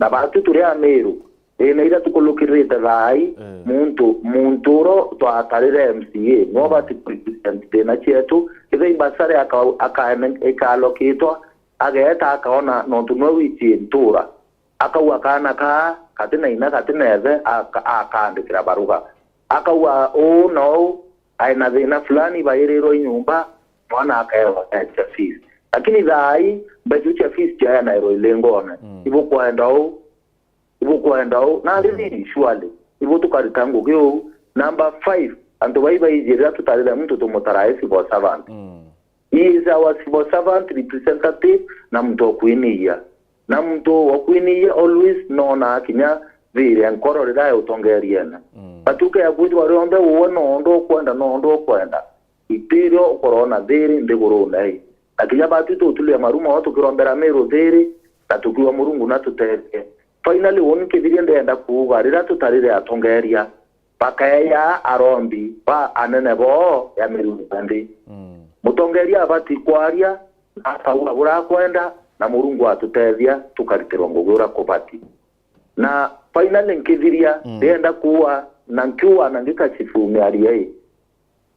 Na batu turi a Meru, thina iria tukulukirite thaai, Eh. muntu, muntu uro twatarire M C A, no bati kurepresent thina cietu, ithe imbasare aka-, aka-, ikalokitwa, ageta akaona nontu nwe wici ntura. Akauga kaana kaa, gati na ina, gati na ithe, aka-, akaandikira baruga. Akauga uu na uu, ai na thina fulani, bairirwe i nyumba, mwana akaewa mbeca cia fees. Lakini thaai, mbeca iu cia fees ciaenairwe ilingone. Mm. Ibukwenda uu, ibukwenda uu. Na Mm. really, surely, ibu tukarita ngugi uu. Number five, antu bai baiji riria tutarire muntu tumutara ai civil servant. Mm. He is our civil servant representative na muntu wa kwiniia. Na muntu wa kwiniia always nona kinya thiri ya nkoro riria e utongeriene. Mm. Batuke ya kwithirwa rionthe uwe no undu ukwenda, no undu ukwenda. Itirio ukorwo na thiri nthigurune ii. Na kinya batu tutulia maru mono tukirombera Miru thiri, na tukiuga Murungu na tutethie. Finally, uni kithiria ndenda kuuga, riria tutarire atongeria, bakeeja arombi ba anene boo ya mirungu ya nthi. Mm. Mutongeria abati kwaria, na akauga buria akwenda, na Murungu atutethia, tukaritirwa ngugi uria kubati. Na finally nkithiria, Mm. ndienda kuuga, na nkiuga na ngikachifu miario ii.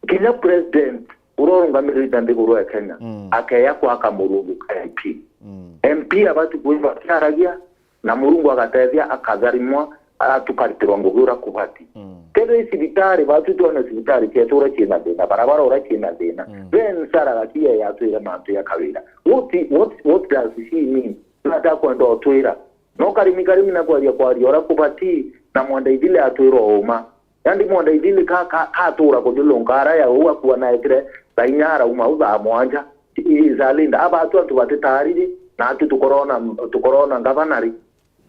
Kinya president uria urungamirite nthiguru ya Kenya, Mm. akeeja kwaka Murungu ka M P. Mm. M P abati kwithirwa akiaragia, na Murungu agatethia, akatharimwa, ara tukaritirwa ngugi uria kubati. Mm. Kethira i cibitari, batu twone cibitari cietu uria ciina thina, barabara uria ciina thina. Mm. Then Sarah Gaki yatwire mantu ya kawira. What, what, what does she mean? Nata kwenda utwira? No Karimi Karimi na kwaria kwaria uria kubati, na Mwenda Ithili atwirwa uma. Nandi Mwenda Ithili ka, ka, katura kuthilunga ara ya uu akua naetire thaa inya arauma au thaa mwanja. is a leader. Aba atu antu batitaari ri, na atu tukorona, tukorona ngavana ri?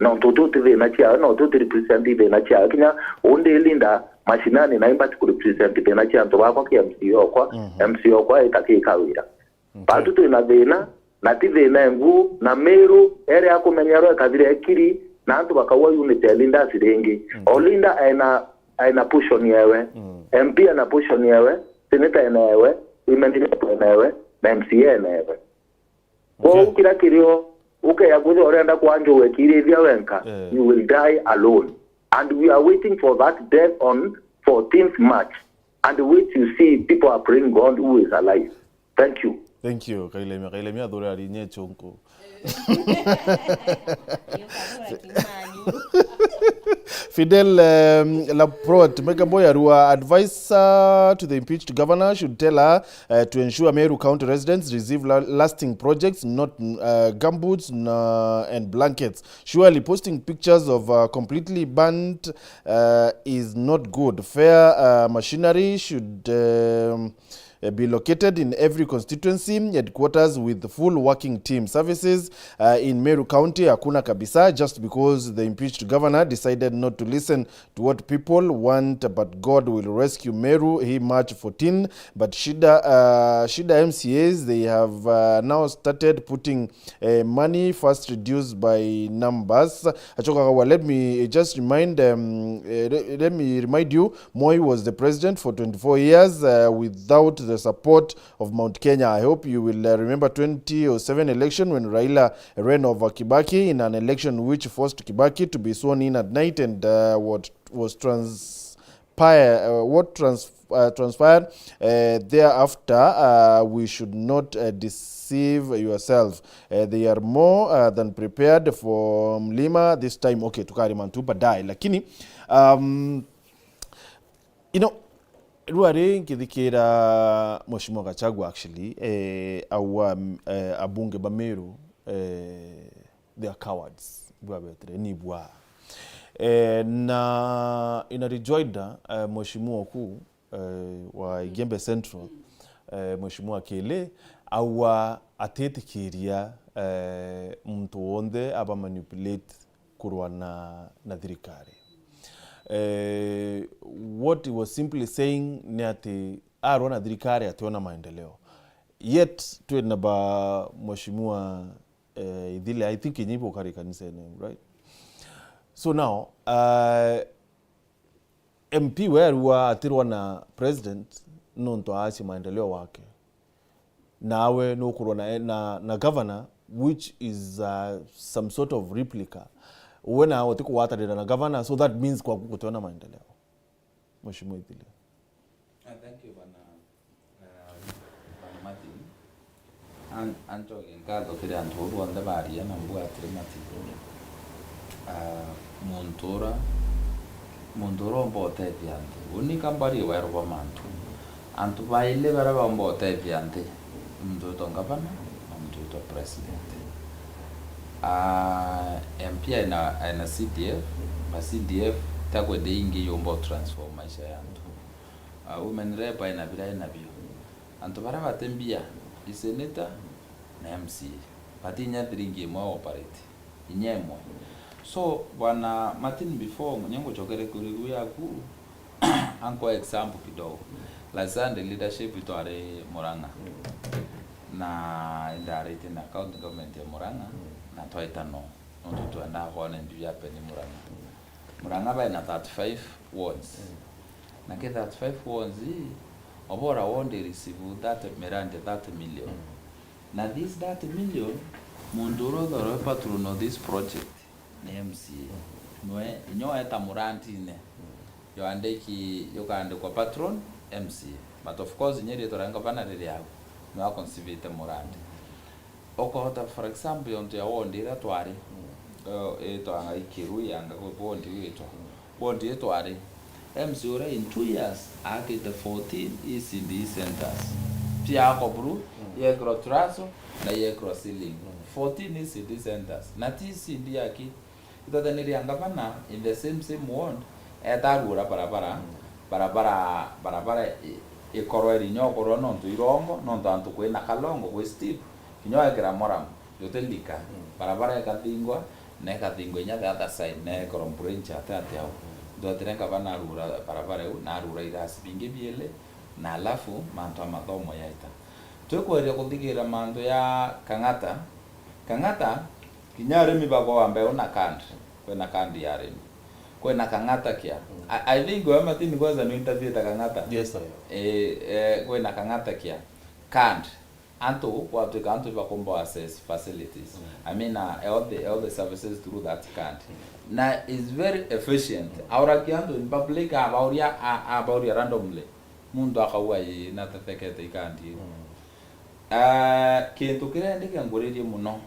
No tuti uti thina ciawe, no tuti represent thina ciawe. Kinya undi leader mashinani na imbati ku represent thina cia antu bakwa ki M C A okwa, M C A okwa ita kika wira. Batu twina thina, na ti thina engu, na Meru ere akumenyerwa ekathira ekiri, na antu bakaua unity ya leaders ringi. O leader aina, aina portion yewe, M P aina portion yewe, senator aina yewe, women rep aina yewe, na M C A aina yewe. Kwou kira kirio ukeya kwithirwa urenda kwanjua wekirithia wenka, you will die alone. And we are waiting for that death on fourteenth March, and which you see people are praying God who is alive. Thank you. Thank you, Kailemia. Kailemia athurira rinye chunku. Fidel, um, Laprot, Mega Boy Arua, advisor to the impeached governor should tell her, uh, to ensure Meru County residents receive la-, lasting projects, not, uh, gumboots, no, and blankets. Surely posting pictures of, uh, completely burnt, uh, is not good. Fair, uh, machinery should, um, uh, be located in every constituency headquarters with full working team. Services, uh, in Meru County hakuna kabisa, just because the impeached governor decided not to listen to what people want, but God will rescue Meru. He March fourteen, but shida, uh, shida M C As, they have, uh, now started putting, uh, money first, reduced by numbers. Achoka kawa, let me just remind, um, uh, le-, let me remind you, Moi was the president for twenty-four years, uh, without the support of Mount Kenya. I hope you will, uh, remember twenty oh seven election when Raila ran over Kibaki in an election which forced Kibaki to be sworn in at night and, uh, what was transpire-, uh, what trans-, uh, transpired, uh, thereafter, uh, we should not, uh, deceive yourself. Uh, they are more, uh, than prepared for Mlima this time. Okay, tukari mantu baadaye, lakini, um, you know, rua ri nkithikira Mheshimiwa Gachagua actually, eh, aua, eh, abunge ba Meru, eh, they are cowards, bwabetire, ni bwa. Eh, na in a rejoinder, eh, Mheshimiwa oku, eh, wa Igembe Central, eh, Mheshimiwa Kele, aua atitikiria, eh, muntu wonthe aba manipulate kurwa na, na thirikari. Eh, what he was simply saying ni ati arwa na thirikari ationa maendeleo. Yet, twina ba Mheshimiwa, eh, Ithile, I think inyi bukari kanisene, right? So now, uh, M P we arua atirwa na president nontu aacia maendeleo wake. Nawe nukurwa na, na, na governor, which is, uh, some sort of replica. We nawe utikugwatanira na governor, so that means kwaku gutiona maendeleo. Mheshimiwa Ithile. Ah, thank you, bwana, ah, bwana Martin. An-, ancokie nkatho kiri antu bau bonthe baria na mbwatire matirio. Ah, muntu ura, muntu ura umba utethia nthi. Uni ka mbari weru bwa mantu. Antu baili baria baumba utethia nthi, muntu witwa ngavana na muntu witwa president. Ah, M P aina, aina C D F, ba C D F takwende ingi yumba utransform maisha ya antu. Ah, women rep aina biria aina bio. Antu baria bati mbia, i senator na M C A. Bati inya thiringi imwe operate. Inya imwe. So, bwana Martin, before nginya ngucokere kuri ruu yaku, ankoa example kidogo. Last Sunday leadership itwari Murang'a. Na indaritie na county government ya Murang'a, na twaita no. Nontu twendaa kwona intu biapeni Murang'a. Murang'a baina thirty-five wards. Na ki thirty-five wards ii, obora ward ireceive thirty, mirandi thirty million. Na this thirty million, muntu uria uthaurwe patron of this project ni M C A. Nwe, inya weta murandine, yoandiki, yukaandikwa patron M C A. But of course, inya riitwa ria ngavana riri au, nwe aconceive-te murandi. Ukohota, for example, yontu ya ward iria twari, eh, itwanga Ikiru, yanga kwi ward iu itwa. Ward iu twari, M C A uria in two years aakite fourteen E C D centers. Cia ako buru, yekirwa turaso, na yekirwa ceiling. Fourteen E C D centers. Na ti E C D aki, itwathaniria ngavana in the same, same ward, eeta aruura barabara, barabara, barabara i-, ikorwa iri inya ukorwa nontu irongo, nontu antu kwina kalongo, kwi steep, kinya wekira moramu, jutilika, mm, barabara ikathingwa, na ikathingwa inya the other side, na ikorwa bridge ati ati au. Ndwetire ngavana arura barabara iu, na arura irasi bingi biili, na alafu mantu a mathomo yaita. Twikweria kuthigira mantu ya Kang'ata, Kang'ata, kinya arimi bagwa mbeu na card, kwina card ya arimi. Kwina Kang'ata kia. Mm. I, I think we Martin kwanza ni interview ta Kang'ata. Yes, sir. Eh, eh, kwina Kang'ata kia. Card. Antu, kwatwika antu ibakumba access facilities. Mm. I mean, uh, all the, all the services through that card. Mm. Na is very efficient. Mm. Aurakia antu in public, abauria, a-, abauria randomly. Muntu akauga, "Ii, natetekete ikandi." Mm. Ah, kintu kiria ndi kianguririe muno, mm,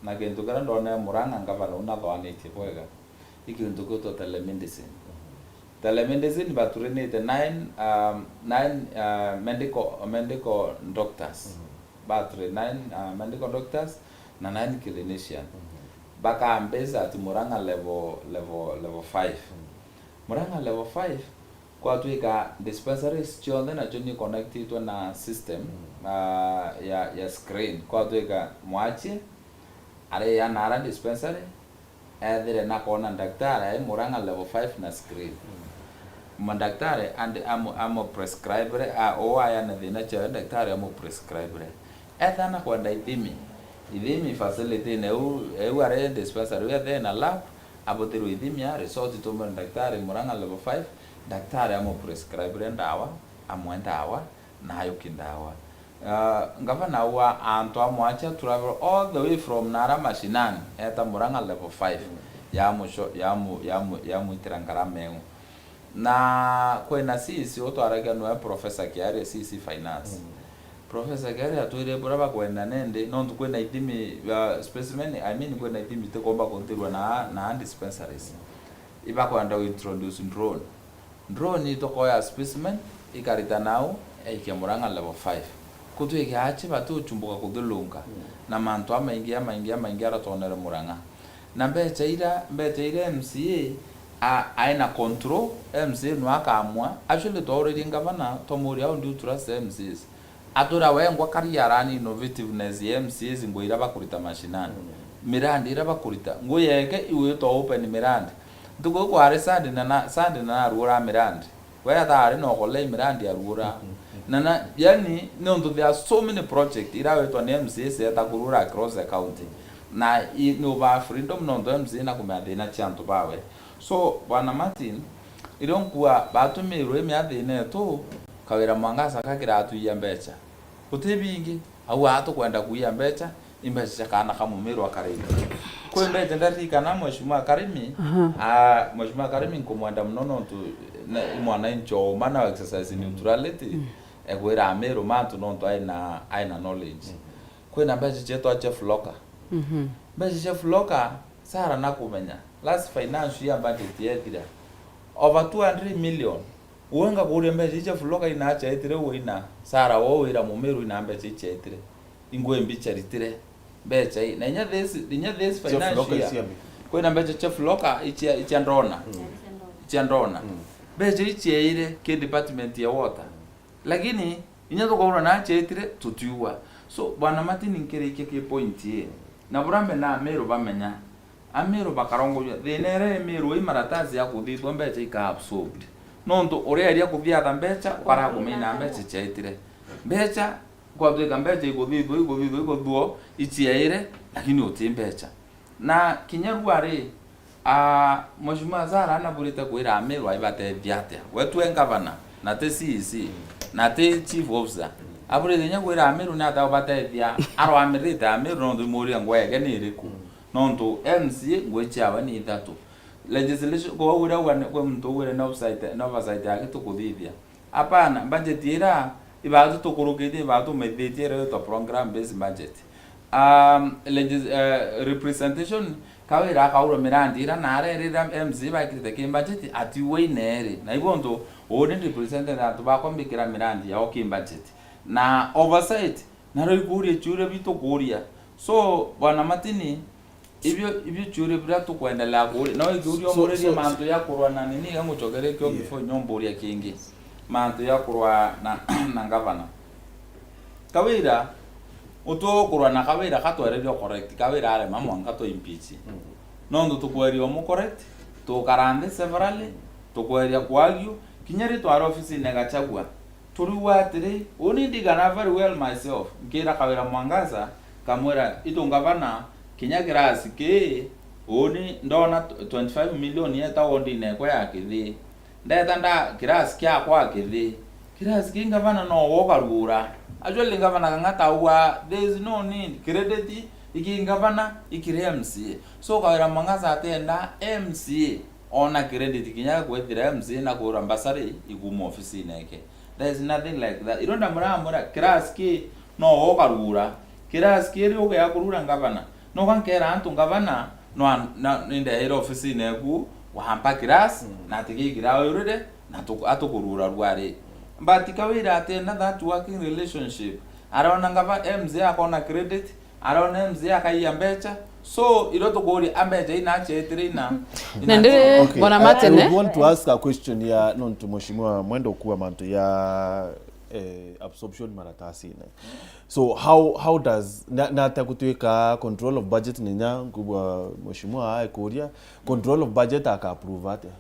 na kintu kiria ndonere Murang'a ngavana uu nathoanitie bwega, i kintu kiitwa telemedicine. Mm. Telemedicine baturinite nine, um, nine, uh, medical, medical doctors. Mm. Baturi nine, uh, medical doctors na nine clinician. Mm. Bakambisa ati Murang'a level, level, level five. Mm. Murang'a level five, kwatwika dispensaries cionthe nacio ni connectitwe na system, mm, ah, ya, ya screen. Kwatwika mwachie aria na ara dispensary, ethire na kona ndaktari ai Murang'a level five na screen. Mm. Mandaktari andi amu, amu prescribere, a, o aya na thina ciawe, ndaktari amu prescribere. Etha na kwenda ithimi. Ithimi facility-ini iu, iu ari dispensary iu ethire na lab, abuthirwe ithimi a result itumire ndaktari Murang'a level five, ndaktari amu prescribere ndawa, amwe ndawa, na ayuki ndawa. Ah, ngavana wa antu a mwachia travel all the way from nara mashinani, eta Murang'a level five, ya muco-, ya mu-, ya mu-, ya mwitira ngarama iu. Na kwina C E C utwaragia nwe Professor Kiaria, C E C Finance. Mm. Professor Kiaria atwire buria bakwenda nindi, nontu kwina ithimi, uh, specimen, I mean, kwina ithimi tikomba kuntirwa na, na dispensaries. Ibakwenda gu introduce drone. Drone itukoya specimen, ikarita nau, yaikia Murang'a level five. Kutwike achi batuchumbuka kuthulunga, mm, na mantu amaingi, amaingi, amaingi aratonere Murang'a. Na mbecha ira, mbecha ira M C A a-, aina control, M C A nwe akamua. Actually, twauririe ngavana, twamuria, "How do you trust M C As?" Atwira wengwa kari arani innovativeness ya M C As, ngui ira bakurita mashinani. Mm. Mirandi ira bakurita. Ngui yeke iwitwa open mirandi. Ntuku iu kwari Sunday na, na, Sunday na naruura mirandi. We atha ari na ukolei mirandi aruura. Mm, mm, mm. Na, na, yani, nontu there are so many project ira witwa ni M C As eta kuruura across the county. Na i, ni ubaa freedom nontu M C A na kumenya thina cia antu bawe. So, Bwana Martin, irio nkua batumirwe miathine yetu, Kawira Mwangaza kakira atuia mbecha. Guti bingi, au aa tukwenda kuia mbecha, i mbecha cia kaana ka Mumiru akarite. Kwi mbecha ndaririkana Mheshimiwa Karimi, aha, ah, Mheshimiwa Karimi nkumwenda muno nontu na, i mwananchi ooma na exercise neutrality, mm, egwira Amiru mantu nontu aina, aina knowledge. Mm. Kwina mbecha cietwa Chef Locker. Mhm. Mbecha cia Fuloka, Sarah nakumenya. Last financial year budget yethira. Over two hundred million. Uwe ngakuria mbecha iu cia Fuloka inachaitire uwe ina. Sarah wo wira Mumiru ina mbecha ichaitire. Ingwe mbi charitire. Mbecha i. Na inya this, inya this financial year. Kwina mbecha cia Fuloka ichia, ichia ndona. Mm. Ichia ndona. Mm. Mbecha ichiaire ki department ya water. Lakini, inya tukaura na achiaitire, tutiua. So, Bwana Martin, nkirikia ki point ii. Na buria mbe na Amiru bamenya. Amiru bakarongojua. Thina iria Amiru i maratasi ya kuthithua mbecha ika absorbed. Nontu uria eria kuthiatha mbecha, ukarakumenya mbecha chiaitire. Mbecha, kwatwika mbecha ikuthithua, ikuthithua, ikuthithua, ichiaire, lakini uti mbecha. Na kinya rua ri, ah, Mheshimiwa Zara anaburite kwira Amiru aibatethia atia? We twe ngavana, na ti C E C, na ti chief officer. Aburite kinya kwira Amiru ni atia ubatethia, aroamirite Amiru nontu imuria ngwege ni iriku? Nontu M C A ngui ciawe ni ithatu. Legislation, kwa uria ugane, kwi muntu ugwire ni oversight, ni oversight yake tukuthithia. Apana, budget ira ibatu tukurukitie, ibatu tumithitie ira itwa program based budget. Um, legis-, eh, representation, Kawira akaurwa mirandi ira na arerira M C A bakirite ki budget, atiuwe ineri. Na ibo ntu, uni represented antu bakwa mbikira mirandi yao ki budget. Na oversight, naro ikuria chiuria bitu kuria. So, Bwana Martin, Ibio, ibio ciuria biria tukwendelea kuuria. No ikiuria so, umuririe so, mantu ya kurwa na nini, iga ngucokerie kio, yeah, before nyomburia kingi. Mantu ya kurwa na, na ngavana. Kawira, utua ukurwa na Kawira katwererio correct, Kawira arema mwanka twa impeach. Nontu tukweria umu correct, tukara nthi severally, tukweria kuagiu, kinya ri twari ofisine Gachagua, turiuga atiri, uni ndigana very well myself, nkira Kawira Mwangaza, kamwira, itu ngavana, kinya kirasi ki, uni ndona twenty-five million yeta wondine ekwa ya Kithii. Ndeta nda kirasi kiakwa Kithii. Kirasi ki ngavana no wokarugura. Actually ngavana Kang'ata auga there is no need. Credit iki ngavana, ikiri M C A. So Kawira Mwangaza atenda M C A ona credit kinya gwetira M C A na kura mbasari ikuma ofisine eke. There is nothing like that. Iro ndamwira, amwira, kirasi ki no wokarugura. Kirasi kiri ugea kurugura ngavana. No gankera antu ngavana, no an-, na, nindeere ofisine eku, wampa class, na atigigira urire, na tu-, atukurura rwari. But Kawira atienda that working relationship. Arona ngava M C A akona credit, arona M C A akaiya mbecha. So, iro tukuria a mbecha ina achetire ina, ina. Nende, okay, Bwana Martin, I would want to ask a question ya, nontu Mheshimiwa Mwenda ukua mantu ya, eh, absorption maratasine. So how, how does, na, na atia gutwika control of budget ni nya nkubwa Mheshimiwa aikuria, control of budget aka approve atia?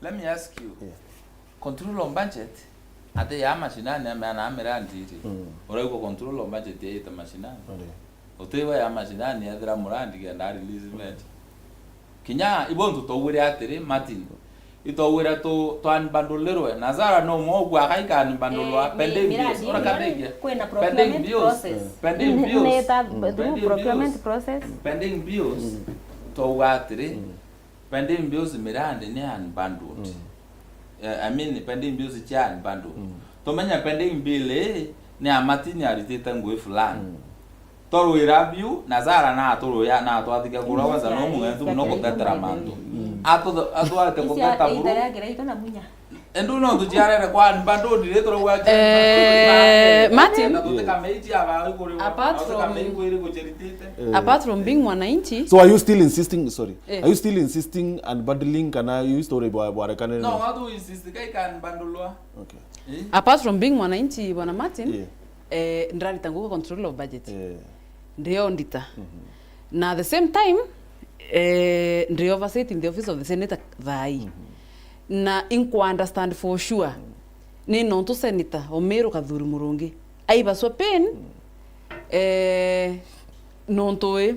Let me ask you. Yeah. Control of budget, ati ya mashinani ame-, ana amirandi iri. Uraigua control of budget yaita mashinani? Utiwa ya mashinani ethira murandi kenda a release mbecha. Kinya ibo ntu twaugire atiri, Martin, itwaugire tu, twanbandulirwe, na Zara no umwe ugwa akai kanbandulwa. Eh, pending bills, miradi, ora kathenge. Kwina procurement process. Pending bills. Neta through procurement process. Pending bills, twauga atiri, pending bills mirandi ni unbundled. Eh, I mean, pending bills cia unbundled. Tumenya pending bill ii ni a Martin aritite ngui fulani. Twarwira biu, na Zara na aturuya, na atwathike kuria wenza no mugentu muno gutetera mantu. Atuthe-, atwate guteta buru. Endu no tuciarere kwa mba ndodi ri turauga. Eh, Martin. Na tutikameiti aba iguru. Apart from, apart from being mwananchi. So are you still insisting, sorry, are you still insisting unbundling kana you story bwa, bwarekane? No, watu insist kai kan bandulwa. Okay. Apart from being mwananchi, Bwana Martin, eh, ndirarita ngugi control of budget. Eh. Ndi auditor. Na at the same time, eh, ndi oversight in the office of the senator thaai. Na inkwa understand for sure, ni nontu senator o Meru Kathuri Murungi aibaswa pain, eh, nontu wi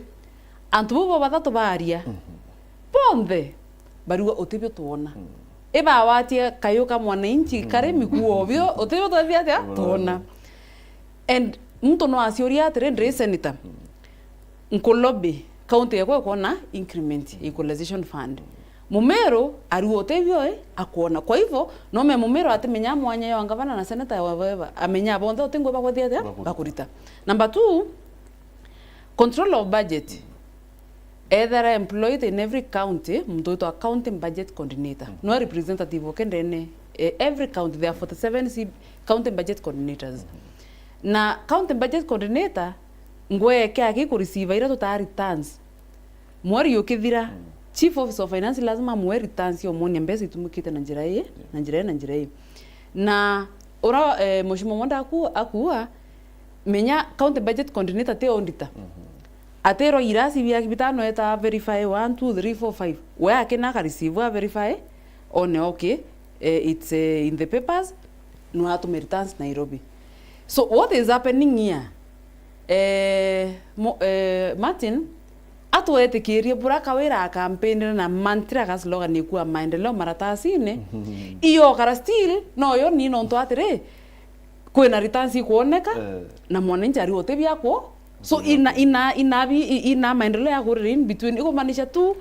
antu bau bo bathatu baaria, bonthe barigwa utibio twona. Ibawatie kayu ka mwananchi kari mikuo bio, utibio twethia atia twona. And muntu no aciuria atiri, ndi senator, nkulobby county yakwa ikwona increment, equalization fund. Mumeru arigwa utibio i akwona. Kwa hivyo, no me Mumeru atimenya mwanya ya ngavana na senator, however, amenya bonthe uti ngugi bakwethia atia bakurita. Number two, control of budget. Ethera employed in every county, muntu witwa county budget coordinator. Nwe representative oke ndene, eh, every county, there are forty-seven C-, county budget coordinators. Na county budget coordinator, ngwe yake aki kureceive ira tutaa returns. Mweri ukithira, Chief Officer of Finance lazima amwe returns ya umwonia mbeca itumikite na njira ii, na njira ii, na njira ii. Na ura, eh, Mheshimiwa Mwenda aku-, akuua, menya county budget coordinator ti auditor. Atirwa irasi bia bitano eta verify one, two, three, four, five. We akina aka receive a verify, one, okay, eh, it's, eh, in the papers, no atume returns Nairobi. So what is happening here? Eh, mo-, eh, Martin, atwetikirie bura Kawira akampinire na mantira ga slogan ikua maendeleo maratasine. Iyo kara still, no yo ni nontu atiri, kwina returns ikwoneka, eh, na mwananchi ari utibia kwo. So ina, ina, ina, bi-, i-, ina maendeleo ya kurira in between, ikumaanisha tu,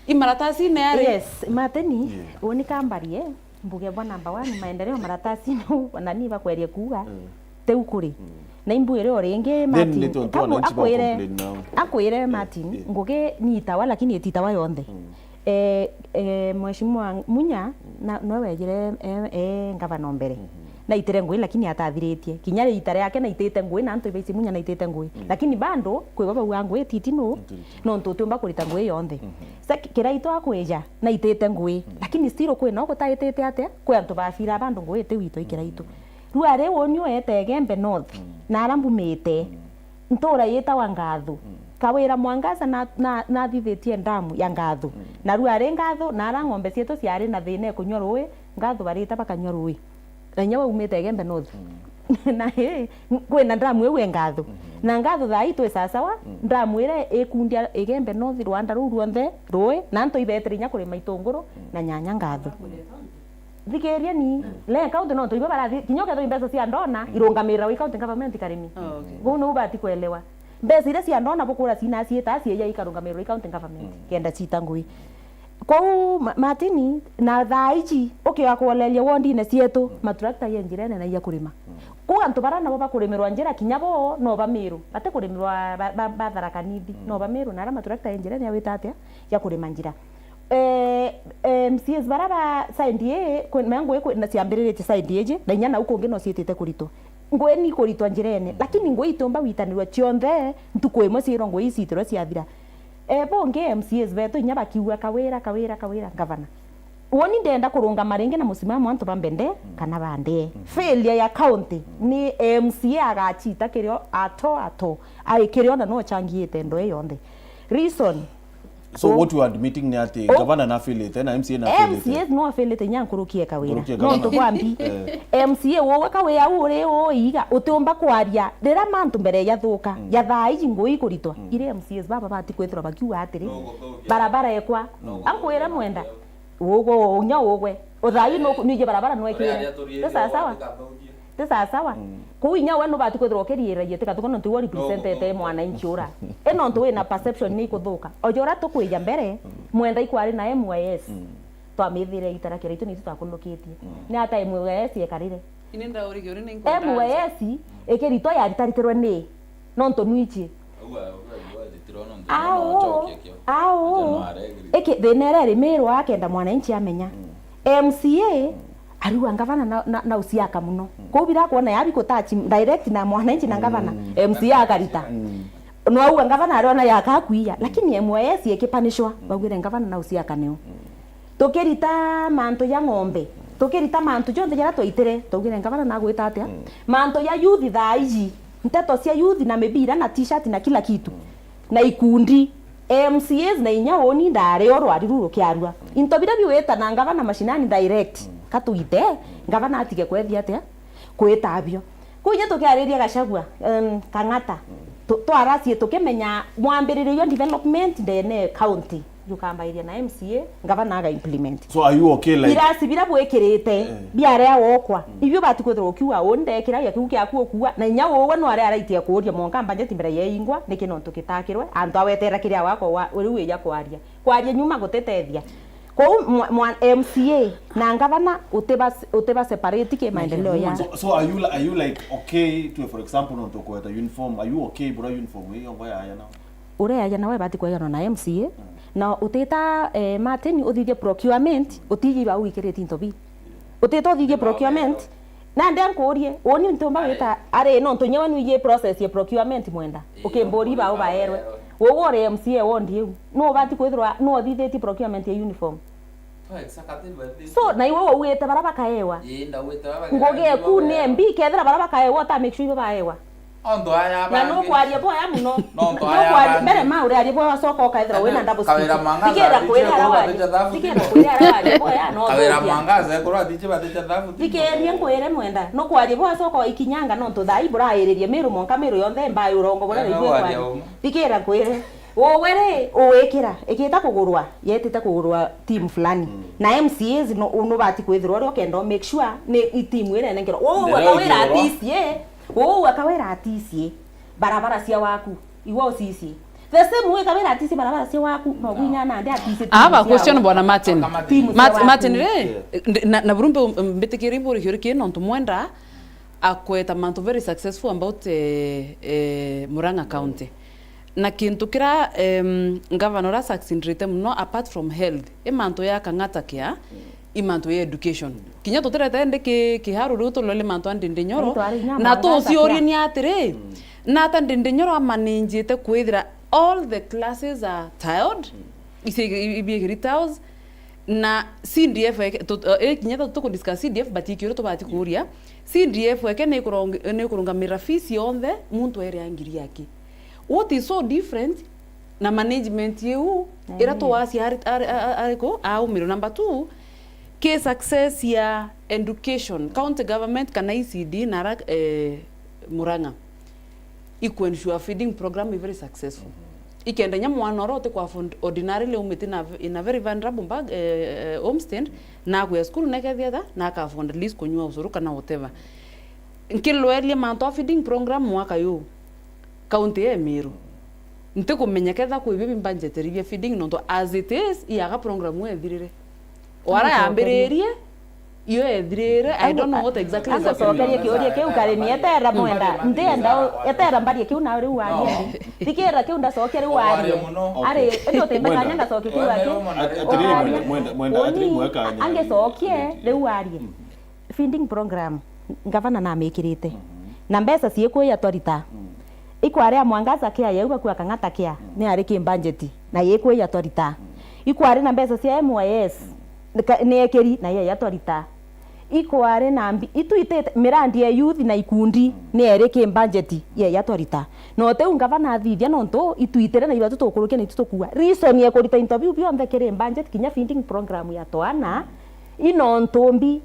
imaratasine yari. Yes, Martin, yeah, uni kambarie, mbuge bwa number one, maendeleo maratasine u, na ni bakwerie kuuga, mm, tiu kuri. Mm. Na imbuire o ringi, then Martin, nito ntu kabu wananchi ba akwire, complain now, akwire, eh, Martin, eh, ngugi ni itawa, lakini ititawa yonthe. Mm. Eh, eh, Mheshimiwa Munya, mm, na, nowe wejire, eh, eh, ngavana o mbere. Mm-hmm. Naitire ngui, lakini atathiritie. Kinya riita riake naitite ngui, na antu ibaici munya naitite ngui. Mm. Lakini bado, kwi baba bauga ngui ititi nu, Ititi. Nontu utiumba kurita ngui yonthe. Mhm. Sa ki-, Kiraitu akwija, naitite ngui. Mm. Lakini still kwi no gutaitite atia, kwi antu bacira bado ngui iti wito i Kiraitu. Mm. Riu ari uni uete Igembe North, Mm. na ara mbumite. Mm. Ntura yitawa Ngathu. Mm. Kawira Mwangaza na, na, nathithitie ndamu ya Ngathu. Mm. Na riu ari Ngathu, na ara ng'ombe cietu ciari na thina ya kunywa rui, Ngathu barita bakanywa rui. Na inya we umite Igembe North. Mm. Na i, kwina ndamu iu e Ngathu. Mm-hmm. Na Ngathu thaa ii twi sasawa, Mm. ndamu iria ikundia Igembe North, rwanda ruu rwonthe rui, na antu ibeetire inya kurima itunguru Mm. na nyanya Ngathu. Thikiria ni, Mm. le county nontu ibo barathi, kinya ukethirwa mbeca cia ndona, Mm. irungamirira wi county government karimi. Oh, okay. Guu niu ubati kuelewa. Mbeca iria cia ndona bukura cina ciita cieja ikarungamirwa i county government, Mm. kenda ciita ngui. Kwou ma-, Martin, na thaa iji, ukioya kuoleria wondine cietu, Mm. maturakta ye njirene na iya kurima. Mm. Kwou antu bara nabo bakurimirwa njira, kinya bo no ba Miru, bati kurimirwa ba, ba, ba Tharaka Nithi, Mm. no ba Miru, na ara maturakta ye njirene ya wita atia, ya kurima njira. Eh, eh, M C As bara ba side ii, kwi, mea ngui kwi, na ciambiriritie side iji, na inya nau kungi no ciitite kuritwa. Ngui ni kuritwa njirene, Mm. lakini ngui itiumba witanirwa cionthe, ntuku imwe ciirwa ngui iciitirwe ciathira. Eh, bungi M C As betu inya bakiuga, "Kawira, Kawira, Kawira, ngavana." Woni ndenda kurungama ringi na musimamo antu bambende Mm. kana bandee. Mm. Failure ya county Mm. ni M C A agachita kirio ato, ato. Ai kirio na no changiite ndo ii yonthe. Reason, So Oh. what you are admitting ni ati Oh. gavana na failite na M C A na failite? M C As no afailite inya nkuruki e Kawira. Nkuruki e gavana. Nontu bwa mbi. Eh. M C A wowe Kawira uri uiga utiumba kwaria rira mantu mbere yathuka, Mm. ya thaa iji ngui kuritwa. Mm. Iri M C As baba bati kwithirwa bakiuga atiri, No guthukia. barabara ekwa. No guthukia. Ankwire mwenda. Ugo, unya ugwe. Uthai no, Eh. nuije barabara nwekire. Uria aria turirie Ti sawa sawa? Ti sawa sawa? Mm. Kuu inya we nubati kwithirwa ukiriiragia tigatuka nontu iwe representete mwananchi ura. I nontu wina perception ni ikuthuka. Oja ura tukwija mbere, Mm. mwenda ikwari na M Y S. Mm. Twamithire itara Kiraitu nitu twakunukitie. Mm. Ni ata M Y S yekarire? Ini ndaurigia uri ni M Y S ikiritwa yaritaritirwe ni? Nontu nwiji. Au, au, au, au, au, au, Ao, Aja no ao, aregiri. Iki thina iria iri Miru akenda mwananchi amenya. Mm. M C A, Mm. ariuga ngavana na, na, na usiaka muno. Mm. Kou bira kuona yabi kutachi direct na mwananchi na ngavana, Mm. M C A akarita. Mm. No auga ngavana ariona yaka kuiya, Mm. lakini M Y S ikipanishwa, Mm. baugire ngavana na usiaka niu. Mm. Tukirita mantu ja ng'ombe, tukirita mantu jonthe jaria twaitire, twaugire ngavana nagwita atia? Mm. Mantu ja youth thaa iji, nteto cia youth na mibira na t-shirt na kila kitu. Mm. Na ikundi, M C As na inya uni ndaari o rwari ruu rukiarua. Mm. Into biria biwita na ngavana mashinani direct, Mm. katuite, ngavana atige kwethia atia? Kwita abio. Kuu inya tukiariria Gachagua, um, Kang'ata, Mm. tu-, twaracie tukimenya mwambiririo jwa development ndene county. Jukambairia na M C A, ngavana aga implement. So are you okay, like Birasi bira bwikirite, Eh. biaria wokwa. Mm. Ibio bati kwithirwa ukiuga, "Uu ndekira, ya kiu kiaku ukua." Na inya uwe no aria araitie kuuria mwanka budget mbere yeingwa, niki nontu kitakirwe, antu awetera kiria wakwa wa, riu wija kwaria. Kwaria nyuma gutitethia. Kwou mwa, mwa M C A na ngavana utiba, utiba separate ki maendeleo ya So, so are you, are you, like, okay to, for example, nontu ukweta uniform, are you okay bura uniform iyo ngo yaya nao? Uria yaya nawe ibati kweganwa na M C A, Mm. na utita, eh, Martin uthithie procurement, utiji bau wikiriti into bi. Utita uthithie procurement, nandi ankurie, uni ntumba wita, ari nontu nyewe nwiji process ya procurement mwenda. Ii, ukimburi bau baerwe. Uwe uri M C A wondi iu. Nu ubati kwithirwa, nu uthithitie procurement ya uniform? So, na iwe waugite bara bakaewa. Ii, ndaugite bara bakaewa. Ngugi eku ni M B, kethira bara bakaewa, uta make sure ibo baewa. Ontu aya Na bangi. Nukwaria boya muno. Nontu aya Nukwaria bangi. Mbere ma uriaria boya wacoka ukaethira wina double speech. Kawira Mwangaza Thikira atiche kwira ara kurwa waria. Atiche thabu Thikira tibo. Kwira ara waria boya no Kawira thukia. Mwangaza ekorwa atiche batiche thabu tibo. Thikiria nkwire mwenda. Nukwaria boya wacoka ikinyanga nontu thaa ii burairirie Miru monka Miru yonthe mbai urongo buria Ena naigua waria kwaria. Umwe. Thikira nkwire. Uwe ri, uwikira, ikita kugurwa, yetite kugurwa team fulani. Mm. Na M C As no, nubati kwithirwa uri ukenda u make sure ni i team iria inengerwa. Uu Nderewa akawira igurwa. Aticie, uu akawira aticie barabara cia waku, iwe ucicie. The same way kawira aticie barabara cia waku, no gwinya nandi aticie team Aba cia question waku. Bwana Martin. Team cia Mat-, waku. Martin ri, Yeah. ndi-, na, na buru mbe-, mbitikirie mburi kiuri kii nontu mwenda akweta mantu very successful about, eh, eh, Murang'a County. Na kintu kira, em, ngavana uria succeedrite muno apart from health, i mantu ya Kang'ata kia, i mantu ya education. Kinya tutirete ndi ki-, kiharu riu tulole mantu a Ndindi Nyoro, na tuciurie ni atiri, nata Ndindi Nyoro amaningite kwithira all the classes are tiled, isi-, ibiekiri tiles, na C D F eke, tu-, eh, kinya ta tuku discuss C D F, but ikiuria tubati kuuria, C D F eke ni kurong-, ni kurungamira fees yonthe, muntu ere a ngiri aki. What is so different na management iu ira tuwacia ari, ari, ari, ari ku, aumirwe? Number two, ki success ya education, county government kana E C D nara, eh, Murang'a, iku ensure feeding program is very successful. Ikenda nya mwana oro uti kwa afford ordinarily umite na, in a very vulnerable bag, eh, eh, homestead, na akwia cukuru nekethia tha, na aka afford at least kunyua ucuru kana whatever. Nkilwerie mantu a feeding program mwaka yu, county ya Meru. Ntikumenya ketha kwi bio bimbanjeteri bia feeding, nontu as it is, iaga program iu ethirire. O ara yambiririe, iyo ethirire, I don't know what exactly is happening. Angucokerie kiuria kiu, kari ni etera mwenda, ntienda u-, etera mbarie kiu nawe riu warie. Thikira kiu ndacokia riu warie. Ari, indi utimbenya ndacokia kiu warie. At-, atiri mwenda, mwenda, mwenda, atiri mweka nya. Angicokie riu warie. Feeding program, ngavana namikirite. Na mbeca ciikuja twarita. Ikwari a Mwangaza kia yauga kwa Kang'ata kia, ni ari ki budget, na yiikuja twarita. Ikwari na mbeca cia M Y S, ka-, ni ekiri, na yeya twarita. Ikwari na mbi-, itwitite mirandi ya youth na ikundi, ni eri ki budget, yeya twarita. No tiu ngavana athithia, nontu itwitire na ibatu tukurukia na itu tukua. Reason ya kurita into biu bionthe kiri budget, kinya feeding program ya twana, i nontu mbi.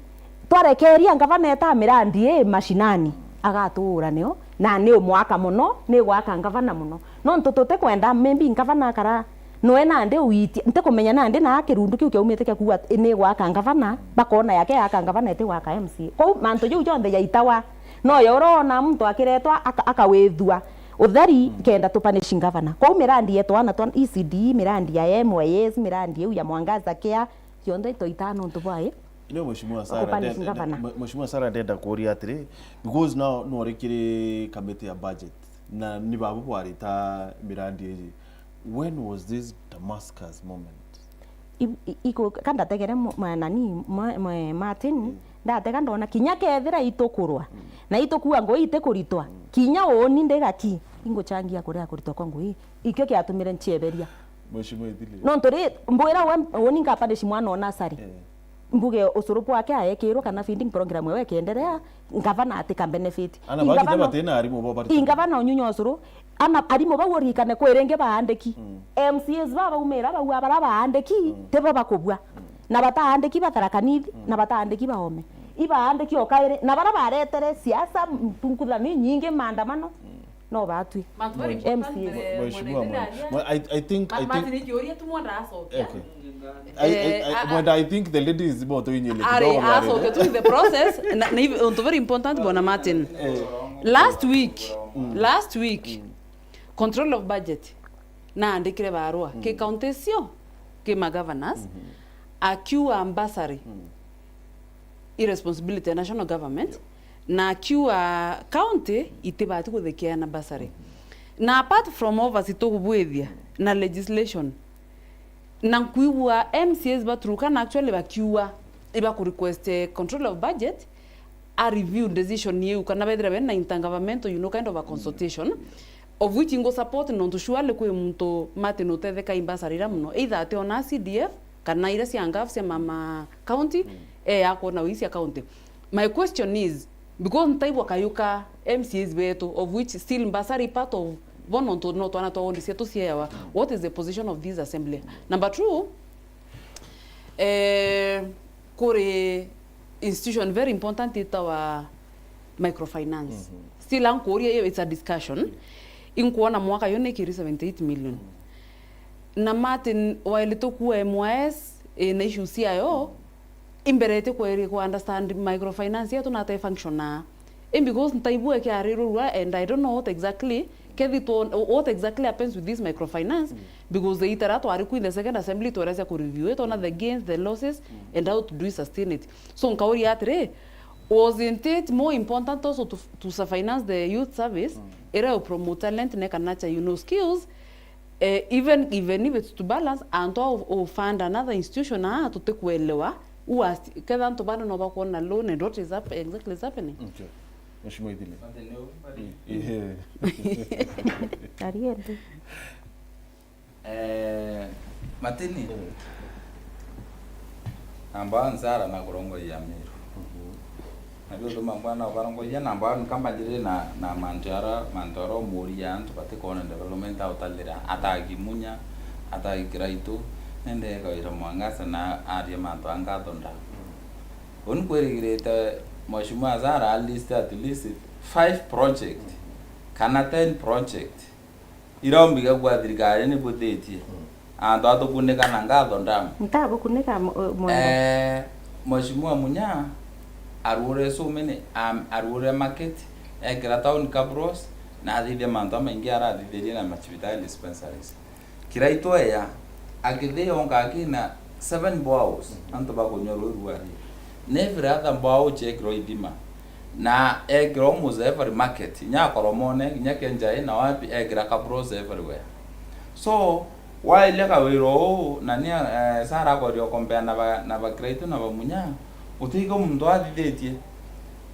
Twarekeria ngavana eta mirandi ii mashinani, agatuura nio, na ni umwaka mono, ni gwaka ngavana mono. Nontu tutikwenda, maybe ngavana akara, noe nandi uitie, ntikumenya nandi na kirundu kiu kiaumite kia kuuga, "Ii, ni gwaka ngavana," bakona yake yaka ngavana iti gwaka M C A. Kwou mantu jau jonthe jaitawa, noyo urona muntu akiretwa aka-, akawithua utheri kenda tupanish ngavana. Kwou mirandi yetu ana twa E C D, mirandi ya M Y S, mirandi iu ya Mwangaza Care, yonthe itwaita nontu bwa i. Ndio Mheshimiwa Sarah, kupanish ndenda, ngavana. Mhe-, Mheshimiwa Sarah, ndenda kuuria atiri, because now nori kiri kamiti ya budget, na ni babu bwarita mirandi iji. When was this Damascus moment? I-, i-, iko, ka ndategere mwa-, mwa-, nani, mwa-, mwa-, Martin, mm, ndatega ndona kinya kethira itukurwa, mm, na itukua ngui itikuritwa, mm, kinya uuni ndi gaki, inguchangia kuria kuritwa kwa ngui. Ikio kiatumire ncieberia. Mheshimiwa Ithili. Nontu ri, mbwira we, uuni ngapanish mwana o nasari. Eh. Mbuge ucuru bwake aekirwe kana feeding program ewe ikienderea, ngavana atika benefit. Ana bagita batina arimu bo bari. Ingavana unyunya ucuru, ana arimu bau urikane kwi ringi baandiki. Mm. M C As ba baumira bau abara baandiki, mm, tibo bakubua. Mm. Na bataandiki ba Tharaka Nithi, mm, na bataandiki ba Ome. Mm. Ibaandiki o kairi, na bara baretere siasa, mpunguthani nyingi, maandamano. Mm. No batwi. Mantu very important, M C A. Eh, Mheshimiwa, mwene Mwe-, Mwe-, I, I think, I Ma-, think Martin, ikiuria tu mwenda acokia. Okay. I, I, I, eh, a-, a-, Mwenda, I think the lady is about to inyele ari, kidogo, acoke tu in the process, na, na iv-, untu very important, Bwana Martin. Eh. Last week, mm, last week, mm, control of budget, naandikire barua, mm, ki county cio, ki ma governors, mm-hmm, akiuga bursary, mm, i responsibility ya national government, yeah, na akiuga county itibati kuthikiana bursary. Na apart from obviously tugubwithia na legislation, na nkwigua M C As ba Turkana actually bakiuga ibaku request, eh, control of budget, a review decision iu, kana bethira bena intergovernmental, you know, kind of a consultation, of which ingu support, nontu surely kwi muntu Martin utetheka i bursary ira mono, either ationa C D F, kana ira cia ngaf cia mama county, mm, eh, akwona wii cia county. My question is, because ntaigua kayu ka M C As betu, of which still bursary part of bo, nontu no twana twa ward cietu cieawa, mm, what is the position of this assembly? Number two, eh, kuri institution very important itawa microfinance. Mhm. Still ankuria iyo, it's a discussion. Inkuona mwaka yo ni kiri seventy eight million. Na Martin, while tukua M Y S, eh, na issues ciayo, imbere ti kweri ku understand microfinance yetu na te function na. In because ntaibua kiarirurua, and I don't know what exactly, kethi to, what exactly happens with this microfinance, mm, because the itara twari ku in the second assembly tweresa ku review it, ona the gains, the losses, mm, and how to do it, sustain it. So nkauria atiri, wasn't it more important also to, to finance the youth service, mm, ira u promote talent ne kana cha, you know, skills, eh, even, even if it's to balance, antu au u fund another institution, aa, tutikwelewa, Who are st-, ketha antu bana no bakwona loan and what is hap-, exactly is happening? Okay. Mheshimiwa Ithile. Asante, ndio, bali. Eh. Ariende. Eh, Matini. Mm. Namba one, Sarah na kurongoria Meru. Mhm. Na bio tuma mbwana ukarongoria, namba one, kamba njire na, na mantu ara, mantu ara umuria antu batikona development autalira, atagi Munya, atagi Kiraitu, nende ekawira mwangaza na aria mantu a ngatho nda. Mm. Uni kwirigirite Mheshimiwa Sarah a list at least five project, kana ten project. Ira umbigagua thirikari ni bwithitie. Mm. Antu atukunika na ngatho ndamu. Ntabukunika mo-, mwenda. Eh, Mheshimiwa Munya, aruure so many, am-, aruure market, ekira town cabros, na athithia mantu amaingi arathithirie na macibitari dispensaries. Kiraitu eya, akithia onka akina seven boreholes, mhm, antu bakunyua rui rwa ri. Na every other borehole ciekirwa ithima. Na ekira almost every market, inya Koromone, inya Kenjai, na wapi, ekira cabros everywhere. So, wailia kawira uu, na ni, eh, Sarah akoria ukompea na ba, na ba Kiraitu na ba Munya, utiga muntu athithitie.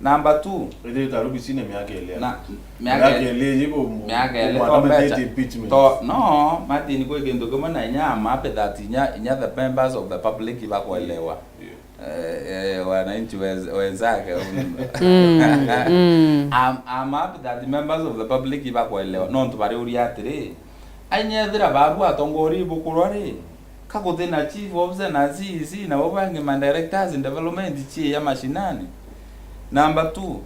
Number two. Ithirite Arubisi ni miaka ili. Na, miaka miaka ili, ili ibu mu-, miaka ili, mu-, to mbeca. Impeachment. To, no, Martin, kwi kintu kimwe na inya, I'm happy that inya, inya the members of the public ibakuelewa. Yeah. Eh, eh, wananchi wez-, wenzake. Mm, mm. I'm, I'm happy that members of the public ibakuelewa. Nontu bari uria atiri, anyethira babu atongoria ibukurwa ri, ka guthi na chief officer na C E C na bo bangi ma directors in development chi ya mashinani. Number two,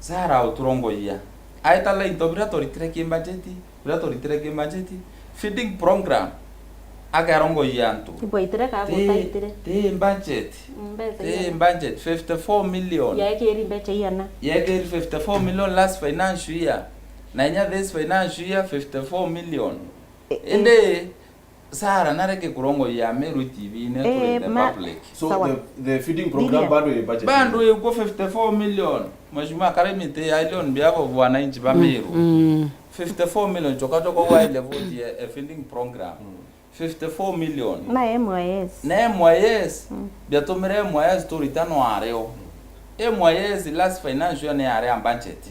Sarah uturongoia. Aita line to bira turitire ki budget, bira turitire ki budget, feeding program. Akarongoia antu. Ibwaitire ka ti, gutaitire? Ti budget. Mbeca ti igana. Budget, fifty-four million. Yaekiri mbeca igana. Yaekiri fifty-four million last financial year. Na inya this financial year, fifty-four million. E, e. Indi Sarah nareke kurongoia Meru T V-ini, eh, kuri the ma-, public. So, sawa. The, the feeding program Diria. Bado i budget? Bado ikuo fifty-four million. Mheshimiwa Karimi, ti aile on behalf of wananchi ba Meru. Mm. Fifty-four million, choka choka waile vote ya, eh, feeding program. Mm. Fifty-four million. Na M Y S. Na M Y S. Mm. Biatumire M Y S turitano ario. M Y S last financial ni aria budget.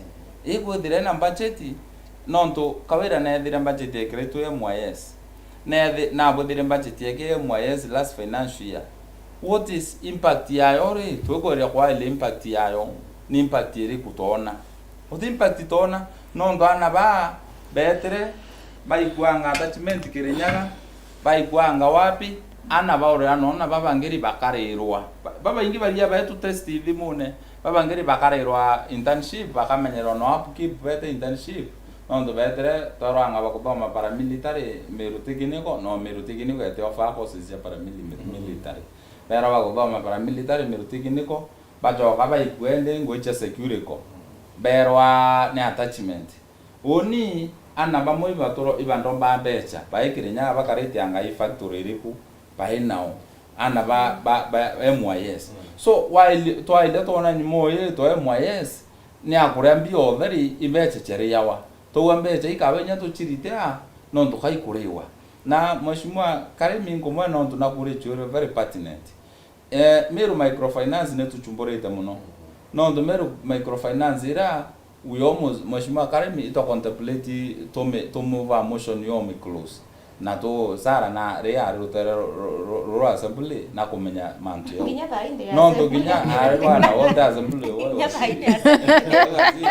Ikwithire na budget, nontu kawira nethire budget ekiritwe M Y S. Nethi-, nabwithire budget yake M Y S last financial year. What is impact yayo ri? Twikweria kwa ile impact yayo, ni impact iriku twona? Uti impact twona, nontu ana baa betire baikuanga attachment Kirinyaga, baikuanga wapi, ana baurira nona babangiri bakarirwa. Ba-, babaingi baria betu test ithimune, babangiri bakarirwa internship, bakamenyerwa no upkeep bete internship. Nontu betire twaranga bakuthoma paramilitary, Meru Technical, no Meru Technical eti offer courses cia paramili-, military. Berwa bakuthoma paramilitary, Meru Technical, bachoka baikua indi ngui cia security. Berwa ni attachment. Uni, ana bamwe ibaturo-, ibandomba mbecha, bai Kirinyaga bakarite anga i factory iriku, bai nao. Ana ba, ba, ba M Y S. Mm. So, waili-, twaile twona nyuma uyu twa M Y S, ni akuria mbia utheri, imbecha cheriawa. Twaua mbecha ikabe inya tuchiritea, nontu kaikuriwa. Na Mheshimiwa Karimi nkumwe nontu nakuri chuire very pertinent. Eh, Meru Microfinance ni tuchumburite muno. Nontu Meru Microfinance ira, we almost, Mheshimiwa Karimi, itwa contemplate tume-, tumuva motion yo mi close. Na tu Sarah na ria ari rutere ru-, ru-, ru-, ruru assembly na kumenya mantu yau. Nginya thaa indi ya nontu assembly. Nginya ari rwana wote assembly. Nginya thaa indi ya assembly.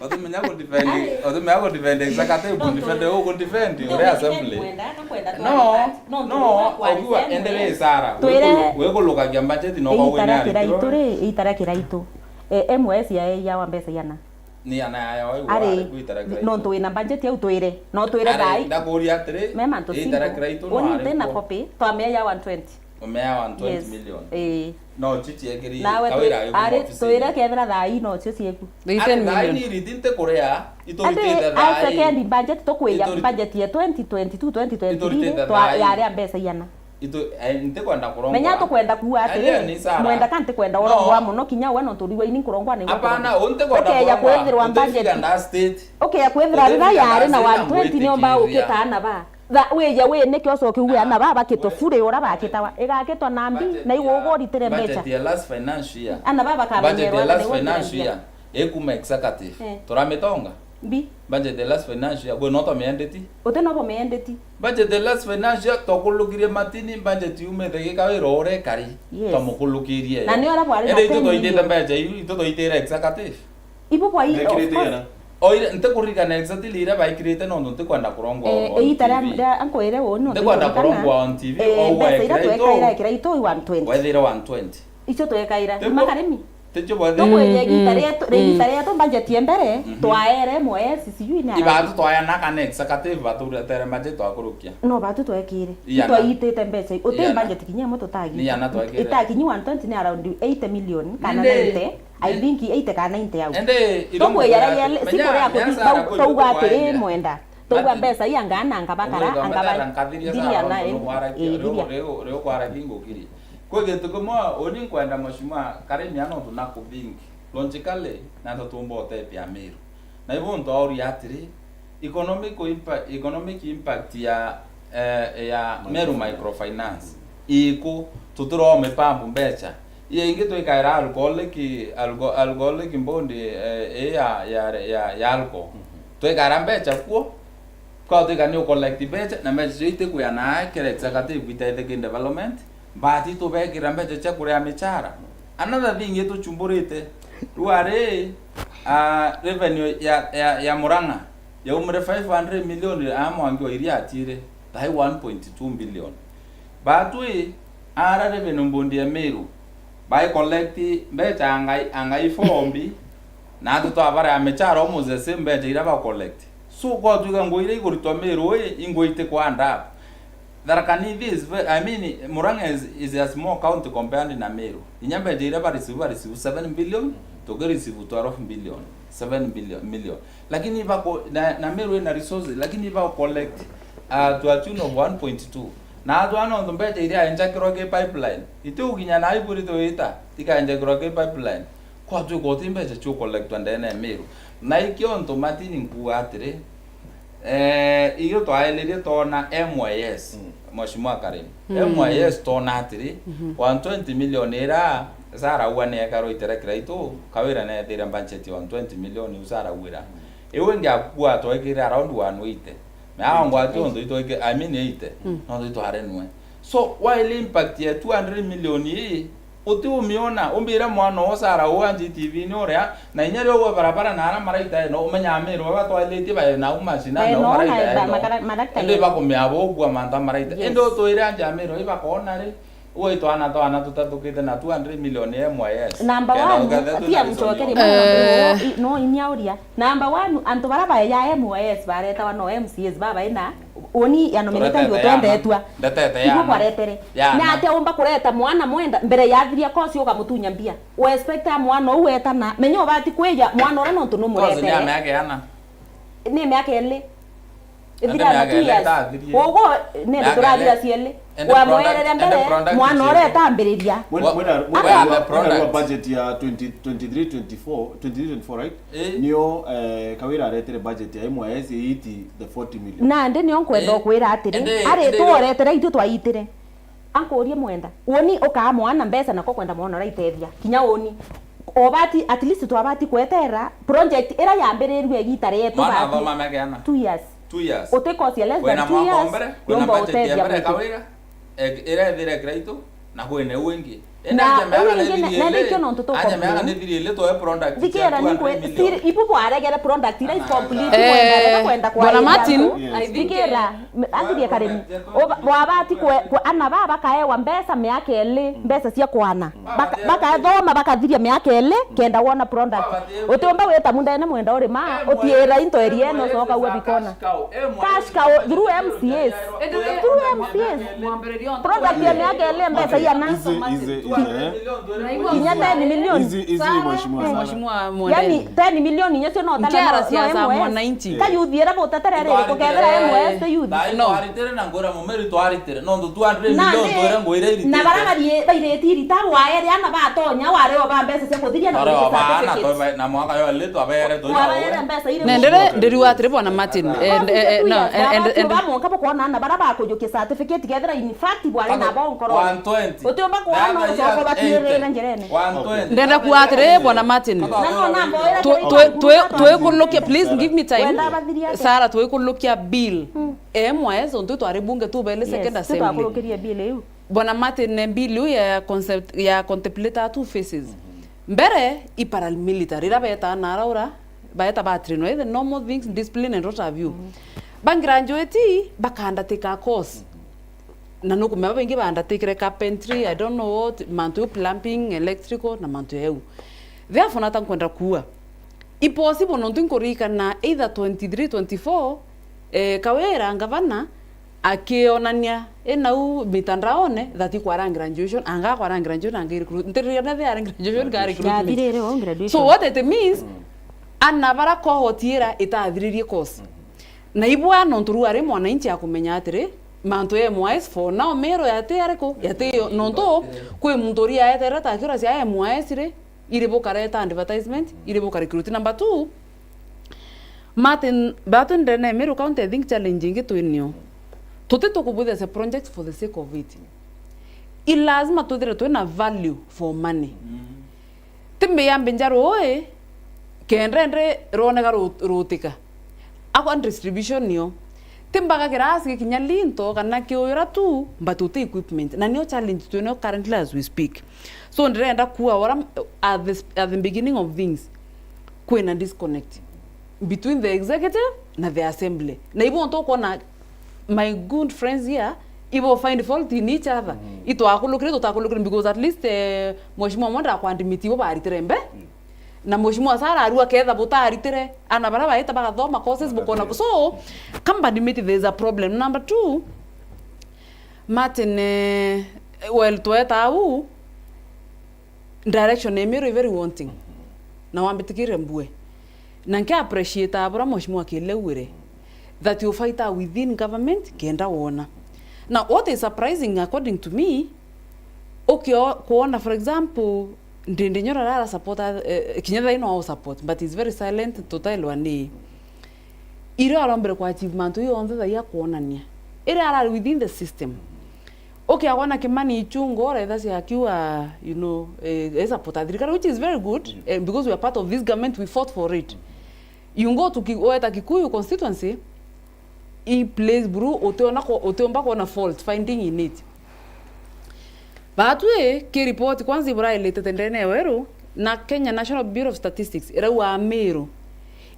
Utimenya ku defend, ari, utimenya ku defend executive, no, ku defend, tu-, u ku defend, no, uri assembly. Nkwenda, nkwenda no, twari part, no, no, turi kwa okiwa, endelee Sarah. Twire wikulu-, wikulukagia budget no itara kwa wina kiraitu ri, itara kiraitu. Eh, M Y S ya, ya wa mbeca igana? Ni ana ya, ya, wa, ari, wa, gwitara kiraitu. Nontu wina budget au twire, no twire ari, thai. Ndakuria atiri, me mantu itara simple. Kiraitu no uni ari ntina ko? Copy, twamea ya one twenty. Umea one twenty million. Yes. Ii. No, chichi ekiri nawe kawira tu-, ari, office. Twire kethira thai no cio cieku. Ari thai ni riti nti kuria, ituritite thai. Ati, a second budget, tukwiya budget ya twenty twenty-two, twenty twenty-three, ituritite twa-, thai. Yari a mbeca igana? Itu, eh, ntikwenda kurongwa. Menya tukwenda kuuga atiri, mwenda ka ntikwenda urongwa muno, kinya we no turigwa ini nkurongwa ni. Apana, u ntikwenda kurongwa. Tukeya kwithirwa budget. Ukeya kwithira rira yari na one twenty ni omba ukita ana ba. Tha-, wija wi niki ucoke uge ana baba bakitwe bure ura bakitawa? Igakitwa na mbi, na iguguritere mbeca. Budget ya last financial year. Ana baba bakamenyerwa na last financial year. Ikuma executive. Eh. Turamitonga? Mbi. Budget ya last financial year. Bwe no twamiendeti? Uti no bumiendeti. Budget ya last financial year, twakurukirie matini, budget yumite gikawira urekari. Yes. Twamukurukirie. Na ni ura bwari na ten million. Indi itu twaitite mbeca iu, itu twaitire executive. Ibu bwa i-, of course. Oire, ntikuririkana exactly iria baikirite nontu ntikwenda kurongwa on T V. Eh, iita ria, ria, ankwire uu nontu ntikwenda kurongwa on T V, eh, ou mbeca iria twekaira ekira itu one twenty. Wethire one twenty. Icio twekaira. Tibo, makarimi. Ticio bwethire. Tukwija igiita rietu, igiita rietu budget ya mbere, twaere M Y S sijui ni ibatu twayana kana executive baturetere budget twakurukia. No batu twekire. Itwaitite mbeca. Uti budget kinya imwe tutagi. Ni ana twekire. Itakinyi one twenty ni around eighty million kana ninety. I think eighty kana ninety au. Ende, tukwija raia siku ria kuthi, twauga atiri, Mwenda. Twauga mbeca ii anga ana anga bakara, anga ba-, thiria na, ii, thiria. Riu, riu, riu kwara kingukiri. Kwi gintu kimwe uni nkwenda Mheshimiwa Karimi ano tuna kuthingi logically na tutumba utethia Meru. Na ibu ntwauria atiri, economic impa-, economic impact ya, eh, ya Meru Microfinance iku? Tutiroo mipambu mbeca. Iyo ingi twikaira alcoholic, alco-, alcoholic bond, eh, ii ya, ya, ya, ya alcohol. Twikaira mbeca kuo, kwa twika ni ucollect mbeca, na mbeca icio itikwia na kira executive itetheke development, but tubekira mbeca cia kuria michara. Another thing ituchumburite, riu ari, ah, revenue ya, ya, ya Murang'a yaumire five hundred million, a Mwangi wa Iria atire, tai one point two billion. Batwi ara revenue board ya Meru, bai collect mbeca angai, angai four mbi, na antu twabarea michara almost the same mbeca iria ba collect. So, gwatuika ngugi iria iguritwa Meru ii, ingwe itikwanda. Tharaka Nithi is ve-, I mean, Murang'a is, is a small county compared na Meru. Inya mbeca iria ba receive, ba receive seven billion, tuki receive twelve billion, seven billion, million. Lakini ibako-, na, na Meru ina resources, lakini iba collect, uh, to a tune of one point two. Na atwa nontu mbeca iria enjakirwa ki pipeline, itiukinya na iburitwe ita, ikaenjakirwa ki pipeline. Kwatuika uti mbeca cia collectwa ndene ya Meru. Na ikio ntu Martin nkuuga atiri, eh, iyo twaelirie twona M Y S, Mheshimiwa Karimi. M Y S twona atiri, one twenty million ira Sarah Aua ni ekarwa itere Kiraitu, Kawira neethire budget ya one twenty million iu Sarah Aua ira. Iu ingi akua twekire around one eighty. Na ngwati untu itweke, I mean eighty. No itwarenwe. So, while impact ya two hundred million ii, uti umiona, umbire mwana o Sarah Aua anji T V ni uria, na inya rio gwe barabara na ara maraita eno, umenya Meru baba twalitie bae na uma shina na maraita eno. Indi bakumea bo gwa manta maraita. Indi utwire anji Meru ibakona ri, uwe twana twana tutatukite na two hundred million ya M Y S. Number one, tia mchokerie mwana, no inya uria. Number one, antu bara baeja M Y S baretawa no M C As baba ina Uni ya nominated utwendetwa. Ndetete ya. Ibu kwaretere. Na atia umba kureta mwana Mwenda mbere ya athiria course ukamutunya mbia. U expect a mwana uu etana. Menya ubati kwija mwana uria nontu numuretere. Course ni ya miaka iana? Ni miaka ili. Ithira na two years. Ugu nende turathira cieli. Wamwerere mbere mwana uria etambiriria. Mwena, mwena, mwena budget ya twenty twenty-three twenty-four, twenty-three twenty-four, right? Nio, eh, Kawira aretere budget ya M Y S iti the forty million. Nandi nio nkwenda ukwira atiri, ari tu oretere ithu twaitire. Ankurie Mwenda, uni ukaa mwana mbeca nako kwenda mwana uraitethia. Kinya uni. Obati, at least twabati kwetera project ira yambirirwe igita rietu. Mwana athoma miaka iana? Two years. Two years. Uti course ya less than two years, yomba utethia mwiki. Kawira, ira ethire Kiraitu, na kwina iu ingi. Na uu ingi, na nikio nontu tu complain. Thikira, ni ngwira, ibu bwaregere product ira is complete, mwenda rega kwenda kwa Bwana Martin. Thikira, andirie Karimi. Wabati kwe, kwe, ana baba bakaewa mbeca miaka ili, mbeca cia kwana. Baka-, bakathoma, bakathiria miaka ili, kenda wona product. Utiumba wita mundene mwenda urima, utiira into area ino, coka uwe bikona. Cash cow through M C As. Through M C As. Product ya miaka ili mbeca iana. Easy, easy, Kinya ten million. Hizi, hizi, mheshimiwa, sana. Mheshimiwa Mwendeni. Yani, ten million inya cio no tana. Nkiara no, no siasa M S. Mwananchi. Ka youth ira butetere riri, kukethira M S te youth. No. Twaritire na ngwira mumeri twaritire. No, two hundred million twire ngwira iritite. Na bara bari, bairiti irita, waere ana batonya, ware oba mbeca cia kuthiria na. Ware oba ana, certificate. Twabe-, na mwaka yo ile twabeere, twabeere mbeca iri. Nendere, ndiriwa atiri, bwana Martin. Eh, eh, eh, no, eh, eh, eh, ba monka bukona ana bara bakujukia certificate, kethira in fact bwari na bo nkoro. One twenty. Utiumba kuona ucoka batwirire njirene. Ndenda kuuga atiri, bwana Martin. Twi-, twi-, twi-, twikulukia, please give me time. Sarah, twikulukia bill. M Y S, ontu twari bunge tubele second assembly. Bwana Martin, ne bill iu ya concept, ya contemplate two phases. Mbere, i paramilitary, ira betaa nara ura, baeta ba train, the normal things, discipline and what have you. Ba graduate, bakandateka course. Na nukumenya babaingi bandatikire carpentry, I don't know what, mantu ya plumbing, electrical, na mantu ya eu. Therefore, nata nkwenda kuuga, i possible nontu nkuririkana either twenty-three, twenty-four, eh, Kawira, ngavana, akionania inau mitandaone that ikwara graduation, anga akwara graduation, anga recruit. Ntiririana the are graduation, ga recruitment. Yathirire o graduation. So what it means, ana bara cohort ira itathiririe course. Na ibwa nontu riu ari mwananchi akumenya atiri, mantu ya M Y S for now Meru yati ariku, yati yo, nontu kwi muntu uria aetere ta akiura cia M Y S ri, iri bukareta advertisement, iri buka recruit. Number two, Martin, batu ndene Meru County, I think challenge ingi twinio. Tuti tukubuthia projects for the sake of it. I lazima twithire twina value for money. Ti mbiambi njaru ui, kenda indi rwoneka ru-, rutika. Akwa distribution nio. Ti mbaga kirasi gikinya linto kana kiuyura tu, but uti equipment. Na nio challenge twinio currently as we speak. So ndirenda kuuga ura at the, at the beginning of things, kwina disconnect between the executive na the assembly. Na ibo ntu ukwona my good friends here, ibo find fault in each other. Itwakulukire, tutakulukire, because at least, eh, Mheshimiwa Mwenda akwandimiti ibo baritire mbe. Na Mheshimiwa Sarah arua ketha butaritire, ana bara baita bagathoma courses bukona. So, kamba ndimiti, there is a problem. Number two, Martin, eh, well, tweta au, direction ya Meru i very wanting. Na wambitikire mbue. Na nki appreciate abura Mheshimiwa Kilewire that you fight within government kenda wona. Now, what is surprising according to me, ukio-, kuona, for example, Ndindi Nyoro ara support, eh, kinya thaino au support, but he's very silent, tutaelewa ni. Irio arombere kwa achieve mantu yonthe thaia kuonania. Ira arari within the system. Ukiagwa na Kimani Ichung'wa, uretha cia akiuga, you know, eh, eh, support a thirikari, which is very good, eh, because we are part of this government, we fought for it. You go to Ki-, weta Kikuyu constituency, he plays buru, utiona ko-, utiumba kuona fault finding in it. Batwi, ki report kwanza iburailitete ndene ya Weru, na Kenya National Bureau of Statistics irauga Meru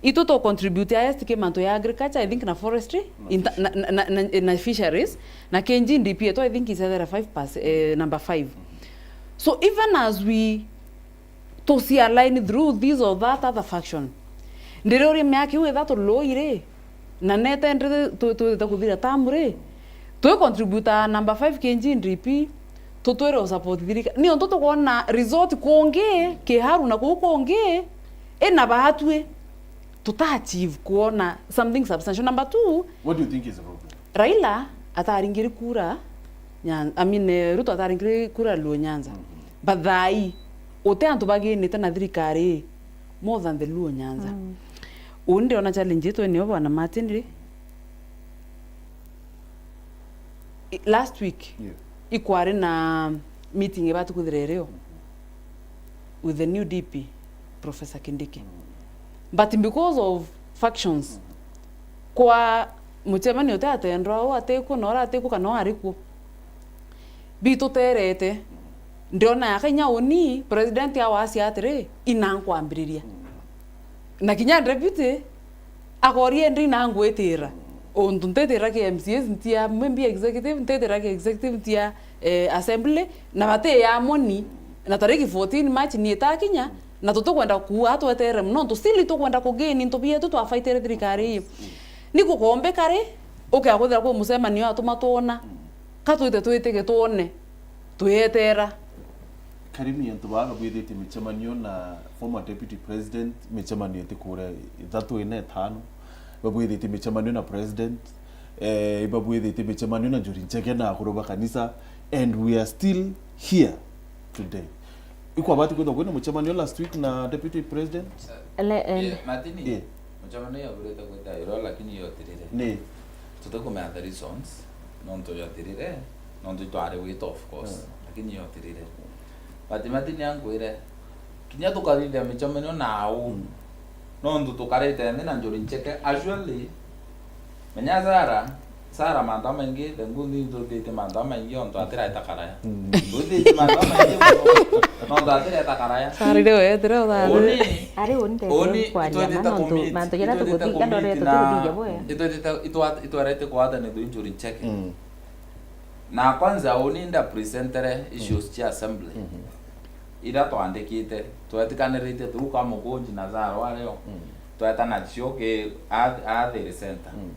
itu tu contribute highest ki mantu ya agriculture, I think, na forestry, na inter-, na, na, na, na, na fisheries, na ki G D P yetu, I think, is either five percent, eh, number five. So even as we tuci align through this or that other faction, ndiri uria miaka iu ithatu loi ri, na nete ndiri tu-, twithite kuthira tamu ri, twi contributor number five ki G D P, tutwire u support thirikari. Ni untu tukwona result kungi, Kiharu na kuu kungi, ina baatwi tuta achieve kuona something substantial. Number two, what do you think is the problem? Raila ataringiri kura Nyan-, I mean, eh, Ruto ataringiri kura Luo Nyanza. But thaai, uti antu baginite na thirikari more than the Luo Nyanza. Uu ndiona challenge itu niyo bwana Martin ri. I-, last week, ikwari na meeting ibatu kwithira irio with the new D P, Professor Kindiki. But because of factions, kwa mucemanio uti atendwa, uu atiku, na ura atiku, kana uu ariku, bituterete. Ndiona yaka inya uni, president awasia atiri, ina nkwambiriria. Na kinya deputy, akoria, "Indi ina ngwitira? Untu ntitira ki M C As, ntia, maybe executive, ntitira ki executive, ntia, eh, assembly, na bati ya moni, na tariki fourteen March ni itakinya, na tutikwenda kuua twetere mono, nontu still tukwenda kugain into bietu twafaitire thirikari ii." Ni gukombeka ri, ukea kwithira kwi mucemanio atuma twona, ka twite twitike twone, twiyetera. Karimi, antu baa babwithitie micemanio na former deputy president, micemanio iti kuria ithatu, ina, itano, babwithitie micemanio na president, eh, babwithitie micemanio na Njuri Ncheke na akuru ba kanisa, and we are still here today. Ikwabati kwithwa kwina mucemanio last week na deputy president? Le-, and- Yeah, Martin, Yeah. mucemanio yaburite kwithirwa, lakini yotirire. Ni. Tutikumenya the reasons, nontu yotirire, nontu itwari wita, of course, Mm. lakini yotirire. But Martin ankwire, kinya tukathithia micemanio nau, Mm. nontu tukarite nthi na Njuri Ncheke. Actually, menya Sarah, Sarah mantu jamaingi, the good news, tuthitie mantu jamaingi, ontu atiraita karaya. Mm. Tuthitie mantu jamaingi mono, nontu atiraita karaya. Sarah, riu wetire uthathi. Uni, Ari uni ndeto uni, kwariana itwetite nontu commit, mantu jaria itwetite tukuthi-, commit andorete na tukuthithia bwega. itwetite, itwa-, itwarete kwata ni twi Njuri Ncheke. Mm. Na kwanza uni nda presentere issues Mm. cia assembly. Mhm. Iria twandikite, twetikanirite through ka Mukunji na Zaro ario. Mm. Tweta nacio ki Ath-, Athiri Center. Mm.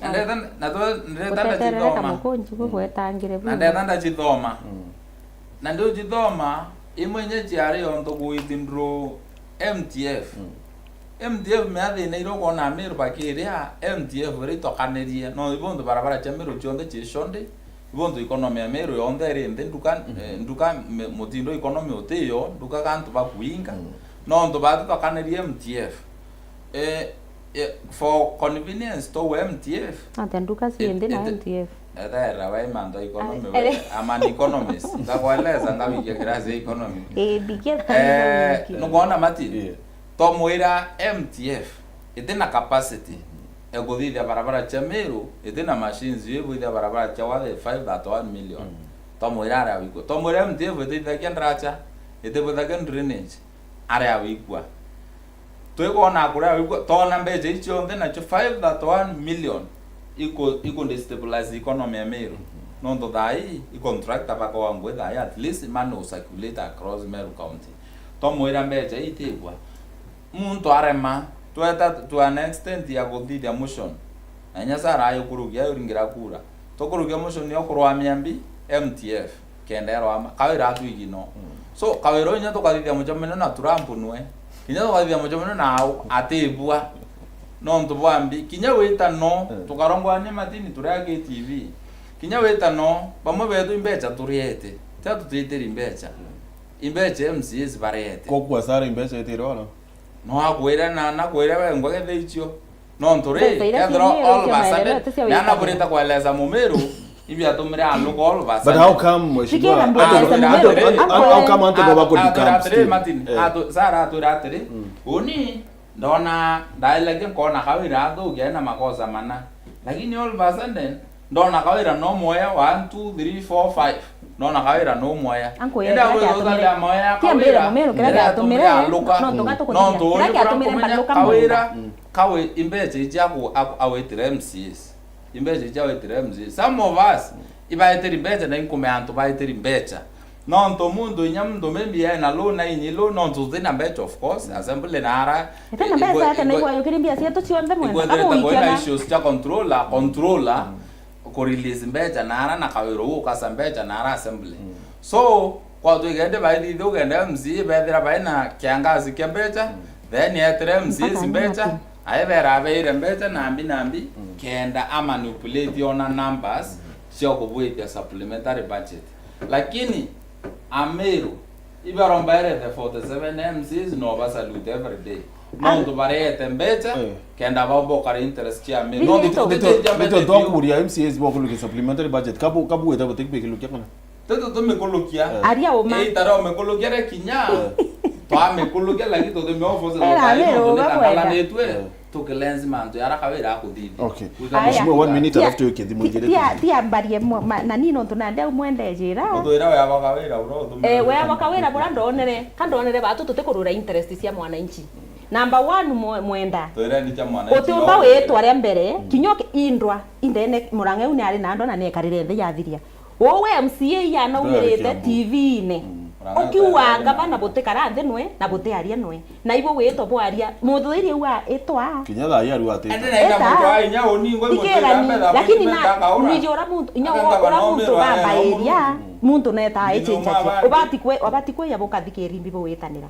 Na ndeta, na twe-, ndeta Guteterereka ndacithoma. Mukunji, Mm. gugwetangire Na bwega. ndeta ndacithoma. Mm. Na ndiucithoma, imwe inya ciari ontu ku withdraw M T F. Mm. M T F mea thina iria ukwona Meru bakiria, M T F iria itokanirie, no ibontu barabara cia Meru cionthe ci shonde, ibontu economy ya Meru yonthe iri nthi, nduka, Mhm. eh, nduka, me-, mutindo economy utiyo, nduka gantu bakuinga, Mm. nontu batitokanirie M T F. Eh, eh, for convenience to M T F. Atia nduka ci It-, nthi na it-, M T F? Ethaira we mantu economy, Ai, we, eh. I'm an economist. Ngakueleza ngawikia class ya economy. Eh, bikia Eh, thani nukwona Martin? Yeah. Twamwira M T F iti na capacity ya kuthithia barabara cia Meru, iti na machines ya kuthithia barabara cia worth five thirty-one million. Mm. Twamwira aria wikua. Twamwira M T F itithagia ndaracha, itibwithagia drainage, aria wikua. Twikwona kuria wikua, twona mbeca ici cionthe nacio five thirty-one million iku, iku destabilize economy ya Meru. Nontu thaa ii, i contractor bakoa ngui thaa ii, at least money will circulate across Meru County. Twamwira mbeca ii itikua. Muntu arema, tweta to an extent ya kuthithia motion. Na inya Sarah ayukurukia, ayuringira kura. Tukurukia motion yo kurwamia mbi, M T F. Kenda erwama, Kawira atwigi no. Mm. So, Kawira uyu inya tukathithia mucemanio na Trump nwe. Kinya tukathithia mucemanio na au, atibua. Nontu bwa mbi. Kinya wita no, Mm. tukarongwania Martin turia K T V. Kinya wita no, bamwe betu imbeca turiete. Tia tutitiri mbeca. Mm. Imbeca M C As bariete. Kokua Sarah imbeca itiri ono? No akwire na, nakwire we ngwa gethe icio. Nontu ri, Mbeca iria kethira ciumire all of a cia maendeleo sudden, ti cia ni ana wikagire. Burita kueleza Mumiru, ibi atumire aluka all of a But sudden. How come, Mheshimiwa, Tikira mbi Anthony, kueleza Mumiru. Anthony, Anthony, Anthony, how come Anthony Atu-, wako atwira become atiri, still? Martin, Eh. atu-, Sarah atwira atiri, Mm. uni, ndona, ndaelekia nkona Kawira athukia ena makosa mana. Lakini all of a sudden, ndona Kawira no mwoya, one, two, three, four, five. Ndona Kawira no mwoya. Ankwira Enda kira gwithuta kiatumire, ndia moya ya tia mbira Kawira, Mumiru kira kiria kiatumire, atumire aluka. Nontu gatukuthithia. Nontu Kira uni kiatumire kuria nkumenya mbaluka Kawira, mwenda. Kawi-, imbeca ici aku-, aku-, awitire M C As. Imbeca ici awitire M C As. Some of us, ibaitiri mbeca na inkume antu baitiri mbeca. Nontu muntu inya muntu maybe ena loan na inyi loan, nontu tutina mbeca, of course, assembly na ara, Ete na i-, mbeca igwe-, yake na igwe-, igwayukiri mbia cietu cionthe mwenda. Igwethirite Abu kwina ikena. Issues cia controller, controller, ku release mbeca na ara na Kawira uu ukasa mbeca na ara assembly. Mm. So, kwa twigende baithithe ugende M C A bethira baina kiangazi kia mbeca, Mm. then etire M C As Mpaka mbeca, nini? Aebera abeire mbeca nambi nambi, Mm. kenda a manipulate ona numbers Mm. cia kubwitia supplementary budget. Lakini, Ameru, ibaromba ere the forty-seven M Cs no ba salute every day. Ah. Nontu barete mbeca, Eh. kenda baumba ukara interest cia Ameru. Nini Nontu nito? Nito, tutitenja nito mbeca biu. Twakuria M C As bokulukia supplementary budget. Kabu, kabu weta butikbikilukia kana? Tutu tumikulukia. Eh. Aria uma. Either umikulukia re kinya. Eh. Twamikulukia lakini tutimiofosi Era Ameru, nontu uga kwenda. Nikalanitwe. Eh. Tukilenzi mantu yara Kawira akuthithia. Okay. Aya. Mheshimiwa, one minute, tia, alafu tuweke thimu ti-, ingine tia, tuthithie. Tia mbarie mo-, ma-, nani nontu nandi au mwendejira. Uthwira we aba Kawira ura uthumire. Eh, we aba Kawira bura ndonere, ka ndonere batu tutikurura interest cia mwananchi. Number one mwe-, mwenda. Twireni cia mwananchi. Utiumba no witwa ria mbere, Mm. kinya uki-, indwa, indene, Murang'a u ni ari na ndwa na ni ekarire nthi yathiria. Uu we M C A iyana Ndwari umĩrĩte kiambu. T V-inĩ. Mm. Ũkiuga ngavana bũtikara nthĩ nwe, na bũtiaria nwe. Na ibu wĩtwa bwaria, mũthuri wa ĩtwa. Kinya thaa hii arua atĩ. Ende na enda Ĩta. Mũtwa inya ũni ngwe mũtwa Ikĩrani, ĩrĩa mbetha lakini appointment na, akaura. Nijora muntu, inya Aka ũra ngavana muntu ũmĩrwa baba aya ĩria. Mm. Muntu netaa ichinchagia. Ubati kwe, ubati kweya bukathikiri mbi buwitanira.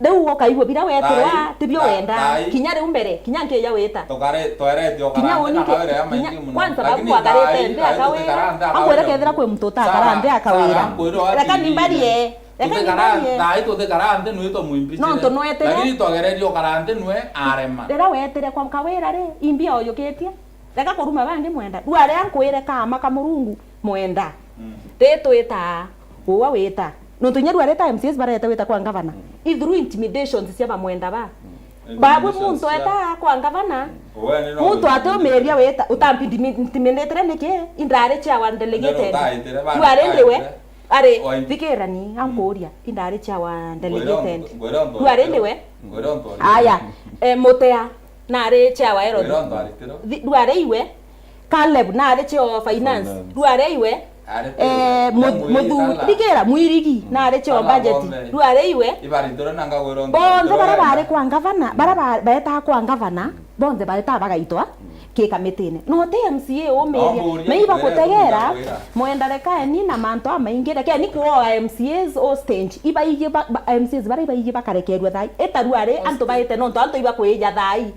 Riu ukaigua bira wetirwa, tibio wenda. Kinya riu mbere, kinya nkija wita. Tukare, twerete ukara nthi na kawira ya maingi muno. Kwanza babu agarite nthi akawira. Akwira kethira kwi muntu utakara nthi akawira. Reka nimbarie. Reka nimbarie. Thai tutikara nthi nwitwa mwimbi. Nontu nwetire. Lakini twagererie ukara nthi nwe arema. Rira wetire kwa kawira ri, imbi oyukitie. Reka kuruma bangi mwenda. Riu aria nkwire kaama ka Murungu mwenda. Mm. Ti twitaa, uwa wita. Nontu inya riu aria ta M C As barete wita kwa ngavana. Mm. I through intimidations cia bamwenda ba. Mm. Babwe muntu eta kwa ngavana. Mm. Muntu atiumiria wita, utampi intimidatire niki? Indari chairman delegated. Riu ari ndiwe. Ari, thikirani, ankuria. Indari chairman delegated. Riu ari ndiwe. Aya, eh, Mutea. Nari chair wa Herod. Riu ari iwe. Caleb nari chair wa finance. Riu ari iwe. Eh, Muthu-, Thikira, Mwirigi nari chair wa budget. Riu ari iwe. Bonthe bara bari kwa ngavana, bara ba-, baetaa kwa ngavana, bonthe baetaa bagaitwa ki kamitine. No ti M C A umiria. Mei bakutegera, mwenda rekaeni na mantu amaingi. Rekeni kuoa M C As hostage. Ibaiji ba-, ba-, M C As bara ibaiji bakarekerua thai. Ita riu ari antu baite nontu antu ibakwija thai.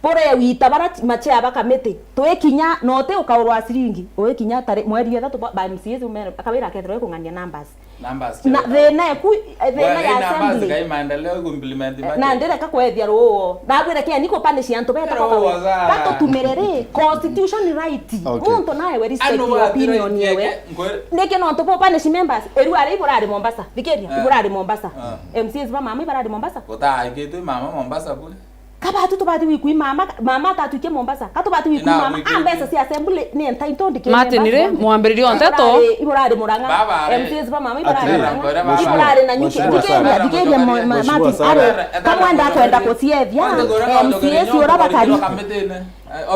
Bure wita bara machea ba kamiti. Twikinya, no ti ukaurwa ciringi. Uikinya tari, mweri ithatu ba, ba M C As umere, akawira akethirwa ikung'ania numbers. Na thina eku, eh, thina ya assembly. Na ndireka kwethia ruo. Ndagwire kia niko punish antu beta kwa kawira. Katutumire ri, constitution right. Muntu nae we respect your opinion yewe. Niki nontu bo punish members. Eru ari iburari Mombasa. Thikiria, iburari Mombasa. M C As ba mama ibarari Mombasa. Gutaikitwe mama Mombasa bure. Kabatu tubati gwikui mama, mama atatwikie Mombasa. Katubati gwikui mama. A mbeca cia assembly ni entitled ki Martin ri, mwambiririo wa nteto. Iburari Murang'a. M C As ba mama iburari Murang'a. Iburari na nyuki. Thikiria, thikiria Martin. Ari, kamwenda kwenda kuciethia. M C As ura bakari.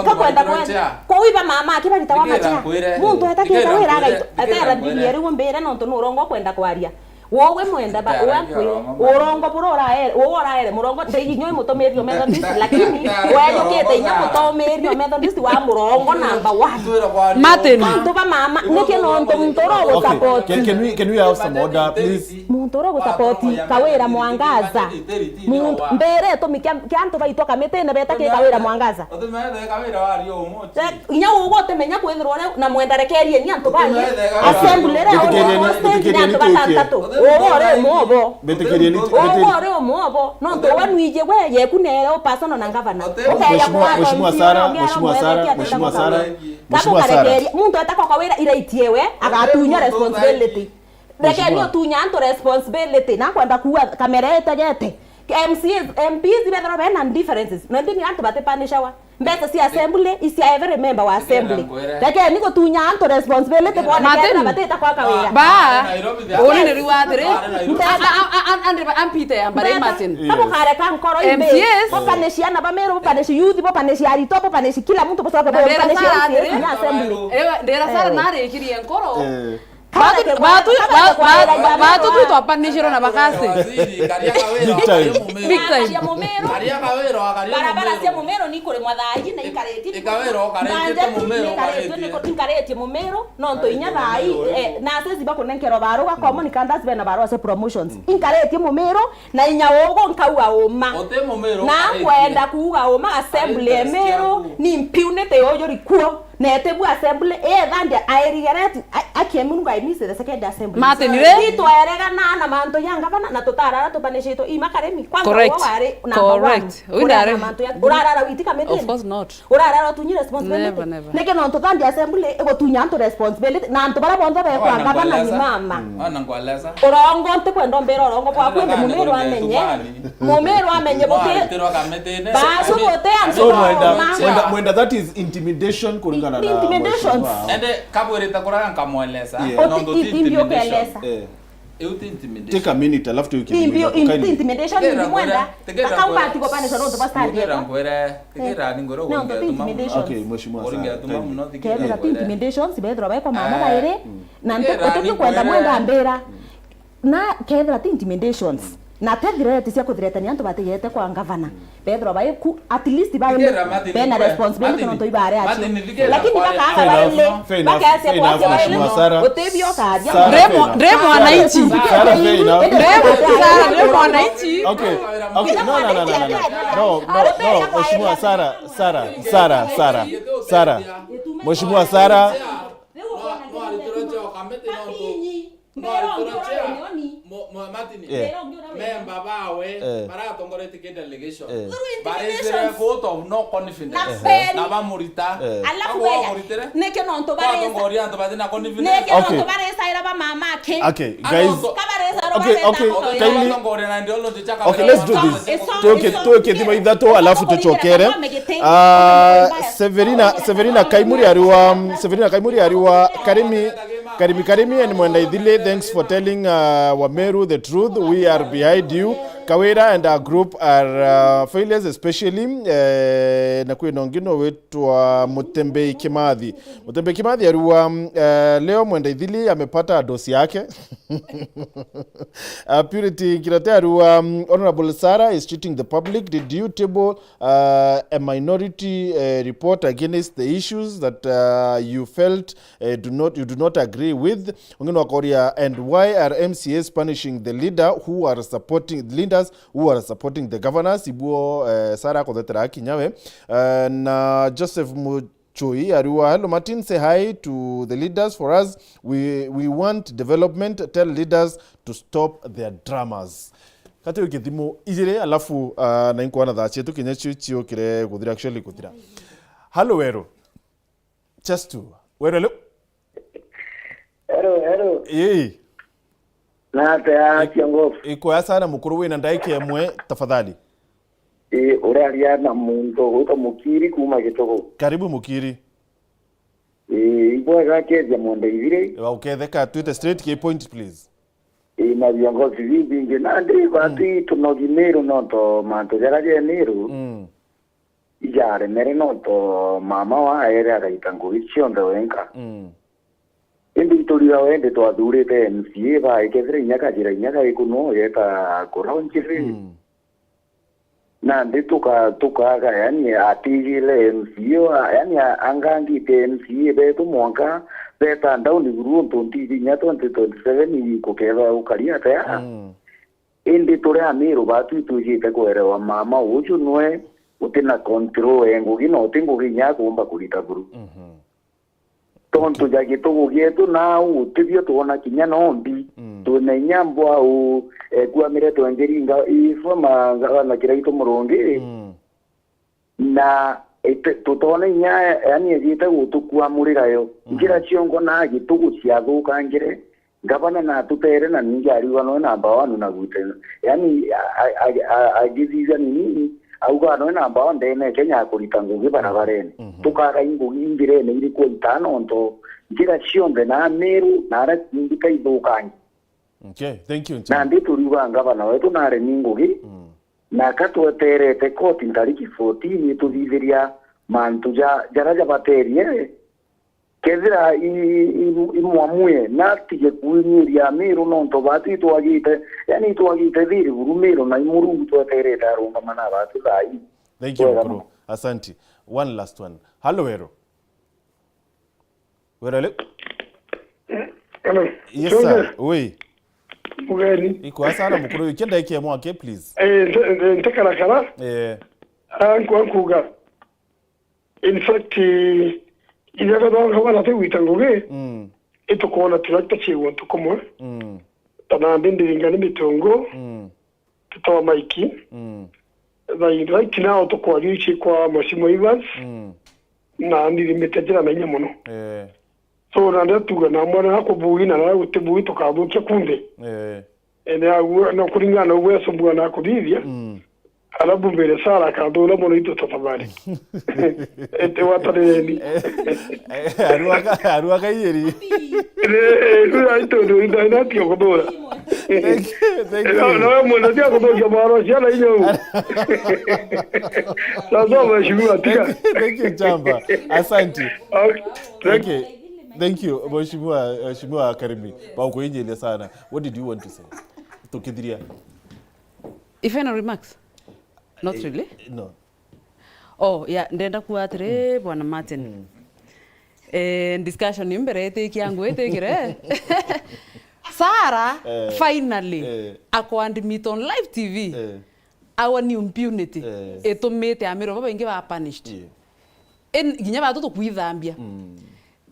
Kakwenda kwenda. Kwa uiba mama akibarita wa machea. Muntu atakita wira agaito. Atera bibi eri umbire nontu nurongo kwenda kwaria. Wowe mwenda ba, wakwe, urongo bura uraere, wowe uraere murongo, ndei inyoi mutumirio Methodist, lakini weyukite inya mutumirio Methodist wa murongo number one. Martin. Antu ba mama, niki nontu muntu ura ugusupport. Can, can we, can we have some order, please? Muntu ura ugusupport Kawira Mwangaza. Muntu, mbere itumi kia, kia antu baitwa kamitine beta ki Kawira Mwangaza. Inya uguo utimenya kwithirwa uria na mwenda rekerieni antu bangi. Assembly ria hostage ni antu batantatu. Uguo uri umwe obo. Uguo uri umwe obo. Nontu uwe nwiji we yeku nere u personal na governor. Ukeya kwa Mheshimiwa Sara, Mheshimiwa Sara, Mheshimiwa Sara. Kabu karekeria muntu etako kawira iraitie we agatunya responsibility. Rekeni utunya antu responsibility na kwenda kuua kamera itegete. M C As, M Ps ibethirwa bena differences. Na ndini antu batipanishawa. Mbeca cia assembly, i cia every member wa assembly. Rekeni gutunya antu responsibility bone kethira batita kwa kawira. Ba, uni ni riu atiri. Ande ampite ya mbere Martin. Kabukareka nkoro imbe. M C As. Bopane ciana ba Meru, bopane ci youth, bopane ci aritwa, bopane ci kila muntu bucoke bopane ci assembly. Ndira Sara narikirie nkoro. Batu, batu, batu, batu twi twapanishirwe na bakasi. Big time. Big time. Barabara cia Mumiru ni kuri mwathaji na ikareti. Inkaretie Mumiru, nontu inya thai, eh, nurses bakunenkerwa baruga, common candas bena barua cia promotions. Inkaretie Mumiru, na inya ugu nkauga uma. Na nkwenda kuuga uma assembly ya Miru, ni impunity yujuri kuo. Na etibu assembly, eh, thandi airigereti, I, I came in, I miss the second assembly. Martin, re? Itwaeregana na mantu ya ngavana, na tutarara tupanishitwe i makaremi. Kwanza uwe wari number one. Correct. Correct. Urara na mantu ya, urarara witi kamitini. Of course not. Urarara utunyi responsibility. Never, never. Niki nontu thandi assembly igutunya antu responsibility, na antu bara bonthe bekwa ngavana ni mama. Ona ngwaleza. Urongo ntikwenda umbira urongo bwaku, indi Mumiru amenye. Mumiru amenye buti. Basu buti antu. So mwenda, mwenda, mwenda, that is intimidation kuringana na intimidation. Ende kabwirite kuraga nkamweleza. Yeah. Nontu ti intimidation. Eh. Iu ti intimidation. Take a minute, alafu tu intimidation. Intimidation ni mwenda. Akauga ati gopanisha nontu bastadi. Tigira ngwire, tigira ni ngwire. Nontu ti intimidation. Okay, mheshimiwa sana. Kethira ti intimidation, sibethirwa baikwa mama bairi. Na nti kwenda mwenda mbira. Na kethira ti intimidations, Na te threat cia kuthiretania antu batigete kwa ngavana. Bethirwa bai ku, at least bai bena responsibility nontu ibare acio. Lakini bakaasa baili, bakaesia kwasia baili, utibio karia. Ndre mwananchi. Ndre mwananchi. Okay, okay, no, no, no, no, no, no. No, no, no, Mheshimiwa Sarah, Sarah, Sarah, Sarah, Sarah. Mheshimiwa Sarah. Riu ukwona no, no, ariturache o kamiti nontu. No, ariturache. Mo-, mo-, Martin. Yeah. Memba bawe, eh, baratongoretie ki delegation. Eh. Baresire vote of no confidence. Na bamurita. Eh. Alafu weya, niki nontu baresa-, batongoria antu batina confidence. Niki nontu baresaira ba mama ki? Okay, guys. Kabaresa ro. Okay, okay, kindly. Okay, let's do this. Tuke, tuke thima ithatu, alafu tuchokere. Ah, Severina, Severina Kaimuri ariwa, Severina Kaimuri ariwa, Karimi, Karimi, Karimi and Mwenda Ithili, thanks for telling, uh, Wameru the truth. We are behind you. Kawira and our group are, uh, failures, especially, eh, na kwina ungi no witwa Mutembei Kimathi. Mutembei Kimathi ariwa, eh, leo Mwenda Ithili amepata dosi yake. Uh, Purity Kirate ariwa, um, Honorable Sarah is cheating the public. Did you table, uh, a minority, uh, report against the issues that, uh, you felt, uh, do not, you do not agree with? Ungi no akoria, and why are M C As punishing the leader who are supporting, leaders who are supporting the governors? Ibuo, uh, Sarah akothetera kinya we. Uh, na Joseph Mu- Chui ariwa, hello Martin, say hi to the leaders for us. We, we want development. Tell leaders to stop their dramas. Kati wiki thimu ijiri, alafu, uh, na inkwana thaa cietu kinya cio ciokire kuthira, actually kuthira. Hello, Weru. Just to. Weru, hello. Hello, hello. Ii. Nate atia ngofu. Ikoya sana mukuru, wina ndaika imwe, tafadhali. Ii, uraria na muntu ugwitwa Mukiri kuma Gitugu. Karibu, Mukiri. Ii, ibwega kethia Mwenda Ithili. Wa uketheka, twite straight ki point, please. Ii, na viongozi biu bingi. Nandi, mm, bati tunogi Meru nontu mantu jaria ja Meru. Mm. Ijaremere nontu mama waere agaita ngugi cionthe wenka. Mm. Indi ituriga wende twathurite M C A bae, kethira inya kajira inya gaikuno yeta kuronjiri. Mm. Nandi tuka-, tukaga, yani, atigile M C A wa, yani, a-, angangite M C A betu mwanka beta down buru untu ntithi inya twenty twenty-seven ikukethwa ukari atia. Mm. Indi turi Amiru batu itwijite kwerewa mama uju nwe utina control e ngugi na uti ngugi inya akumba kurita buru. Mhm. Tontu, okay, ja gitugu gietu nau utibio twona kinya nombi. Mm. Twina inya mbwau, eh, kwamire twenjeri nga-, ifo ma ngavana Kiraitu Murungi. Mm. Na ite-, tutona inya, yani, ejite gutukuamurira yo. Mhm. Njira ciongo na gitugu ciathukangire, ngavana natutere na ningi ariuga noe namba one na gwite. Yani, a-, a-, a-, a-, agithithia nini, auga noe namba one ndene Kenya akurita ngugi barabarene. Mhm. Tukaga ingugi njirene iriku aita nontu njira cionthe na Meru na aria cingika ithukangi. Okay, thank you, Nchama. Nandi turiuga ngavana wetu naremi ngugi, mm, na ka tweterete koti ntariki fourteen ituthithiria mantu ja, jaria jabaterie, kethira i, i, i mwamue, natige kuinyiria Miru nontu batu itwagite, yani itwagite thiri buru Miru na imuru tweterete arungama na batu thaa ii. Thank you, Wega Mukuru. Muno. Asante. One last one. Hello, Weru. Weru, hello? Hello. Yes, sir. Wi. Mugeni. Iko sana, Mukuru. Uyu kienda ikie mwake, please. Eh, nte-, nte-, nte karakara. Eh. Anku, ankuga. In fact, eh, ithe gathonga bana te gwita ngugi, mm, itukwona tractor ciigwa ntuku kumwe. Mm. Ta nandi ndiringa ni mitungu, mm, tutoa maiki. Mm. Tha-, right now tukwaria ici kwa Mheshimiwa Evans, mm, na ndirimite njira na inya muno. Eh. So, na ndetuga na mwana wa kubugi na na gutibui tukathukia kunthe. Eh. Ene aguo, no kuringana na uguo Yesu bwana akuthithia. Mm. Alafu mbere Sara akathura muno itu tafadhali. Ete watareni. Eh, eh, aruaka, aruaka iyeri. Eh, eh, rura itu ndio ina ina tio kuthura. Thank you, thank you. No, no, mwana tia kuthura maro cia na inyo. Sasa mheshimiwa tika. Thank you, thank you, Chamba. Asante. Okay. Thank you. Thank you, Mheshimiwa, Mheshimiwa Karimi. Ba ukuinyilia sana. What did you want to say? Tukithiria. I final remarks? Not Eh, really. No. Oh, yeah, ndenda kuuga atiri, Bwana Martin. Eh, discussion iu mbere itikia ngwitikire. Sarah, Eh. finally, Eh. ako admit on live T V. Eh. Our new impunity Yes. itumite Amiru babaingi ba punished. Yeah. In, kinya batu tukwithambia. Mm.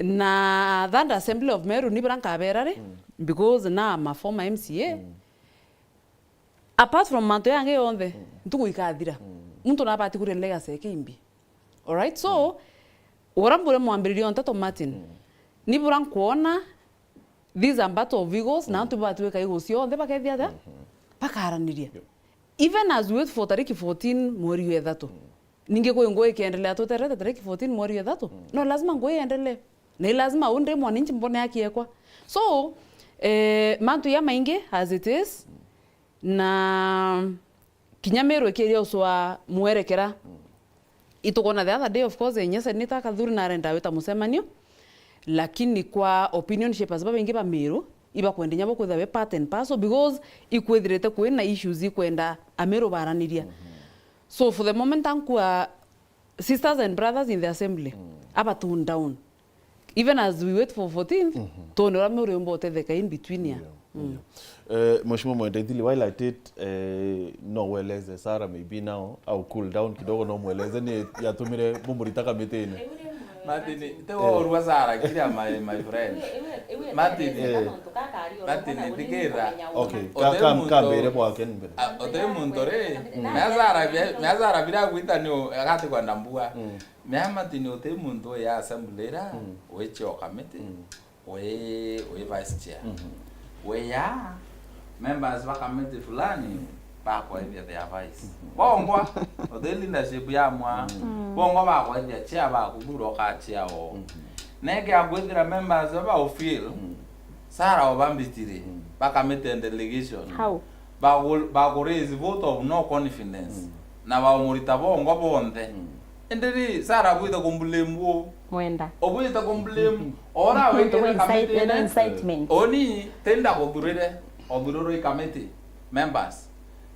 Na Thunder Assembly of Meru ni bura nkabera ri, because na ma former M C A. Mm. Apart from mantu yangi yonthe, ntuku ikathira. Muntu nabati kuria legacy yake imbi. Alright, so, ura mbure mwambiririo nteto Martin. Ni bura nkwona, these are battle of egos, na antu batwika egos cionthe bakethia atia? Bakaraniria. Even as we wait for tariki fourteen mweri wa ithatu. Ningi kwi ngui ikiendelea tweterete tariki fourteen mweri wa ithatu. No, lazima ngui iendelee. Na i lazima u ndi mwananchi mbone haki ekwa. So, eh, mantu ya maingi as it is, na kinya Miru ikiria ucwa mwerekera. Itukona the other day, of course, inya Senator Kathuri narenda wita mucemanio, lakini kwa opinion shapers babaingi ba Miru, ibakwenda inya bo kwithirwa be part and parcel because ikwithirite kwina issues ikwenda Amiru baraniria. So for the moment, ankua sisters and brothers in the assembly, aba tone down. Even as we wait for fourteenth, tuone uria Miru yumba utetheka in between ya. Yeah, yeah. Eh, Mheshimiwa Mwenda Ithili, while at it, eh, no ueleze Sarah maybe now, au cool down kidogo, no mweleze ni yatumire mumurita kamitini. Martin, te Eh. worua Sarah kira, my, my friend. Martin, Eh. Martin, thikira. Okay, Ote ka-, ka-, muntu kambire bwake mbere. A, ote muntu ri, mea Sarah bi-, mea Sarah bira gwita ni u-, agati kwenda mbua. Mm. Mea Martin, uti muntu ya assembly ira, Mm. wichio kamiti, Mm. wi, wi vice chair. Mhm. Wi ya members ba kamiti fulani bakwaithia their vice. Mhm. Bongwa, uti leadership ya mwa. Mm. Bongwa bakwaithia chair bakuthura uka chair o. Mhm. Neke akwithira members ba ufeel, Mm. Sarah obambitire, Mm. ba kamiti and delegation. How? Bagu-, bagu raise vote of no confidence. Mm. Na baumurita bongwa bonthe. Mm. Indi ri, Sarah bwite kumblame u? Mwenda. Obwite kumblame ora Nontu wekire bwa incite-, kamitine. Incitement. Oni, tinda kuthurire, othururwe i kamiti members.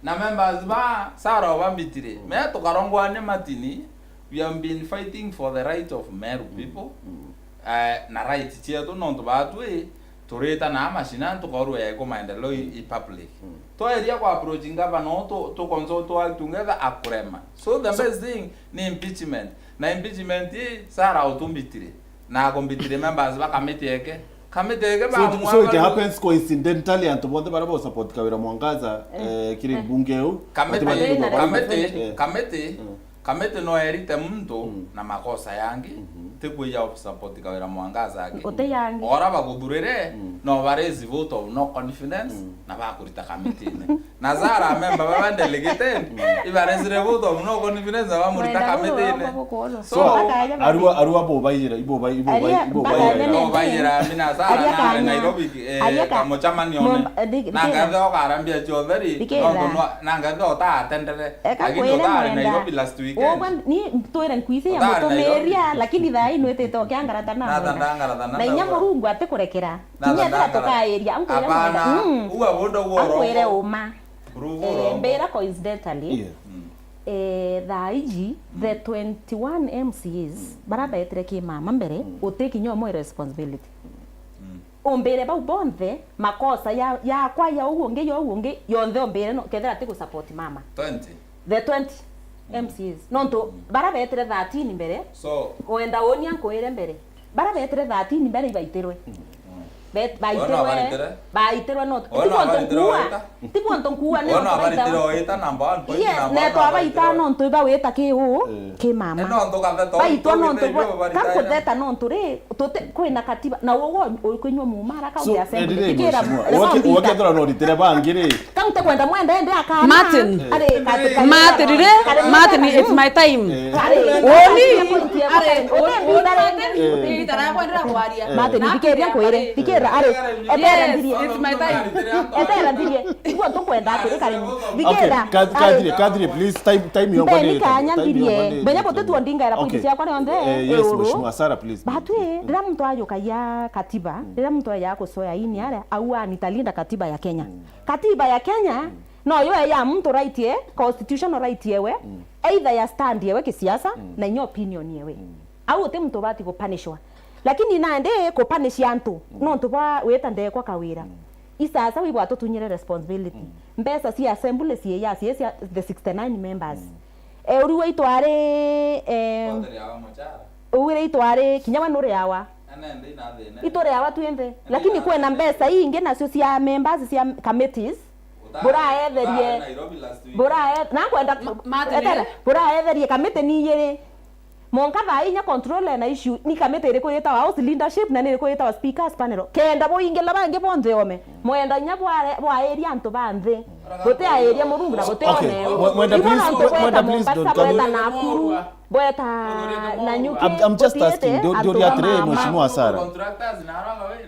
Na members ba Sarah obambitire. Mm. Me tukarongwa ni Martin, we have been fighting for the right of Meru people. Mm. Eh, na right cietu nontu batwi turita na mashinani tukorwa ya iko maendeleo i, i public. Mm. Tweria kwa approach governor tu, tu consult work together akurema. So the So best thing ni impeachment. Na impeachment i Sarah utumbitire. Na akumbitire members ba kamiti eke. Kamiti eke So it, baamua so it bari happens coincidentally antu bonthe baria bo support Kawira Mwangaza, Eh. eh, kiri Eh. mbunge u. Kamiti, Ati bari kamiti, Eh. kamiti, Mm. kamiti no erite muntu Mm. na makosa yangi, Mhm. ti kwija support Kawira Mwangaza aki. Uti yangi. Ora baguthurire, Mm. no ba raise vote of no confidence, Mm. na bakurita kamitine. Na Sarah amemba baba delegated, ibaresire vote of no confidence na bamurita Mwenda kamitine. Guthurwa So, Guthurwa. Arua, arua bo baijira, ibo bai, ibo bai, Aria, ibo mpaka baijira. Nene. No baijira, mina Sarah Aria na kanya. Nairobi, eh, Aria ka-, kamuchamanio ne. Mom-, eh, di-, Na dikira. Ngathe okarambia chotheri, Dikira. Nontu nwa, na ngathe otatendere. Eka Lakini kwire utari Mwenda. Nairobi last weekend. Wogwa ni twire nkwisi ya Utari Nairobi. Mutumiria, lakini thaa ii nwitite ukiangarata na Natha Mwenda. Ndangarata na Na inya ndauga. Murungu atikurekera. Natha Kinya ethira ndangarata. Tukairia, ankwire Hapana. Mwenda. Mm. Uga bondo guo Ankwire urongo. Uma. Rugo Eh, urongo. Mbira coincidentally, Yeah. Mm. eh, thaa iji, the Mm. twenty-one M C As, Mm. bara betire ki mama mbere, Mm. uti kinya umwe responsibility. Mm. Umbire bau bonthe, makosa ya, yakwa, ya uu ungi, ya uu ungi, yonthe umbire no, kethira ti gusupport mama. Twenty. The twenty Mm. M C As. Nontu, Mm. bara betire thirteen mbere, So, wenda unia nkwire mbere. Bara betire thirteen mbere ibaitirwe. Mm. Bet-, Wona baitirwe, abaritire? Baitirwe no, Wona ti bonto abaritire nkuua. Oita? Ti bonto nkuua, ni Wona onto abaritire baita. Oita number one, point Yes, number one neto abaita abaritire. Nonto iba wita ki uu, Eh. ki mama. Eno onto gathe to Baitwa itugite nonto ibo bo-, baritire. Kakutheta nonto ri, tuti, kwina katiba, na ugu ukinywa mumara So, kaunti assembly. Ndire Tikira mheshimiwa, record wake, wake leader. Thora no ritire bangi ri. Kaunti kwenda Mwenda ende akana. Martin. Ari, kati-, kati-, Martin, ri? Kati-, Martin, it's my time. Eh. Ari, Woni? Ari, Ari, woni, woni, Martin? Eh. Itara kwendera kwaria. Martin, Na thikiria kwire, kare. Thikiria, ari, etera Yes, ndirie. It's my time. Etera ndirie. Iguo tukwenda atiri kare. Okay, Thikiria, Kath-, ari. Kathiri, Kathiri, please, time, time yongo Mbeni ni, kanya time ndirie. Yongo ni. Menya bote tuondinga era Okay. Pointi ciakwa rionthe, Eh, yes, uru. Mheshimiwa Sarah, please. Batwi, Mm. rira muntu ajukagia katiba, Mm. rira muntu aja kucoya ini aria, au anitalinda katiba ya Kenya. Mm. Katiba ya Kenya, Mm. No yo ya muntu right ye, constitutional right yewe, either ya stand yewe kisiasa, na inya opinion yewe. Au uti muntu ubati kupunishwa. Lakini nandi kupunish antu, nontu bwa wita ndekwa kawira. Isasa wi bwatutunyire responsibility. Mbeca cia assembly cie ya cie cia the sixty-nine members. E, uri waitu ari, e, Othe ri awa muchara. Uri itu ari kinya we nuri awa. Ene ndi na thina. Itu ri awa twinthe. Lakini kwina mbeca ingi nacio cia members cia committees. Buraetherie. Nairobi last week. Burae-, na kwenda Ma-, Martin, etera, eh? Buraetherie kamiti ni igiri. Monka thaa inya control na issue ni kamiti iriku yitawa house leadership na ni iriku yitawa speakers panel. Kenda buingila bangi bonthe ome. Mwenda inya bware-, bwairia antu ba nthi. Guti airia Murungu na guti. Okay, ona ewe. Mwe-, mwenda please, nontu mwe-, mwenda bweta please, Mombasa, don't bweta Nakuru. Bweta Nanyuki, I'm, I'm just asking, ndio, ndio atiri, Mheshimiwa Sarah.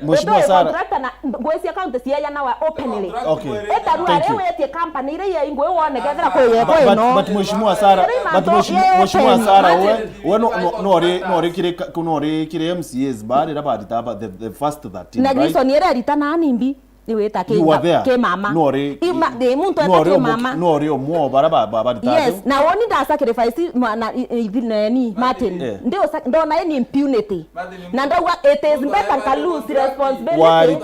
Mheshimiwa Sarah. Contractor na ngwisia county cia ya nawa openly. Okay. Etaru ari wetie company ire ye ingwe wone kethira kwi ye. But, but, but Mheshimiwa Sarah, but Mheshimiwa, Mheshimiwa Sarah, we, we no, no, no ri, no ri kire ka-, no ri kire M C As ba rira barita ba the, the first thirteen, right? Na reason ire ritana ni mbi. Ni wita ki mama. You were there. No ri, ima, ni muntu no ri ki mama. No ri omwe bara ba, ba, barita. Yes, na woni nda sacrifice ma, na, i, i, neni, Martin. Eh. Ndi usa-, ndona any impunity. Na ndauga it is better nka lose responsibility. Wari-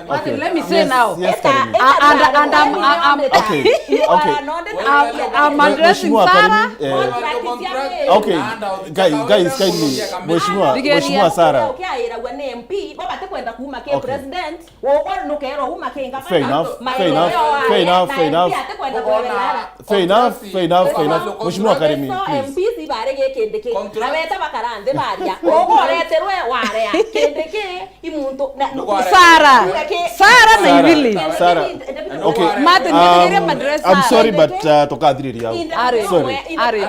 Martin, let me say now. Yes, yes, Karen. And, and I'm, I'm, okay, okay. I'm, I'm addressing Sarah. Mheshimiwa Karen, eh, okay, guys, guys, kindly. Mheshimiwa, Mheshimiwa Sarah. Ukiairagwa ni M P, baba tekwenda kuuma ki president. Ugo nukerwa uma kinga. Fair enough, fair enough, fair enough, fair enough. Fair enough, fair enough, fair enough. Mheshimiwa Karimi, please. M Ps ibare gikindi ki. Abeta bakara nthi baria. Ugo ureterwe warea. Kindi ki imuntu na Sarah. Sarah na Ibili. Sarah. Okay. Martin, um, I'm sorry, but, uh, tukathiriria au. Ari. Sorry. Ari.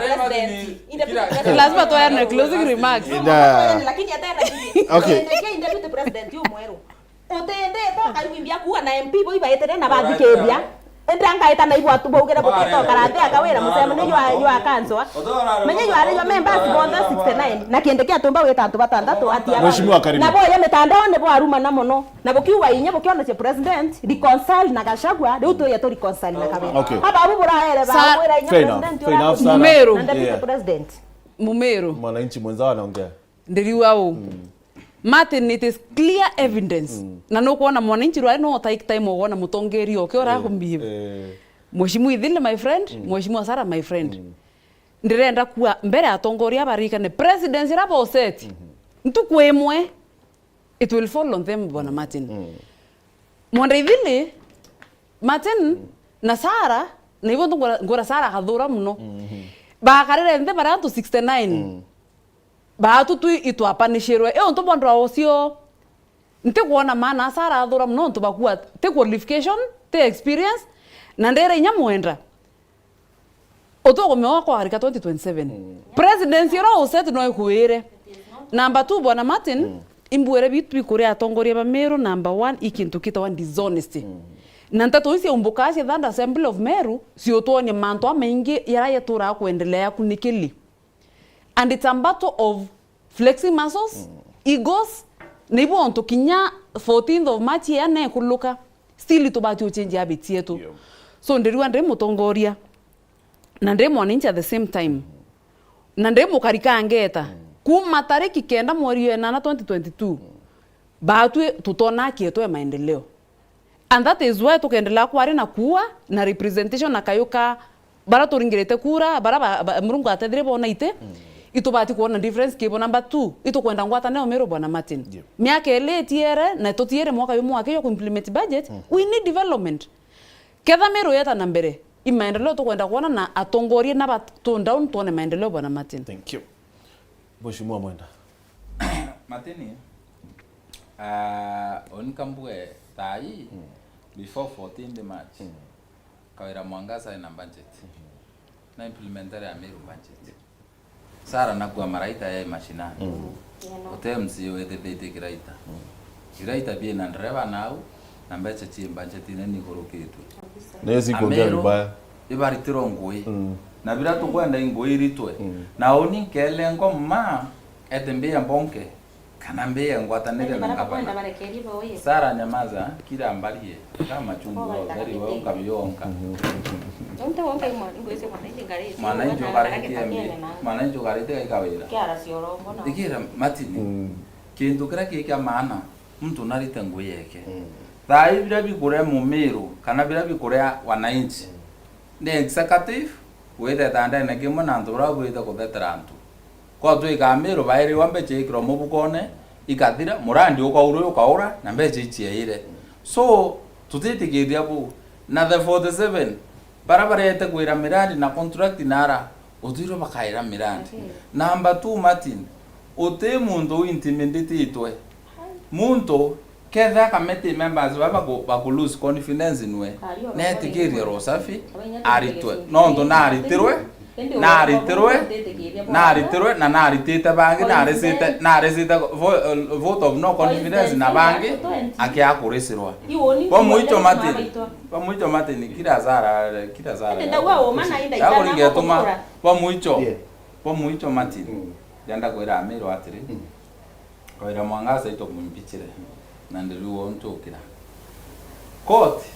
Lazima tuane closing remarks. Lakini atera. Okay. Kindi ki deputy president umweru. Utindite ukaimbia kuuga na M P bo ibaitire na bathikiria. Indi angaita na ibwa tu baugire butite ukara nthi akawira mucemanio jwa, jwa kanzwa. Menye jwari jwa members bonthe sixty-nine. Na kindi kia tumba wita antu batandatu atia. Mheshimiwa Karimi. Na boya mitandaoni bwarumana mono. Na bukiuga inya bukionecia president, reconcile na Gachagua, riu tuye tu reconcile na Kawira. Okay. Aba abu buraere ba wira inya president. Fair enough, fair enough, Sarah. Mumeru. Na deputy president. Mumeru. Mwananchi mwenzao anaongea. Ndiriuga uu. Mm. Martin, it is clear evidence. Mm. Na nukwona mwananchi rwari no take time ukwona mutongeria ukiora kumbie. Eh. Mheshimiwa Ithili, my friend, mm. Mheshimiwa Sarah, my friend. Mm. Ndirenda kuwa mbere atongoria barikane presidency ira boseti. Mm-hmm. Ntuku imwe, it will fall on them, Bwana Martin. Mm. Mwenda Ithili, Martin, mm. Na Sarah, na ibo ntu ngwira, ngwira Sarah akathura muno. Mm-hmm. Bakarire nthi baria antu sixty-nine. Mm. Baatu tu itwapanishirwe. E untu bondwa ucio, ntikwona maana Sarah athura muno untu bakua ti qualification, ti experience, na ndira inya mwenda. Utukumea kwa arika twenty twenty-seven. Mm. Presidency ira useti no ikuwire. Number two, Bwana Martin, mm. Imbwire bitu bikuria atongoria ba Meru, number one, i kintu kitawa dishonesty. Mm. Na nteto ici umbukaa cia Third Assembly of Meru, ciutwonia mantu amaingi yara yaturaga kuendelea kunikili. And it's a battle of flexing muscles, mm. Egos, na ibo ontu kinya fourteenth of March ya nekuluka, still tubati uchenjia habits yetu. Yeah. So, ndirua ndi mutongoria, na ndi mwananchi at the same time. Na ndi mukari kangeta. Mm. Kuma tariki kenda mweri wa enana twenty twenty-two, mm. Batwi tutona kietwe maendeleo. And that is why tukendelea kwari na kuua na representation na kayuka bara turingirite kura, bara ba, ba, Murungu atethire bona ite, mm. Itubati kuona difference kibo. Number two, itukwenda ngwataniro Meru, Bwana Martin. Yeah. Miaka iri itiere, na tutiere mwaka yumwe wake yo kuimplement budget, mm. We need development. Ketha Meru yeta na mbere, i maendeleo tukwenda kuona na atongoria na batu down tuone maendeleo, Bwana Martin. Thank you. Mheshimiwa Mwenda. Martin, ah, onika mbue thaa ii, mm. Before fourteenth March, mm. Kawira Mwangaza ena budget. Mm-hmm. Na implementary ya Meru budget. Sarah nakua maraita ya mashinani. Mm. Ute M C A wetithitie kiraita. Mm. Iraita biena ndereba nau, na mbeca cii budgetine ni igurukitwe. Nezi kuongea vibaya. Ibaritirwo ngui. Mm. Na bira tukwenda ingui iritwe. Mm. Na uni nkele ngoma, ete mbia mbonke. Kana mbie ngwatanire na ngavana. Sara, nyamaza, kira mbarie. Kama machungu, very well, nkabionka. Mwananchi ukarite mbi, mwananchi ukarite gaika wira. Ikira Martin, kintu kiria ki kia maana, muntu narite ngui yeke. Thaa ii biria bikuria mumiru, kana biria bikuria wananchi, ni executive, wite thandene kimwe na antu baria bwite kuthetera antu. Kwa twikaa miru bairiwa mbecha ikirwa mubukone, ikathira, murandi ukaurwa ukaura, na mbecha icieire. So, tutitikiria bu. Na the forty seven, baria barete kwira mirandi na contract nara, utwirwe bakaira mirandi. Number two, Martin, uti muntu uintimidatitwe. Muntu, kethira committee members baba baku, baku lose confidence nwe, netikirie Rosafi aritwe. Nontu naritirwe, naritirwe, naritirwe na naritite bangi, narisite, narisite vo-, vote of no confidence na bangi akiakurisirwa. Bo mwicho Martin, bo mwicho Martin, kila zara, kila zara. Yaani ngetuma, bo mwicho, bo mwicho Martin, ndenda kwira Amiru atiri, Kawira Mwangaza ito mumbichire, na ndiriu untukira. Koti,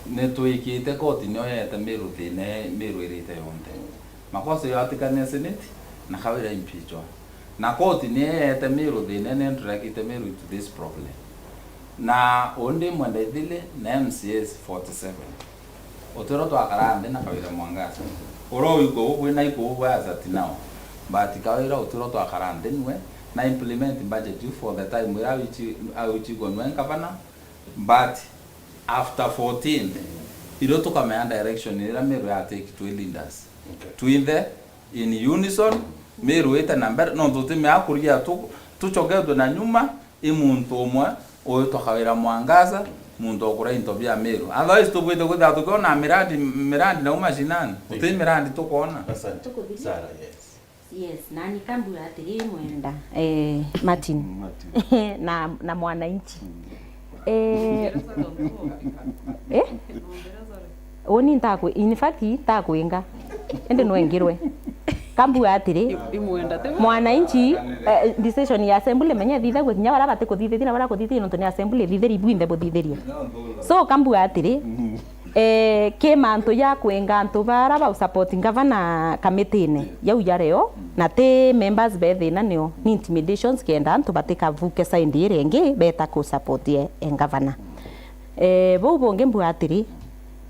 nitwikite koti nio yeete Miru thina, Miru irite yonthe. Makosa yo atikania Senate, na Kawira impeachwa. Na koti niyo yeete Miru thina, ni ndrekite Miru into this problem. Na undi mwenda ithili na M C As forty seven. Utwirwa twakara nthi na Kawira Mwangaza. Uria uigua ubu na iku ubu as at now. But Kawira utwirwa twakara nthi nwe na implement budget you for the time wira awichi-, awichigwa nwe ngavana. But after fourteen, irio tukamenya direction iria Miru ya take twi leaders. Okay. Twinthe in unison, Miru ite na mbere, nontu tutimea kuria tu, tuchoketwe na nyuma, i muntu umwe, uyu twakawira Mwangaza, muntu ukura into bia Miru. Otherwise, tubwite kwithira tukiona mirandi, mirandi nau mashinani. Guti mirandi tukwona. Asante. Tukuthithia. Sarah, yes. Yes, nani kambua atiri mwenda, eh, Martin. Martin. Na, na mwananchi. Eh, eh? Uni ntakwi-, in fact, ntakwinga. Indi nwengirwe. Kambua atiri, imwenda ti mwananchi, eh, decision ya assembly menye ithithagwe kinya baria batikuthithiria na baria kuthithiria, nontu ni assembly ithithirie, ibwinthe buthithirie. So, kambua atiri, eh, ki mantu ja kwinga antu bara ba support ngavana kamitine yau ya reo, na ti members be thina nio, ni intimidations kenda antu batikavuke side iria ingi beta ku support e, e ngavana. Eh, bau bungi mbua atiri,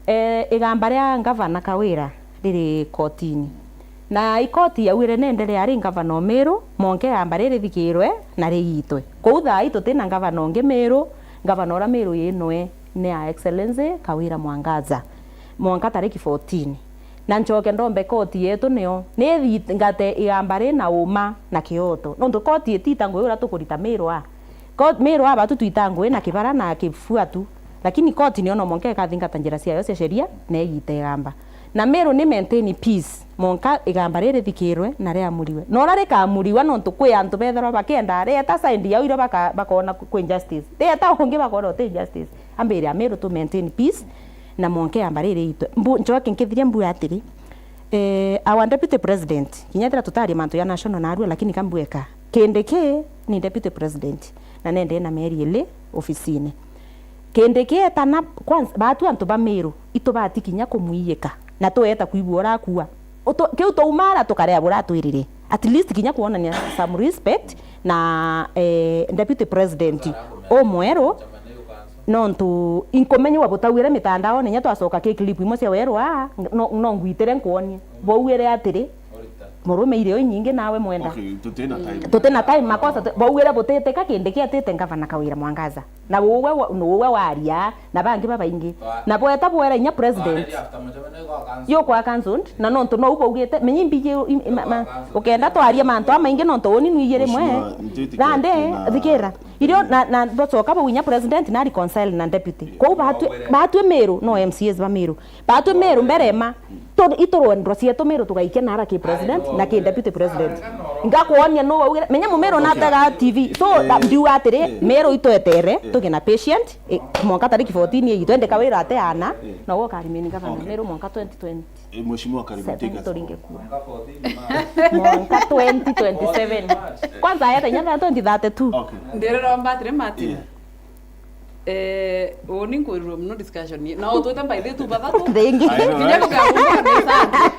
eh, igamba ria ngavana Kawira riri kotini. Na ikoti yaugire nendere ari ngavana o Miru, mwanka igamba riri rithikirwe na rigitwe. Kou thaa ii tutina ngavana ungi Miru, ngavana uria Miru yinwe ni Her Excellency Kawira Mwangaza. Mwanka tariki fourteen. Na nchoke ndombe koti yetu nio, nithingate igamba ri na uma na kioto. Nontu koti itita ngugi uria tukurita Miru a. Ko-, Miru aba tu twita ngugi na kibara na kibua tu. Lakini koti nio no mwanka ikathingata njira ciayo cia sheria na igite igamba. Na Miru ni maintain peace, mwanka igamba riri rithikirwe na riamuriwe. Na uria rikamuriwa nontu kwi antu bethirwa bakienda, rieta side yao irio baka-, bakona kwi justice. Rieta ungi bakona uti justice. Ambire Amiru tu maintain peace, na mwanka igamba riri riitwe. Mbu-, nchoke nkithiria mbua atiri, eh, our deputy president, kinya ethira tutaria mantu ya national narua, lakini kambweka. Kindiki ni deputy president, na nende na mieri ili ofisini. Kindiki etana, kwanza, batu antu ba Miru, itubati kinya kumwiyika, na tueta kwigua urakua. Utu-, kiu twaumara tukarea buratwirire. At least kinya kwonania some respect na, eh, deputy president umweru, nontu inkumenywa butauire mitandaone, inya twacoka ki clip imwe cia weru aa, no, no ngwitire nkwonie. Bwaugire atiri, murume irio inyingi nawe mwenda. Okay, tutina time. Tutina time, makosa tu-, bwaugire butitika Kindiki atite ngavana Kawira Mwangaza. Na uwe wa-, ni uwe waria, na bangi babaingi. Na bweta bwera inya president. Yu kwa cancelled, na nontu no ubaugite, menyi mbiji, im-, im-, ma-, ukenda twarie mantu amaingi nontu uni nwiji rimwe. Mheshimiwa, nitwitikia nandi, twina thikira. Irio na, na bacoka bau inya president na reconcile na deputy. Kou batwi, batwi Miru, no M C As ba Miru. Batwi Miru mbere ma, tu-, iturwendwa cietu Miru tugaikia nara ki president na ki deputy president. Ngakwonia nu waugire, menya Mumiru natega T V. So, eh, ndiuga atiri, eh, Miru itwetere, eh, tuge na patient, eh, mwanka tariki Fourteen yeyi, twende Kawira ateana, yeah, na we ukarimini gavana, okay, Meru mwanka twenty twenty. Eh, mheshimiwa Karibu seven Tika turinge kura. Mwanka twenty twenty-seven. Kwanza ayete nya twenty thirty-two. Okay. Ndirira mbatire Martin. Yeah. Eh, uni nkwirirwe muno discussion. Na utwite by the two bathatu. Thank you. I know, right? Kinya tukagumbuka ni sana.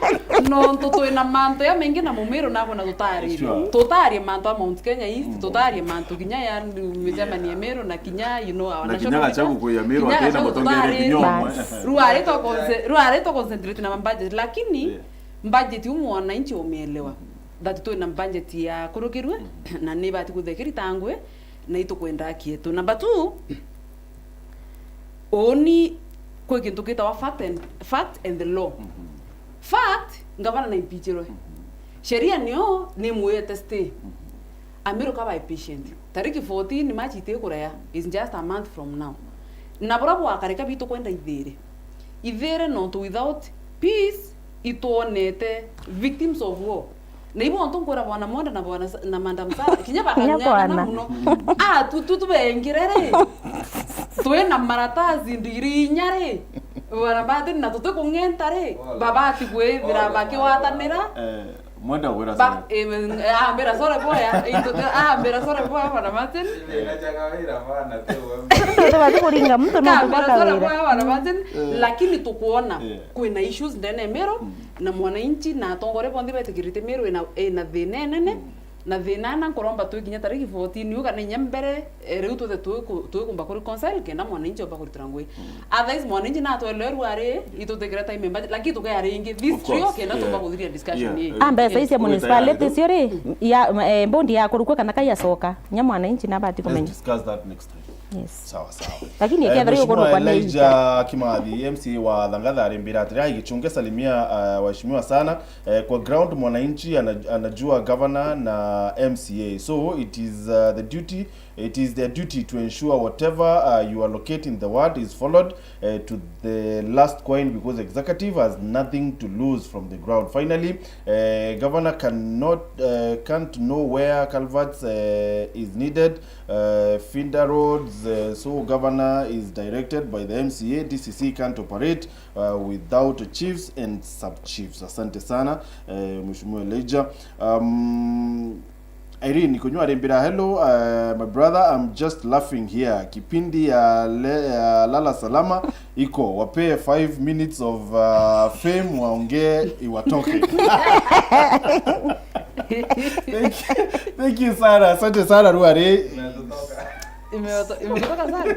Nontu twina mantu ya maingi na Mumiru nabona tutari. Sure. Tutari mantu a Mount Kenya East, mm, tutari mantu kinya ya micemania ya Meru na kinya, you know, our na national kinya leaders. Gachagu kuya Meru. Kinya atena Gachagu mutongeria tutari. Kinya umwe. Bas. Rwari twa conce-, rwari twa concentrate na budget, lakini, yeah, budget uyu mwananchi umielewa. That twina budget ya kurukirwe, mm, na ni ibati kwithirwa ikiritangwe, na itukwenda kietu. Number two, uni kwi kintu gitawa fact and, fact and the law. Mhm. Fact, ngavana na impeachirwe. Mhm. Sheria niyo nimwiyete stay. Mhm. Amiruka by patient. Tariki fourteen March itikuraya, is just a month from now. Na buria bwakarika bitu kwenda ithire. Ithire nontu without peace, itwonete victims of war. Na ibo ontu nkwira bwana Mwenda na bwana Sa-, na Madam Sarah, kinya bakang'ang'ana muno. Ah, tu, tu, tubengire ri. Twina maratasi ndigiri inya ri. Bwana Martin na tutikung'enta ri. Babati kwithira bakiwatanira. Eh, Mwenda gwira ba-, sorry. Eh, ambira sorry boya. Itu, ambira sorry boya, bwana Martin. Ina chaka wira bana tu. Tubati kuringa muntu nontu bwa Kawira. Kambira sorry boya, bwana Martin. Eh. Lakini tukuona, yeah, kwina issues ndene ya Meru, mm, na mwananchi na atongoria bonthe betikirite Meru ina, ina thina inene, mm, na thina na nkuromba twi kinya tariki fourteen, uga na inya mbere, eh, riu twithe twiku-, twikumba ku reconcile kenda mwananchi omba kuritira ngui. Mm. Otherwise, mwananchi natwelewe rwari, itutikire time mbaji, lakini tukeya ringi this trio kenda tumba kuthiria discussion ii. Ah, mbeca icio municipality cio ri, ya, eh, bondi ya kurukua kana kaiyacoka, nya mwananchi nabati kumenya. Let's discuss that next time. Yes. Sawa, sawa. Lakini eh, ikethira Mheshimiwa ikurukwa ni Elijah Kimathi, M C A wa Thangatha, arimbira atiri, "Ai, Gichunge, salimia, eh, waheshimiwa sana. Eh, kwa ground mwananchi ana-, anajua governor na M C A. So it is, uh, the duty, it is their duty to ensure whatever, uh, you allocate in the ward is followed, uh, to the last coin, because executive has nothing to lose from the ground. Finally, uh, governor cannot, uh, can't know where culverts, uh, is needed, uh, feeder roads, uh, so governor is directed by the M C A, D C C can't operate, uh, without chiefs and sub-chiefs." Asante sana, uh, Mheshimiwa Elijah. Um, Irene Kunywa arimbira, "Hello, uh, my brother, I'm just laughing here. Kipindi ya le-, ya Lala Salama iko, wapee five minutes of, uh, fame, waongee iwatoke." Thank you, thank you sana. Asante sana, Ruari. Imeoto-, imekutoka sana.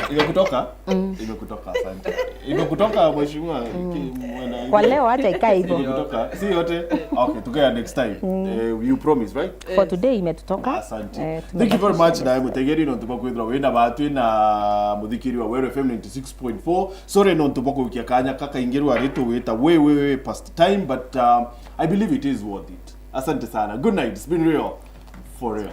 Imekutoka? Mm. Imekutoka, asante. Imekutoka, mheshimiwa. Mm. Ki-, mwana-, kwa leo acha ikae hivyo. Imekutoka. Si yote? Okay, tukea next time. Mm. Eh, you promise, right? For today imetutoka. Asante. Eh, thank you very much, tumebakisha nawe mutegeri, nontu bwa kwithirwa wina batwi na muthikiri wa Weru F M ninety six point four. Sorry, nontu bwa kukia kanya kakaingirwa ari tugwita way, way, way past time, but, um, I believe it is worth it. Asante sana. Good night. It's been real. For real.